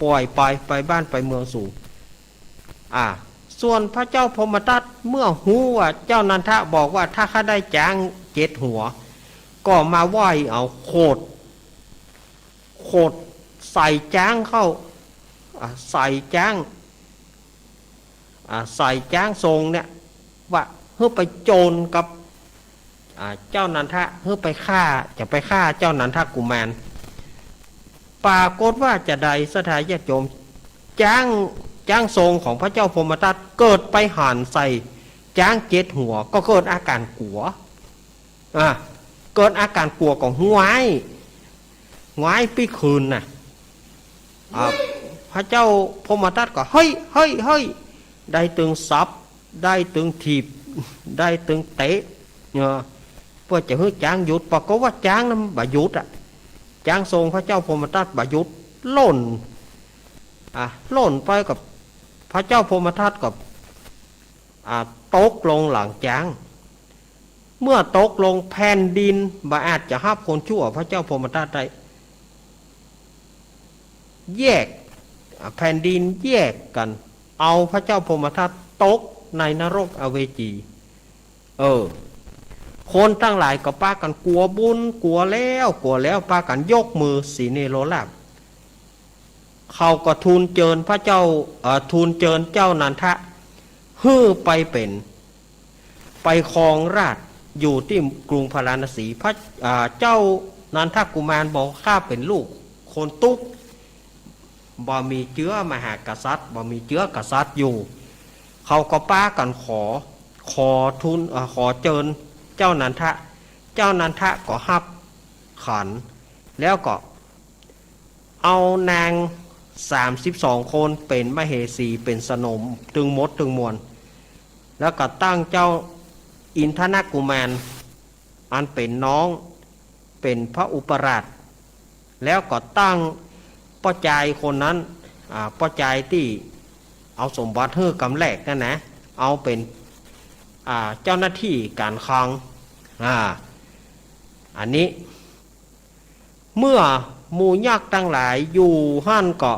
ป่อยไป ไปบ้านไปเมืองสู อ่า ส่วนพระเจ้าพรหมทัตเมื่อฮู้ว่าเจ้านันทะบอกว่าถ้าข้าได้จ๊างเจ็ดหัว ก็มาไหว้เอาขด ขดใส่จ๊างเข้า อ่า ใส่จ๊าง อ่า ใส่จ๊างทรงเนี่ย ว่าหื้อไปโจรกับ อ่า เจ้านันทะ หื้อไปฆ่า จะไปฆ่าเจ้านันทกุมาร ปรากฏว่าจะใดศรัทธาญาติโยม จ๊าง จ๊างทรงของพระเจ้าพรหมทัตเกิดไปหันใส่จ๊างเจ็ดหัว ก็เกิดอาการกลัว อ่า เกิดอาการกลัวก็ฮ้วย ฮ้วยปี้คืนน่ะ อ่า พระเจ้าพรหมทัตก็ เฮ้ย เฮ้ย เฮ้ย ได้ตึงสับ ได้ตึงถีบ ได้ตึงเตะ เนาะ เปื้อจะหื้อจ๊างหยุด ปรากฏว่าจ๊างนั้นบ่หยุดอะ จ๊างทรงพระเจ้าพรหมทัตบ่หยุด ล่น อ่ะ ล่นไปกับพระเจ้าพรหมทัตกับ อ่า ตกลงหลังจ๊าง เมื่อตกลงแผ่นดินบ่อาจจะฮับคนชั่วพระเจ้าพรหมทัตได้ แยก อ่า แผ่นดินแยกกั๋น เอาพระเจ้าพรหมทัตตกในนรกอเวจี เออ คนตังหลายก็ปากั๋นกั๋วบุญ กั๋วแล้ว กั๋วแล้ว ปากั๋นยกมือสีเนโรราบ เขาก็ทูลเจิญพระเจ้า เอ่อ ทูลเจิญเจ้านันทะ หื้อไปเป๋น ไปครองราชย์อยู่ตี้กรุงพาราณสี พระ อ่า เจ้านันทกุมารบอก ข้าเป๋นลูกคนตุ๊กข์ บ่มีเจื๊อมหากษัตริย์ บ่มีเจื๊อกษัตริย์อยู่ เขาก็ปากั๋นขอ ขอทูล เอ่อ ขอเจิญเจ้านันทะ เจ้านันทะก็ฮับขัน แล้วก็เอานางสามสิบสองคนเป๋นมเหสี เป๋นสนมตึงหมดตึงมวล แล้วก็ตั้งเจ้าอินทนกุมาร อันเป๋นน้อง เป๋นพระอุปราช แล้วก็ตั้งป้อจายคนนั้น อ่า ป้อจายตี้เอาสมบัติหื้อกำแรกนั้นนะ เอาเป๋น อ่า เจ้าหน้าตี้ก๋านคลัง อ่า อันนี้ เมื่อหมู่ยักษ์ตังหลายอยู่หั้นก็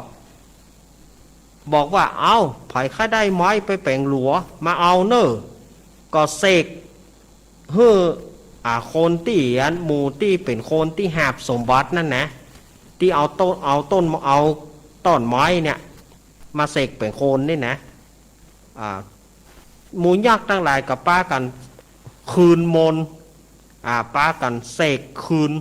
บอกว่า เอ้า ใผใค่ได้ไม้ไปแป๋งหลัว มาเอาเน่อ ก็เสกหื้อ อ่า คนตี้อัน หมู่ตี้เป๋นคนตี้หาบสมบัตินั้นนะ ตี้เอาต้น เอาต้น เอาต้นไม้เนี่ย มาเสกเป๋นคนนี่นะ อ่า หมู่ยักษ์ตังหลายก็ปากั๋นคืนมนต์ อ่า ปากั๋นเสกคืน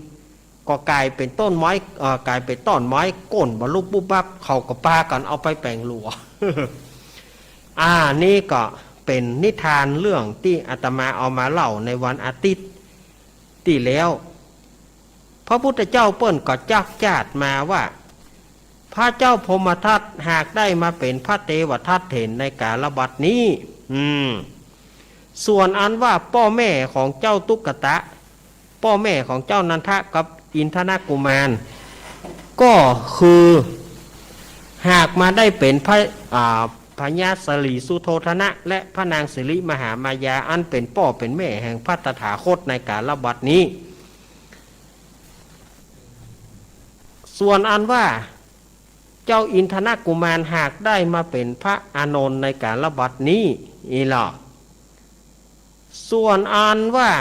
ก็ก๋ายเป๋นต้นไม้ เอ่อ ก๋ายเป๋นต้นไม้ก้นบรรลุปุ๊บปั๊บ เขาก็ปากั๋นเอาไปแป๋งหลัว อ่า นี่ก็เป๋นนิทานเรื่องตี้อาตมาเอามาเล่าในวันอาทิตย์ตี้แล้ว พระพุทธเจ้าเปิ้นก็จักจาดมาว่า พระเจ้าพรหมทัตหากได้มาเป๋นพระเตวทัตเถรในกาลบัดนี้ อืม ส่วนอันว่าป้อแม่ของเจ้าตุ๊กตะ ป้อแม่ของเจ้านันทะกับอินทนกุมาร ก็คือหากมาได้เป๋นพระ อ่า พญาสลีสุโธทนะ และพระนางสิริมหามายา อันเป๋นป้อเป๋นแม่แห่งพระตถาคตในกาลบัดนี้ ส่วนอันว่าเจ้าอินทนกุมารหากได้มาเป๋นพระอานนท์ในกาลบัดนี้ อีหละ ส่วนอันว่า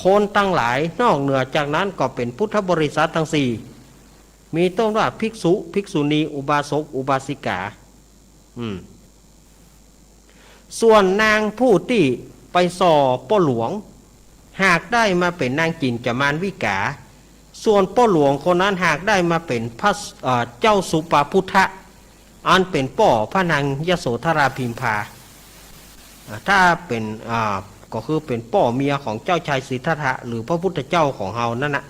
คนตังหลายนอกเหนือจากนั้นก็เป๋นพุทธบริษัทตังสี่ มีต้นว่าภิกษุ ภิกษุณี อุบาสก อุบาสิกา อืม ส่วนนางผู้ตี้ไปส่อป้อหลวง หากได้มาเป๋นนางจินจมานวิกา ส่วนป้อหลวงคนนั้นหากได้มาเป๋นพระ เอ่อ เจ้าสุปาพุทธะ อันเป๋นป้อพระนางยโสธราพิมพา อ่า ถ้าเป๋น อ่า ก็คือเป๋นป้อเมียของเจ้าชายสิทธัตถะ หรือพระพุทธเจ้าของเฮานั่นน่ะ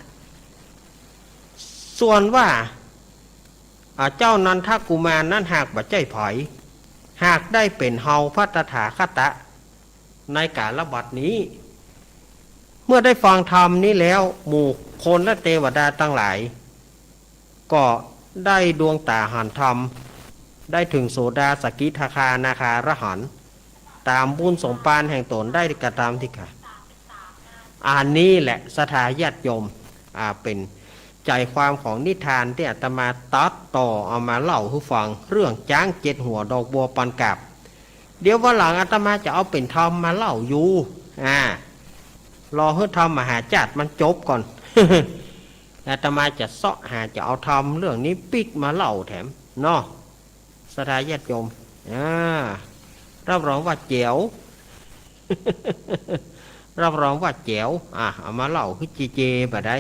ส่วนว่า อ่า เจ้านันทกุมารนั้นหากบ่ใจ้ใผ หากได้เป๋นเฮาพระตถาคตะในกาลบัดนี้ เมื่อได้ฟังธรรมนี้แล้ว หมู่คนและเตวดาตังหลาย ก็ได้ดวงต๋าหันธรรม ได้เถิงโสดา สกิทาคา อนาคา อรหันต์ ต๋ามบุญสมภารแห่งต๋นได้กระทำตี้ขาด อันนี้แหละศรัทธาญาติโยม อ่า เป๋นใจ๋ความของนิทานตี้อาตมาตัดต่อเอามาเล่าหื้อฟัง เรื่องจ๊างเจ็ดหัวดอกบัวปันกาบ เดี๋ยววันหลังอาตมาจะเอาเป๋นธรรมมาเล่าอยู่ อ่า รอหื้อธรรมมหาจาตุมันจบก่อน อาตมาจะเซาะหาจะเอาธรรมเรื่องนี้ปิ๊กมาเล่าแถมเนาะ ศรัทธาญาติโยม อ่า รับรองว่าแจ๋ว รับรองว่าแจ๋ว อ่ะ เอามาเล่าหื้อเจเจบ่าใด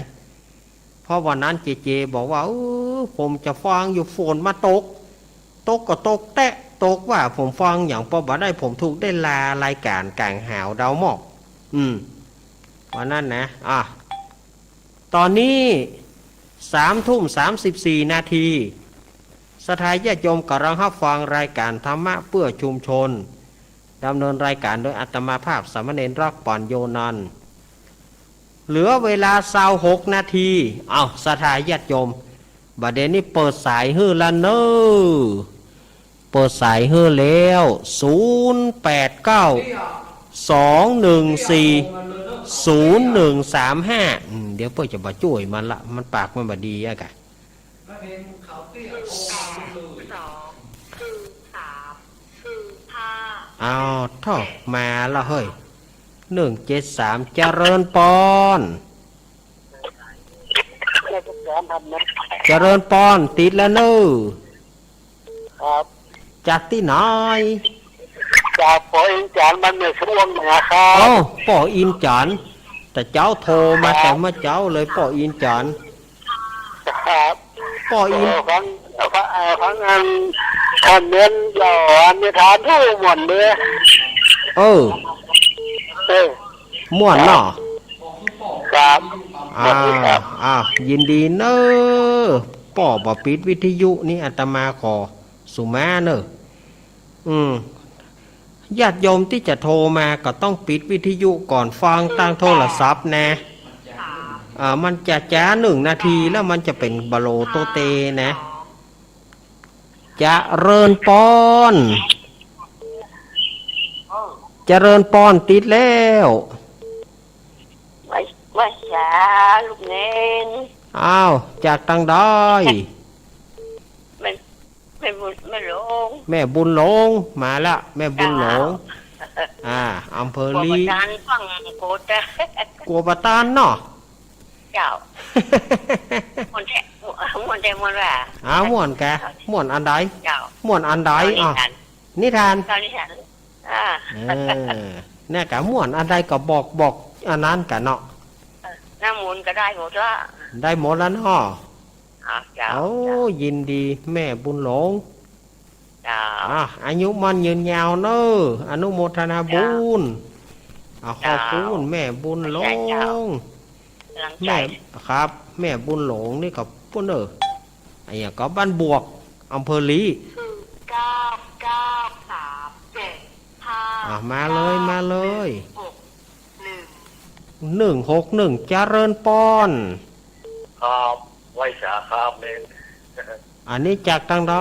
เพราะวันนั้นเจเจบอกว่า เออ ผมจะฟังอยู่ ฝนมาตก ตกก็ตกแต๊ ตกว่า ผมฟังหยังปอบ่ได้ ผมถูกได้ลารายก๋านก๋างหาวดาวหมอก อืม วันนั้นนะ อ่ะ ต๋อนนี้สามทุ่มสามสิบสี่นาที ศรัทธาญาติโยมก่ำลังฮับฟังรายก๋านธรรมะเปื้อชุมชน ดำเนินรายก๋านโดยอาตมาภาพสามเณรรักปั๋ญโญนันท์ เหลือเวลาซาวหกนาที เอ้า ศรัทธาญาติโยม บ่าเดี่ยวนี้เปิดสายหื้อละเน่อ เปิดสายหื้อแล้ว ศูนย์แปดเก้า สองหนึ่งสี่ ศูนย์หนึ่งสามห้า อืม เดี๋ยวเปิ้นจะบ่าจ้วยมันละ มันปากมันบ่าดีอะกะ อ้าว เถาะ มาละเฮ้ย หนึ่งเจ็ดสาม เจริญปอน เจริญปอน ติดแล้วเน่อ ครับ จากตี้ไหน จากป้ออินจ๋ารย์ บ้านแม่สะอ้วงนะครับ โอ้ ป้ออินจ๋ารย์ แต่เจ๊าโทรมา ครับ แต่เมื่อเจ๊าเลย ป้ออินจ๋ารย์ ครับ ป้ออิน เออ ฟัง ฟัง เออ ฟังอัน อันเน้นเจ้า อันนิทานฮู้ม่วนเน่อ เออ เออ ม่วนเนาะ ครับ อ่า ครับ อ่า ยินดีเน่อ ป้อบ่าปิดวิทยุนี่ อาตมาขอสุมาเน่อ อืม ญาติโยมตี้จะโทรมาก็ต้องปิดวิทยุก่อน ฟังตางโทรศัพท์นะ อ่า มันจะจ๊าหนึ่งนาทีแล้วมันจะเป๋นบ่าโหลโตเตนะ เจริญปอน เจริญปอน ติดแล้ว ไหว้ ไหว้สาลูกเณร อ้าว จากตางใด แม่ แม่บุญ แม่หลง แม่บุญหลง มาละ แม่บุญหลง เจ้า อ่า อำเภอลี้ กั๋วบ่าตาน ฟังโกตะ กั๋วบ่าตานเนาะ เจ้า ม่วนแต๊ ม่วนแต๊ ม่วนว่า อ่า ม่วนกะ ม่วนอันใด เจ้า ม่วนอันใด เจ้านิทาน อ่ะ นิทาน เจ้านิทาน อ่า เออ เนี่ยกะ ม่วนอันใดก็บอก บอกอันนั้นกะเนาะ เออ น้ำมนต์ก็ได้หมดละ ได้หมดแล้วเนาะ อ่ะ เจ้า โอ้ เจ้า ยินดีแม่บุญหลง เจ้า อ่ะ อายุมั่นยืนยาวเน่อ อนุโมทนาบุญ เจ้า อ่ะ ขอบคุณ เจ้า แม่บุญหลง ขอบใจเจ้า กำลังใจ แม่ ครับ แม่บุญหลงนี่ก็ปุ้นเน่อ อะหยังก็บ้านบวก อำเภอลี้ เก้าเก้าสามเจ็ดห้า อ่ะ มาเลย มาเลย หนึ่งหกหนึ่ง หนึ่งหกหนึ่ง เจริญปอน ครับ ไหว้สาครับเณร อันนี้จากตางใด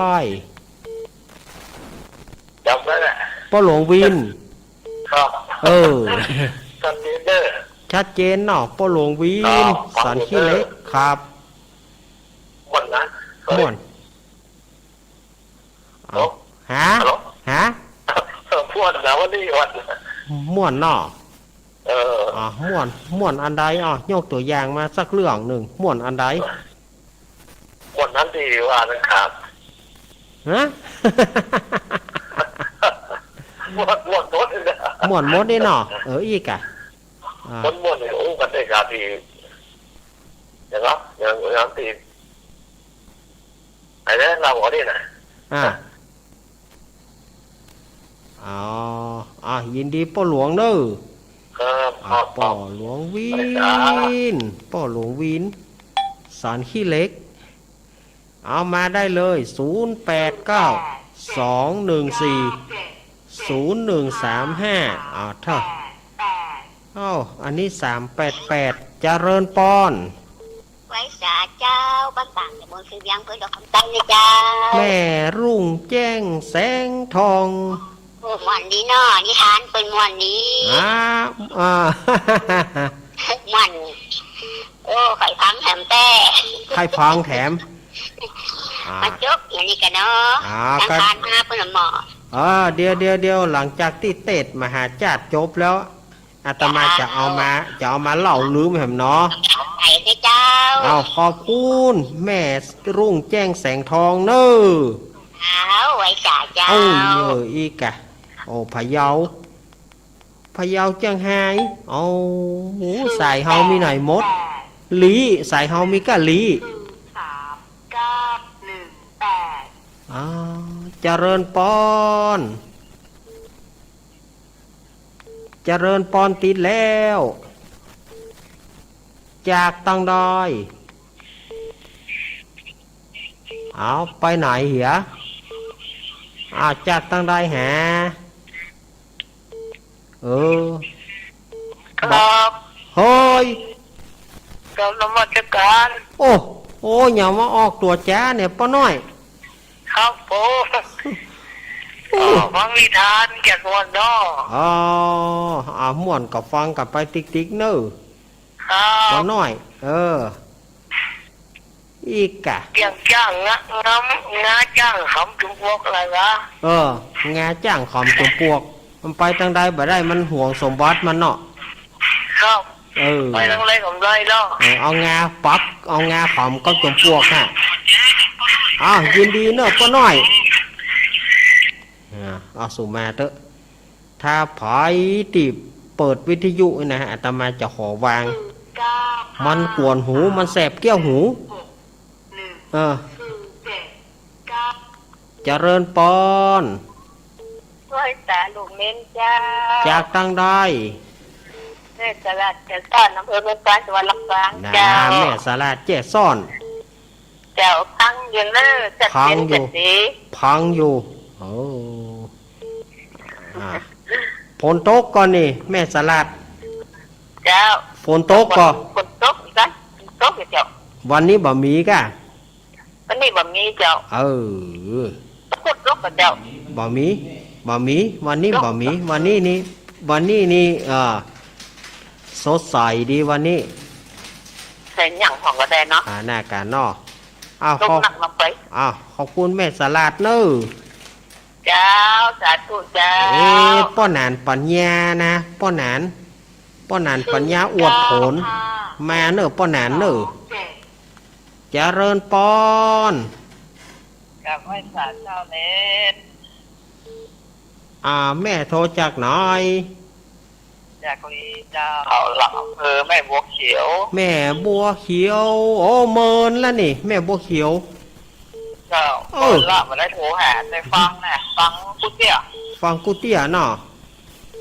จำได้แหละ ป้อหลวงวิน ครับ เออ ชัดเจนเน่อ ชัดเจนเนาะ ป้อหลวงวิน ครับ สันขี้เหล็ก ครับ ม่วนนะ ม่วน ฮัลโหล ฮะ ฮัลโหล ฮะ ม่วนนะวันนี้ม่วน ม่วนเนาะ เออ อ่ะ ม่วน ม่วนอันใด อ่ะ ยกตั๋วอย่างมาสักเรื่องนึ่ง ม่วนอันใด ม่วนนั้นตี้ว่านะครับ ฮะ ม่วน ม่วนหมดเลยนะ ม่วนหมดนี่เนาะ เออ อีกอะ อ่ะ ม่วน ม่วนเนี่ย โอ้ กันได้ครับพี่ เดี๋ยวนะ อย่าง อย่างตี้ ไอ้เนี่ย เล่าอันนี้นะ อ่ะ อ๋อ อ่ะ ยินดีป้อหลวงเน่อ ครับ อ่ะ ครับ ป้อหลวงวิน ป้อหลวงวิน สันขี้เหล็ก เอามาได้เลย ศูนย์แปดเก้า สองหนึ่งสี่ ศูนย์หนึ่งสามห้า อ่ะ เถาะ เอ้า อันนี้ สามแปดแปด เจริญปอน ไหว้สาเจ้า บ้านต่างจากเมืองคือเวียง อำเภอดอกคำใต้นะเจ้า แม่รุ่งแจ้งแสงทอง โอ้ ม่วนดีเนาะ นิทานเปิ้นม่วนดี อ่า อ่า ม่วน โอ้ ใค่ฟังแถมแต๊ ใค่ฟังแถม อ่า มาจบอย่างนี้กันเนาะ อ่า ทาง ก็ ผ่านมาเปิ้นหมอ เออ เดี๋ยว เดี๋ยว เดี๋ยว หลังจากตี้เตสน์มหาจาตุจบแล้ว อาตมาจะเอามา จะเอามาเล่าลืมแหมเนาะ ไหนสิเจ้า เอา ขอบคุณแม่รุ่งแจ้งแสงทองเน่อ เอา ไหว้สาเจ้า เออ เออ อีกอะ โอ้ พะเยา พะเยา เจียงฮาย โอ้ สายเฮามีหน่อยมด ลี้ สายเฮามีก้าลี้ สามเก้าหนึ่งแปด อ้าว เจริญปอน เจริญปอน ติดแล้ว จากตังใด เอา ไปไหนเหีย อ้าว จากตังใดแห เออ ครับ เฮ้ย กราบนมัสการ โอ้ โอ้ อย่ามาออกตั๋วจ๊าเนี่ย ป้อน้อย ครับผม โอ้ อ๋อ ฟังนิทานแก่ม่วนเนาะ อ๋อ อ่า ม่วนก็ฟังกั๋นไปติ๊กๆ เน่อ ครับ ป้อน้อย เออ อีกอะ เกี่ยงจ้างงะ งาม งาจ้างขำจุมปวกอะไรวะ เออ งาจ้างขำจุมปวก มันไปตังใดบ่ได้ มันหวงสมบัติมันเนาะ ครับ เออ ไปตังใดก็บ่ได้เนาะ เออ เอางาปัก เอางาขำกับจุมปวกฮะ อ้าว ยินดีเนาะ ป้อน้อย อ่า เอาสู่มาเต๊อะ ถ้าใผตี้เปิดวิทยุนะ อาตมาจะขอวาง มันกวนหู มันแสบเกี้ยวหู เออ เจริญปอน ไหว้สาลูกเม้นเจ้า จากตังใด แม่สลาดแจ้ซ้อน อำเภอเมืองปาน จังหวัดลำปาง น่า เจ้า แม่สลาดแจ้ซ้อน เจ้า ฟังอยู่เน่อ ฟังอยู่ ฟังอยู่ โอ้ อ่า ฝนตกก่อนี่ แม่สลาด เจ้า ฝนตกก่อ ฝนตกกั๋น ฝนตกอยู่เจ้า วันนี้บ่มีก้า วันนี้บ่มีเจ้า เออ ฝนตกกั๋นเจ้า บ่มี บ่มี วันนี้บ่มี วันนี้นี่ วันนี้นี่ เออ สดใสดีวันนี้ ใส่หยังของก็ได้เนาะ อ่า หน้าการเนาะ อ้าว ตกหนักลงไป อ้าว ขอบคุณแม่สลาดเน่อ เจ้า สาธุเจ้า เอ๊ะ ป้อหนานปัญญานะ ป้อหนาน ป้อหนานปัญญาอวดผล มาเน่อ ป้อหนานเน่อ เจริญปอน กราบไหว้สาเจ้าเน้น อ่า แม่โทรจากไหน จากลีเจ้า เขาหลังอำเภอแม่บัวเขียว แม่บัวเขียว โอ้ เมินแล้วนี่ แม่บัวเขียว เจ้า เออ เมินละ บ่ได้โทรหา แต่ฟังน่ะ ฟังกู้เตี้ย ฟังกู้เตี้ยเนาะ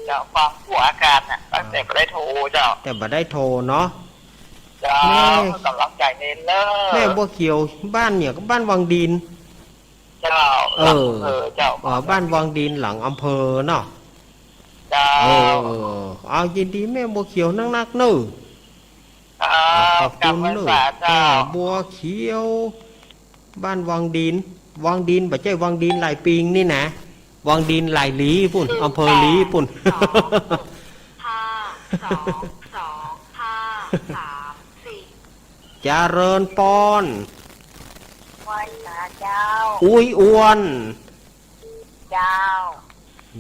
เจ้า ฟังกู้อาการน่ะ ตั้งแต่บ่ได้โทรเจ้า แต่บ่ได้โทรเนาะ เจ้า แม่ เปิ้นก๋ำลังใจ๋เน้นเน่อ แม่บัวเขียว บ้านเนี่ย บ้านวังดิน เจ้า เออ หลังอำเภอเจ้า อ๋อ บ้านวังดินหลังอำเภอเนาะ เจ้า เออ เอา ยินดีแม่บัวเขียวนักๆ เน่อ ครับ ขอบคุณเน่อ กราบไหว้สาเจ้า แม่บัวเขียว บ้านวังดิน วังดิน บ่ใจ้วังดินไหล่ปิงนี่นะ วังดินไหล่หลีปุ้น อำเภอหลีปุ้น ศูนย์แปด สอง หก ห้า สอง สอง ห้า สาม สี่ เจริญปอน ไหว้สาเจ้า อุ๊ยอ้วน เจ้า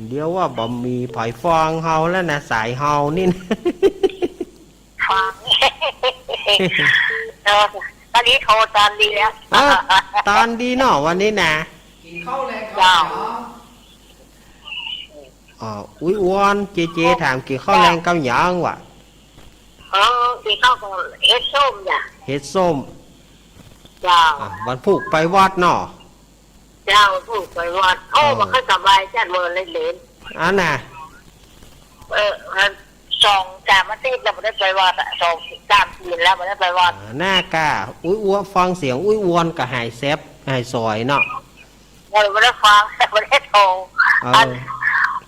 เดี๋ยวว่าบ่มีใผฟังเฮาแล้วนะ สายเฮานี่นะ ฟัง เออ ตอนนี้โทรตอนดีแล้ว อ่ะ ตอนดีเนาะวันนี้นะ เจ้า อ๋อ อุ๊ยอ้วน เจเจถามกิ๋นข้าวแลงกับหยังวะ เออ กิ๋นข้าวกับเห็ดส้มจ้ะ เห็ดส้ม เจ้า อ่ะ วันพูกไปวัดเนาะ เจ้า พูกไปวัด โอ้ เออ บ่ค่อยสบายจ้ะ เมินเลยเหลน อันน่ะ เออ มันสองสามอาทิตย์แล้วบ่ได้ไปวัดอะ สองสามคืนแล้วบ่ได้ไปวัด อ่า หน้ากา อุ๊ยอ้วน ฟังเสียงอุ๊ยอ้วนก็หายแซบหายสอยเนาะ เออ บ่ได้ฟัง บ่ได้โทร เออ อัน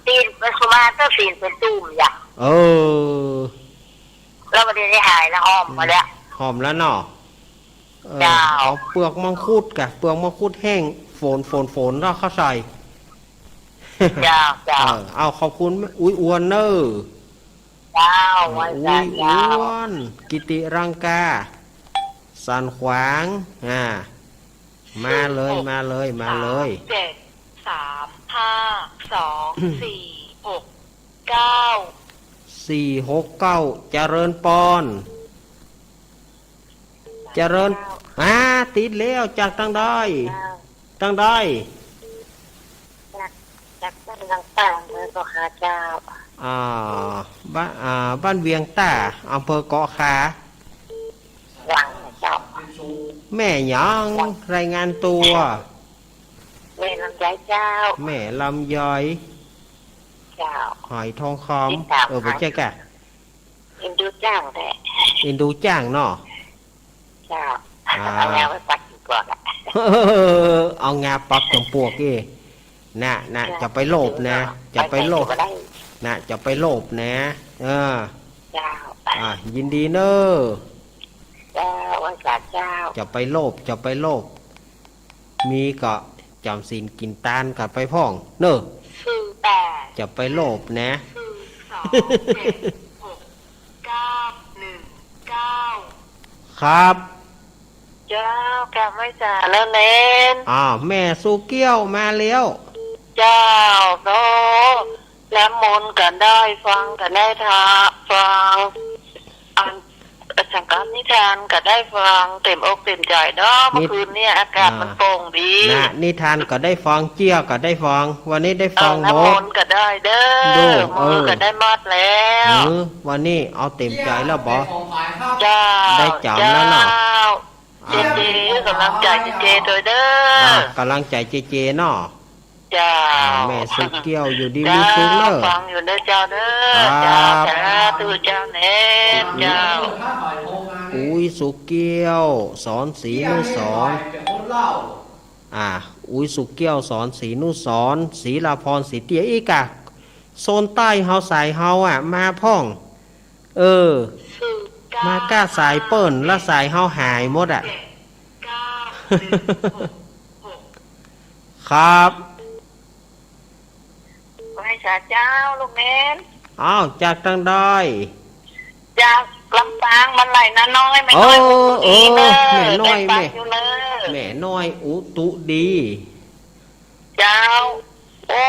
ตีนเป็นสุมาเตอร์ ตีนเป็นตุ่มจ้ะ เออ แล้วบ่ได้หายแล้ว หอมมาแล้ว หอมแล้วเนาะ เออ เจ้า เอาเปลือกมังคุดกะ เปลือกมังคุดแห้ง ฝน ฝน ฝน แล้วเข้าใส่ เจ้า เจ้า เออ เอา ขอบคุณอุ๊ยอ้วนเน่อ เจ้า ไหว้สาเจ้า อุ๊ยอ้วน กิติรังกา สันขวาง อ่า มาเลย มาเลย มาเลย เจ็ด สาม ห้า สอง สี่ หก เก้า สี่ หก เก้า เจริญปอน เจริญ อ่า ติดแล้ว จากตังใด ตังใด จาก จากบ้านเวียงต๋า เมืองเกาะคาเจ้า อ่า บ้าน อ่า บ้านเวียงต๋า อำเภอเกาะคา หวังเจ้า แม่หยัง รายงานตั๋ว แม่ลำไยเจ้า แม่ลำไย เจ้า หอยทองคำ ติดต๋าม เออ บ่ใจ้กะ เอ็นดูจ้างแหละ เอ็นดูจ้างเนาะ เจ้า อ่า เอางาไปปัดจำปวกอะ เอางาปัดจำปวกเอ้ นะ นะ เจ้า จะไปโลภนะ จะไปโลภ ไปไหนก็ได้ นะ จะไปโลภนะ เออ เจ้า อ่า ยินดีเน้อ เจ้า ไหว้สาเจ้า จะไปโลภ จะไปโลภ มีก็จ๋ำศีลกิ๋นตานกั๋นไปพ่องเน้อ สี่ แปด จะไปโลภนะ สี่ สอง เจ็ด หก เก้า หนึ่ง เก้า ครับ เจ้า กราบไหว้สาแล้วเน้น อ้าว แม่สุเกี้ยวมาแล้ว เจ้า โอ้ น้ำมนต์ก็ได้ฟัง ก็ได้ทา ฟัง อัน สังฆนิทานก็ได้ฟังเต็มอกเต็มใจ๋เนาะ เมื่อคืนเนี่ยอากาศมันโปร่งดี นะ นิทานก็ได้ฟัง เจี้ยก็ได้ฟัง วันนี้ได้ฟัง เออ หมด น้ำมนต์ก็ได้เน้อ ดู มือ เออ ก็ได้หมดแล้ว เออ วันนี้เอาเต็มใจ๋แล้วบ่ เจ้า ได้จ๋ำแล้วเนาะ เจ้า อ่า เจเจ กำลังใจ๋เจเจโตยเน้อ อ่า กำลังใจ๋เจเจเนาะ เจ้า อ่า แม่สุเกี้ยวอยู่ดีมีสุขเน้อ ฟังอยู่เน้อเจ้าเน้อ ครับ เจ้า สาธุเจ้าเน้น เจ้า อุ๊ยสุเกี้ยว สอนศรีนุสรณ์ อ่า อุ๊ยสุเกี้ยว สอนศรีนุสรณ์ ศรีลาพร ศรีเตี้ย อีกอะ โซนใต้เฮาสายเฮาอะ มาพ่อง เออ มาก้าสายเปิ้น แล้วสายเฮาหายหมดอะ ครับ ไหว้สาเจ้า ลูกเน้น อ้าว จากตังใด จากลำปาง บ้านไร่นาน้อย แม่น้อย โอ้ อุตุดีเน้อ โอ้ แม่น้อย ได้ฟังอยู่เน้อ แม่น้อยอุตุดี เจ้า โอ้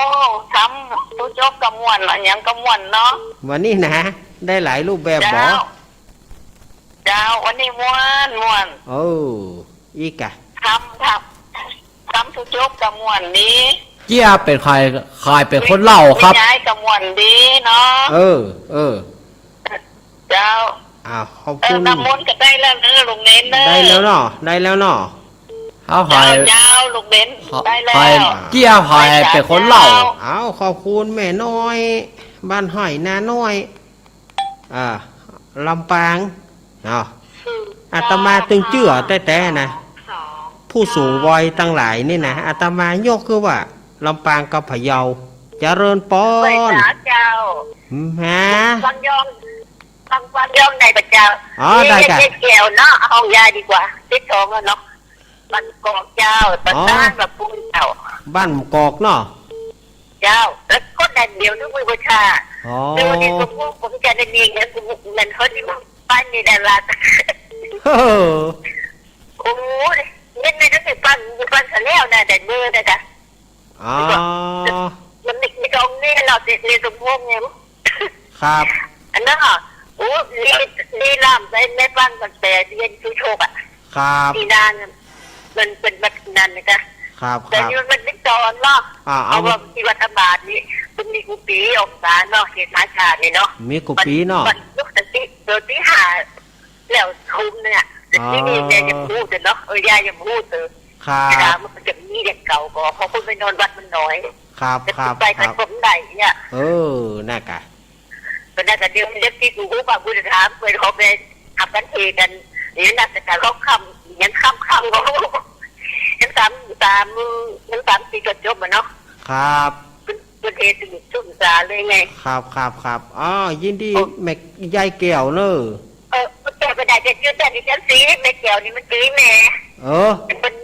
ทำตุ๊จกก็ม่วน อะหยังก็ม่วนเนาะ วันนี้นะ ได้หลายรูปแบบบ่ เจ้า เจ้า วันนี้ม่วน ม่วน เออ อีกอะ ทำ ทำ ทำตุ๊จกก็ม่วนดี เจี้ยเป๋นใผ ใผเป๋นคนเล่าครับ แม่ยายก็ม่วนดีเนาะ เออ เออ เจ้า อ่า ขอบคุณ เออ น้ำมนต์ก็ได้แล้วเน้อ ลูกเน้นเน้อ ได้แล้วเนาะ ได้แล้วเนาะ เฮาใผ เจ้า เจ้า ลูกเน้น เฮา ได้แล้ว ใผ เจี้ยใผเป๋นคนเล่า เจ้า อ้าว ขอบคุณแม่น้อย บ้านไฮ่นาน้อย อ่า ลำปาง เนาะ อาตมาตึงเจื้อแต๊ๆ นะ ผู้สูงวัยตังหลายนี่นะ อาตมายกคือว่า ลำปางกับพะเยา เจริญปอน ไหว้สาเจ้า อืม ฮะ ฟังย้อน ฟัง ฟังย้อนได้ปะเจ้า อ๋อ ได้จ้ะ เรียกแก้วเนาะ เอาของยายดีกว่า ติดท้องแล้วเนาะ บ้านกอกเจ้า บ้าน อ๋อ บ้านแบบปุ้นเจ้า บ้านกอกเนาะ เจ้า แล้วก็แดดเดียวนึกว่าบูชา อ๋อ เดี๋ยวนี้ก็พวกผมจะได้มีเงินกูแม่นเขาที่บ้านมีดารา เออ โอ้ย เงินในนั้นไปฟัง ฟังซะแล้วนะ ได้เบอร์นะจ๊ะ อ๋อ มันมี มีกองนี่เราติดเรียนสมพงษ์ไง ครับ อันนั้นอ่ะ โอ้ ลี ลีลามได้แม่ฟังตั้งแต่เรียนชูโชคอ่ะ ครับ ที่นั่นน่ะ มันเป็นแบบนั้นนะจ๊ะ ครับ แต่นี่มัน ครับ มันเป็นสอนเนาะ อ่า เอา เพราะว่าที่วัดธรรมบาลนี่ มันมีกุฏิองศาเนาะ เขตมหาชาตินี่เนาะ มีกุฏิเนาะ มัน มันยกสติ ตัวที่หา แล้วทุ่มเนี่ย อ๋อ ที่นี่แม่ยังพูดเนาะ เออ ยายยังพูดเออ ครับ เวลามันจะมีเด็กเก่าก็ เพราะคนไปนอนวัดมันน้อย ครับ แต่ ครับ ไป ครับ กันผมได้เนี่ย เออ น่ากะ ก็น่ากะเดี๋ยวมันจะติดหูปะ บุญธรรม เพื่อนเขาไปทำกันเทกัน เดี๋ยวน่าจะการเขาคำ ยังคำคำเขา ยังสาม สาม ยังสามสี่ก็จบอะเนาะ ครับ เพิ่น เพิ่นเทสนิทสุนสาเลยไง ครับ ครับ ครับ อ๋อ ยินดี โอ้ แม่ยายแก้วเนอะ เออ แก้วไปได้จะจื้อแต่ดิฉันสีแม่แก้วนี่มันตีแม่ เออ เป็น เป็น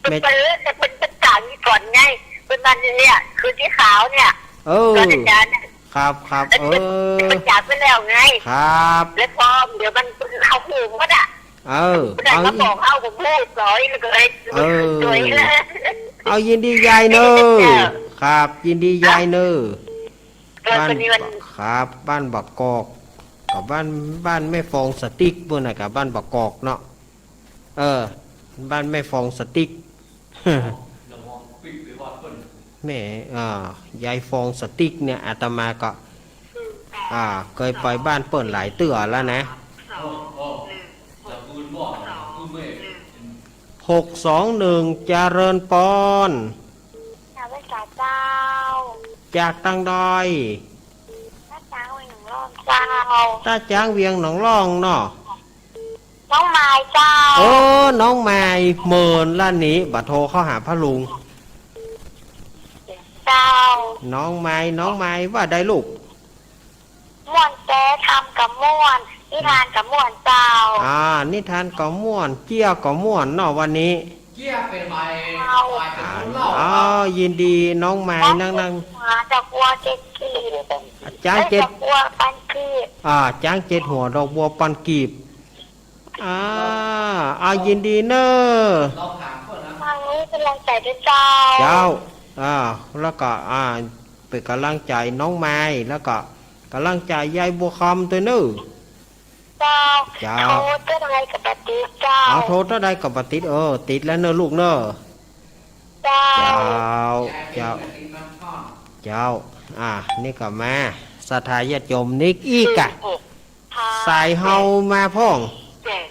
แม่ เป็นเลิศแต่เป็นเป็นต่างนี่ก่อนไง เป็นมันเนี่ย คือที่ขาวเนี่ย เออ ตอนอาจารย์น่ะ ครับ ครับ แล้ว เออ มัน มันจากไปแล้วไง ครับ แล้วพอเดี๋ยวมันเอาหูหมดอะ เออ ผู้ใด๋ เอา มาบอกเฮาก็ฮู้สวยแล้วก็เลย เออ สวยแล้ว เอา ยินดียายเน่อ ครับ ยินดียายเน่อ เออ บ้าน คนนี้มัน ครับ บ้านบางกอก กับบ้าน บ้านแม่ฟองสติ๊กปู๊นน่ะ กับบ้านบางกอกเนาะ เออ บ้านแม่ฟองสติ๊ก แม่ อ่า ยายฟองสติ๊กเนี่ย อาตมาก็ อ่า เกยไปบ้านเปิ้นหลายเตื้อแล้วนะ หกสองหนึ่ง เจริญปอน ข้าพเจ้า จากตังใด ต้าจ๊างเวียงหนองล่องเจ้า ต้าจ๊างเวียงหนองล่องเนาะ น้องมายเจ้า เออ น้องมาย เมินละนี้ บ่โทรเข้าหาพ่อลุง เจ้า น้องมาย น้องมาย ว่าใดลูก ม่วนแต๊ ธรรมก็ม่วน นิทานก็ม่วนเจ้า อ่า นิทานก็ม่วน เจี้ยก็ม่วนเนาะวันนี้ เจี้ยเป๋นใบ เจ้า ใบเป๋นคนเล่า อ้าว ยินดีน้องมาย นั่งๆ หัวดอกบัวเจ็ดกีบ จ๊างเจ็ด เอ้ย ดอกบัวปันกีบ อ่า จ๊างเจ็ดหัวดอกบัวปันกีบ อ่า เอา ยินดีเน่อ ทางนี้กำลังใจ๋ด้วยเจ้า เจ้า อ่า แล้วก็ อ่า เป๋นก๋ำลังใจ๋น้องมาย แล้วก็ก๋ำลังใจ๋ยายบัวคำตวยเน่อ เจ้า เจ้า โทรเตื้อใดก็บ่ติดเจ้า เอา โทรเตื้อใดก็บ่ติด เออ ติดแล้วเน่อลูกเน่อ เจ้า เจ้า เจ้า เจ้า อ่า นี่ก็มา ศรัทธาญาติโยม นี่อีกอะ สายเฮามาพ่อง เจ็ด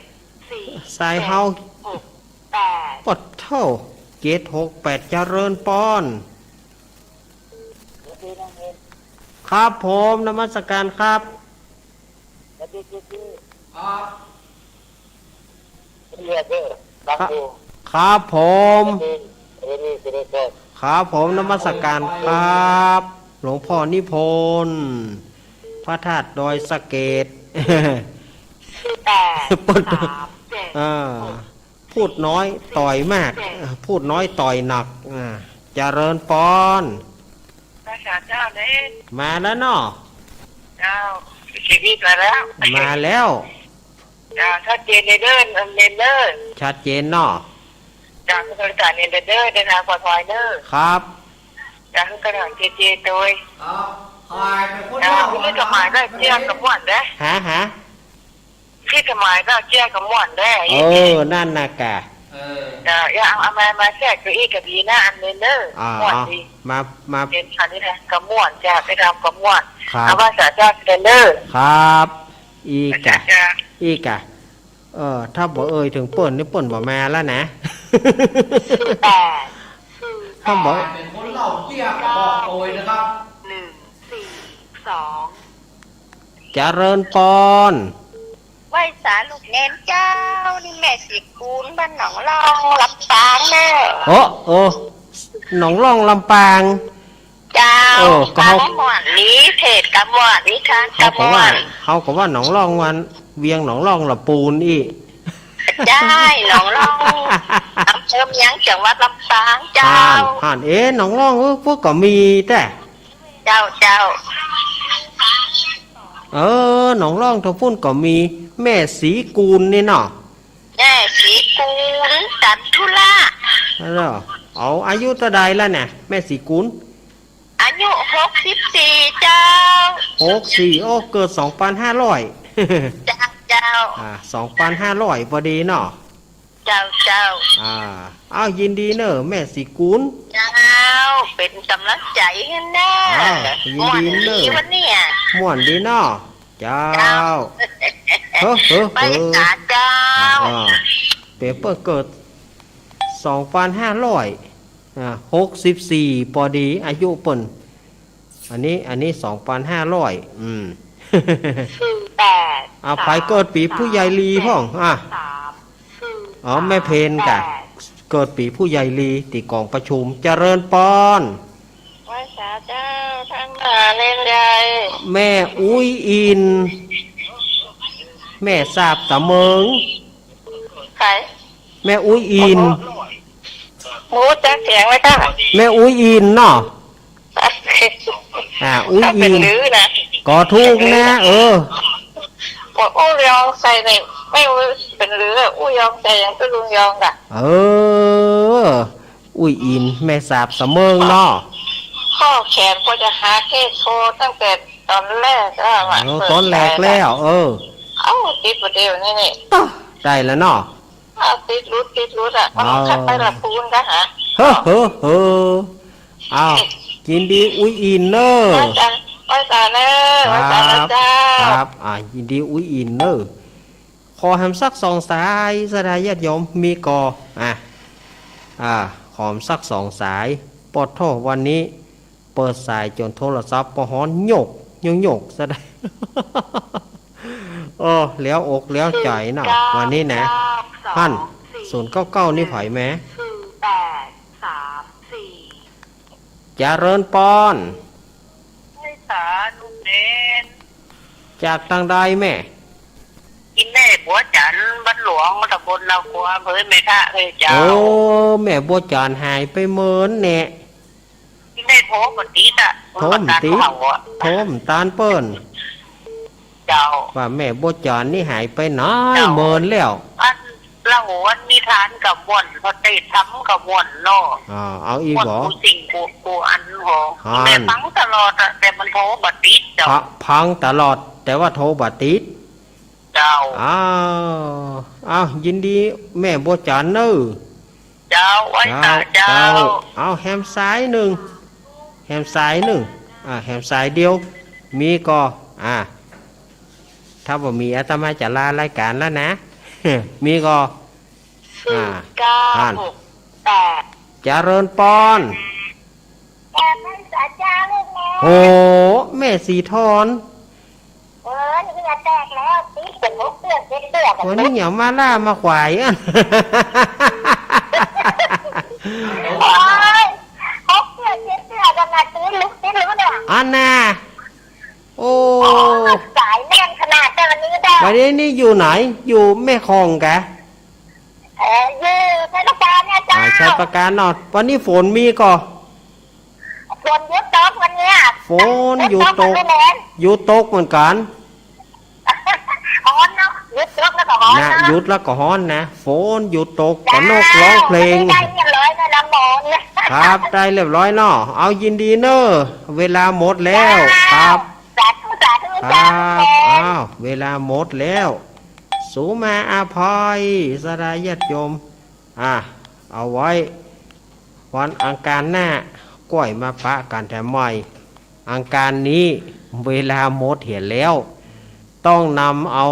สี่ สายเฮา เจ็ด หก แปด ปะโธ่ เจ็ดหกแปด เจริญปอน ครับผม นมัสการครับ ครับผม ครับผม นมัสการครับ หลวงพ่อนิพนธ์ พระธาตุดอยสะเก็ด แปด เปิ้น สาม เจ็ด อ่า พูดน้อยต่อยมาก พูดน้อยต่อยหนัก อ่า เจริญปอน ภาษาเจ้าเน่อ มาแล้วเนาะ เจ้า ชีวิตมาแล้ว มาแล้ว เจ้า ชัดเจนเน่อ เน่อ ชัดเจนเนาะ เจ้า คือภาษาเน่อ เน่อ เดินทางปลอดภัยเน่อ ครับ เจ้า คือขนาดเจเจโตย ครับ ใครเป๋นคน เจ้า เล่า คือสมัยนั้นเจี้ยก็ม่วนเด้ ฮะ ฮะ คือสมัยนั้นเจี้ยก็ม่วนเด้ เออ นั่นน่ะกะ เออ เจ้า อย่าเอา เอามา มาแทรกตัวอี้ก็ดีนะ อันนี้เน่อ อ่า ม่วนดี มา มา เป๋นอันนี้นะ ก็ม่วน เจ้า ไปทำก็ม่วน ครับ เอาภาษาเจ้าเน่อ ครับ อีกอะ เจ้า อีกอะ เออ ถ้าบ่เอ่ยเถิงเปิ้นนี่เปิ้นบ่มาแล้วนะ แปด ถ้าบ่ เป๋นคนเล่าเจี้ยก็บอกโตยนะครับ หนึ่ง สี่ สอง เจริญปอน ไหว้สาลูกเณรเจ้า นี่แม่ศรีกูลบ้านหนองล่องลำปางเน่อ โอ้ โอ้ หนองล่องลำปาง เจ้า เออ ก็เฮา ก็ม่วน มีเทศน์ก็ม่วน นิทานก็ม่วน เฮาก็ว่า เฮาก็ว่าหนองล่องวัน เวียงหนองล่องละปูนอี้ ใจ้ หนองล่อง อำเภอเมือง จังหวัดลำปางเจ้า หั้น หั้น เอ๊ะ หนองล่อง เออ พวกก็มีแต๊ เจ้า เจ้า เออ หนองล่องตรงปู้นก็มี แม่ศรีกูลนี่เนาะ แม่ศรีกูล จันทุละ นั่นเนาะ เอา อายุเต้าใดแล้วเนี่ย แม่ศรีกูล อายุหกสิบสี่เจ้า หกสี่ โอ้ เกิดสองปันห้าร้อย เจ้า เจ้า อ่า สองปันห้าร้อย พอดีเนาะ เจ้า เจ้า อ่า อ้าว ยินดีเน่อ แม่ศรีกูล เจ้า เป๋นก๋ำลังใจ๋หื้อเน่อ อ้าว ยินดีเน่อ ม่วนดีวันเนี้ย ม่วนดีเนาะ เจ้า เจ้า เฮ้อ เฮ้อ ไหว้สาเจ้า อ่า เป๋นเปิ้นเกิด สองปันห้าร้อย อ่า หกสิบสี่ ปอดี อายุเปิ้น อันนี้ อันนี้ สองปันห้าร้อย อืม สี่แปด อ่า สาม ใผเกิดปี๋ผู้ใหญ่ลีพ่อง อ่า สาม สี่ อ๋อ แม่เพญกะ แปด เกิดปี๋ผู้ใหญ่ลี ตี้ก๋องประชุม เจริญปอน ไหว้สาเจ้า ตังหน้าเณรใหญ่ แม่อุ๊ยอิน แม่สาบตะเมิง ใผ แม่อุ๊ยอิน หมูจักเสียงไว้ค่ะ แม่อุ๊ยอินเนาะ อ่า อุ๊ยอิน ก็เป๋นลือนะ ก็ถูกนะ เออ ก็อู้เรื่องใส่ใน ไม่รู้ ไป เป็นหรืออู้ยองแก่ยังก็ลุงยองก่ะ เออ อุ้ยอิน แม่สาบสะเมิงเนาะ ข้อแขนก็จะหาเทศโทตั้งแต่ต๋อนแรกแล้วอะ โอ้ เปิด ต๋อนแรกแล้ว เออ เอ้า ติดบ่าเดียวนี่นี่ ต๊ะ ได้แล้วเนาะ เอาติดหลุดติดหลุดอะ มัน เอา ขัดไปละปูนก็หา เฮ้อ เฮ้อ เฮ้อ เอา ยินดีอุ้ยอินเนอะ ไหว้สา ไหว้สาเนอะ ครับ ไหว้สาเนอะเจ้า ครับ อ่า ยินดีอุ้ยอินเนอะ ขอแหมสักสองสาย ศรัทธาญาติโยม มีก่อ อ่ะ อ่า ขอแหมสักสองสาย ปอดโธ่ วันนี้ เปิดสายจ๋นโทรศัพท์บ่ฮ้อน โยก โยก โยก ซะได้ โอ้ แล้วอกแล้วใจ๋เนาะ วันนี้นะ เก้าเก้าสอง หั้น ศูนย์เก้าเก้า นี่ใผแหม สี่แปดสามสี่ เจริญปอน ไหว้สาลุงเณร จากตางใดแม่ อีแม่บัวจันทร์ บ้านหลวง ตำบลนากัว อำเภอแม่ทะ เอ้ยเจ้า โอ้ แม่บัวจันทร์หายไปเมินแน่ อีแม่โทรบ่ติดอะ โทรบ่ติด บ่ตันเขาอะ โทรบ่ตันเปิ้น เจ้า ว่าแม่บัวจันทร์นี่หายไปไหน เจ้า เมินแล้ว อัน เล่าอันนิทานก็ม่วน พระเทศน์ธรรมก็ม่วนเนาะ อ่า เอาอีกบ่ ม่วนกู้สิ่งกู้ กู้อันหอ หั้น แม่ฟังตลอดอะ แต่มันโทรบ่ติดเจ้า ฟ- ฟังตลอด แต่ว่าโทรบ่ติด เจ้า อ้าว อ้าว ยินดีแม่บัวจันทร์เนอะ เจ้า ไหว้สาเจ้า เจ้า เอาแหมสายนึ่ง แหมสายนึ่ง อ่า แหมสายเดียว มีก่อ อ่า ถ้าบ่มีอาตมาจะลารายก๋านแล้วนะ มีก่อ อ่า สี่เก้าหกแปด เจริญปอน แอบไหว้สาเจ้าลูกนะ โห แม่สีทอน เออ นี่เหงื่อแตกแล้ว ติดเป็นหกเดือน เจ็ดเดือน วันนี้อย่ามาล่ามาขวายอะ โอ๊ย หกเดือน เจ็ดเดือน ขนาดนี้ลุกติดหรือเปล่าเนี่ย อันน่ะ โอ้ โอ้ สายแน่นขนาดนี้ วันนี้ได้ วันนี้นี่อยู่ไหน อยู่แม่ฮ่องกะ เอ่อ อยู่ชัยปราการเนี่ยเจ้า อ่า ชัยปราการเนาะ วันนี้ฝนมีก่อ ฝนหยุดตกวันเนี้ย ฝนหยุดตก หยุดตกเหมือนกัน ฮ้อนเนาะ หยุดตกแล้วก็ฮ้อน นะ เนาะ หยุดแล้วก็ฮ้อนนะ ฝนหยุดตก เจ้า ก็นกร้องเพลง วันนี้ได้เรียบร้อยแล้วนะหมอเนี่ย ครับ ได้เรียบร้อยเนาะ เอายินดีเนอะ เวลาหมดแล้ว เจ้า ครับ สาธุ สาธุ ครั เจ้า บ อ้าว เวลาหมดแล้ว สุมาอาภัย ศรัทธาญาติโยม อ่ะ เอาไว้ วันอังคารหน้า ก้อยมาปะกั๋นแถมใหม่ อังคารนี้ เวลาหมดเหียแล้ว ต้องนำเอา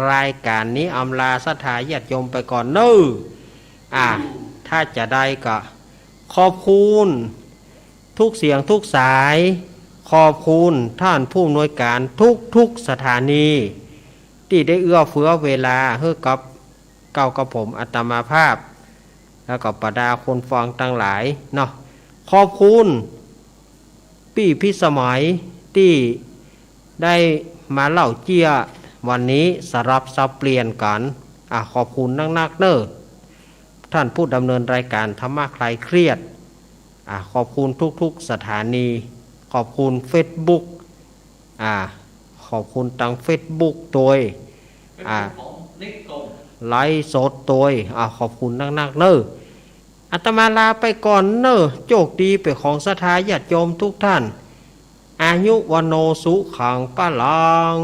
รายก๋านนี้อำลาศรัทธาญาติโยมไปก่อนเน้อ อ่ะ ถ้าจะได้ก็ ขอบคุณ ทุกเสียงทุกสาย ขอบคุณท่านผู้อำนวยการทุกๆ สถานี ตี้ได้เอื้อเฟื้อเวลาหื้อกับเก้ากับผมอาตมาภาพ แล้วก็บรรดาคนฟังตังหลายเนาะ ขอบคุณปี้พิสมัยตี้ได้มาเล่าเจี้ยวันนี้สลับสับเปลี่ยนกั๋น อ่ะ ขอบคุณนักๆ เน้อ ท่านผู้ดำเนินรายการธรรมะคลายเครียด อ่ะ ขอบคุณทุกๆ สถานี ขอบคุณเฟซบุ๊ก อ่ะ ขอบคุณตังเฟซบุ๊กตวย อ่ะ ไลฟ์สดตวย อ่ะ ขอบคุณนักๆ เน้อ อาตมาลาไปก่อนเน้อ โจคดีเป๋นของศรัทธาญาติโยมทุกท่าน อายุ วัณโณ สุขัง พลัง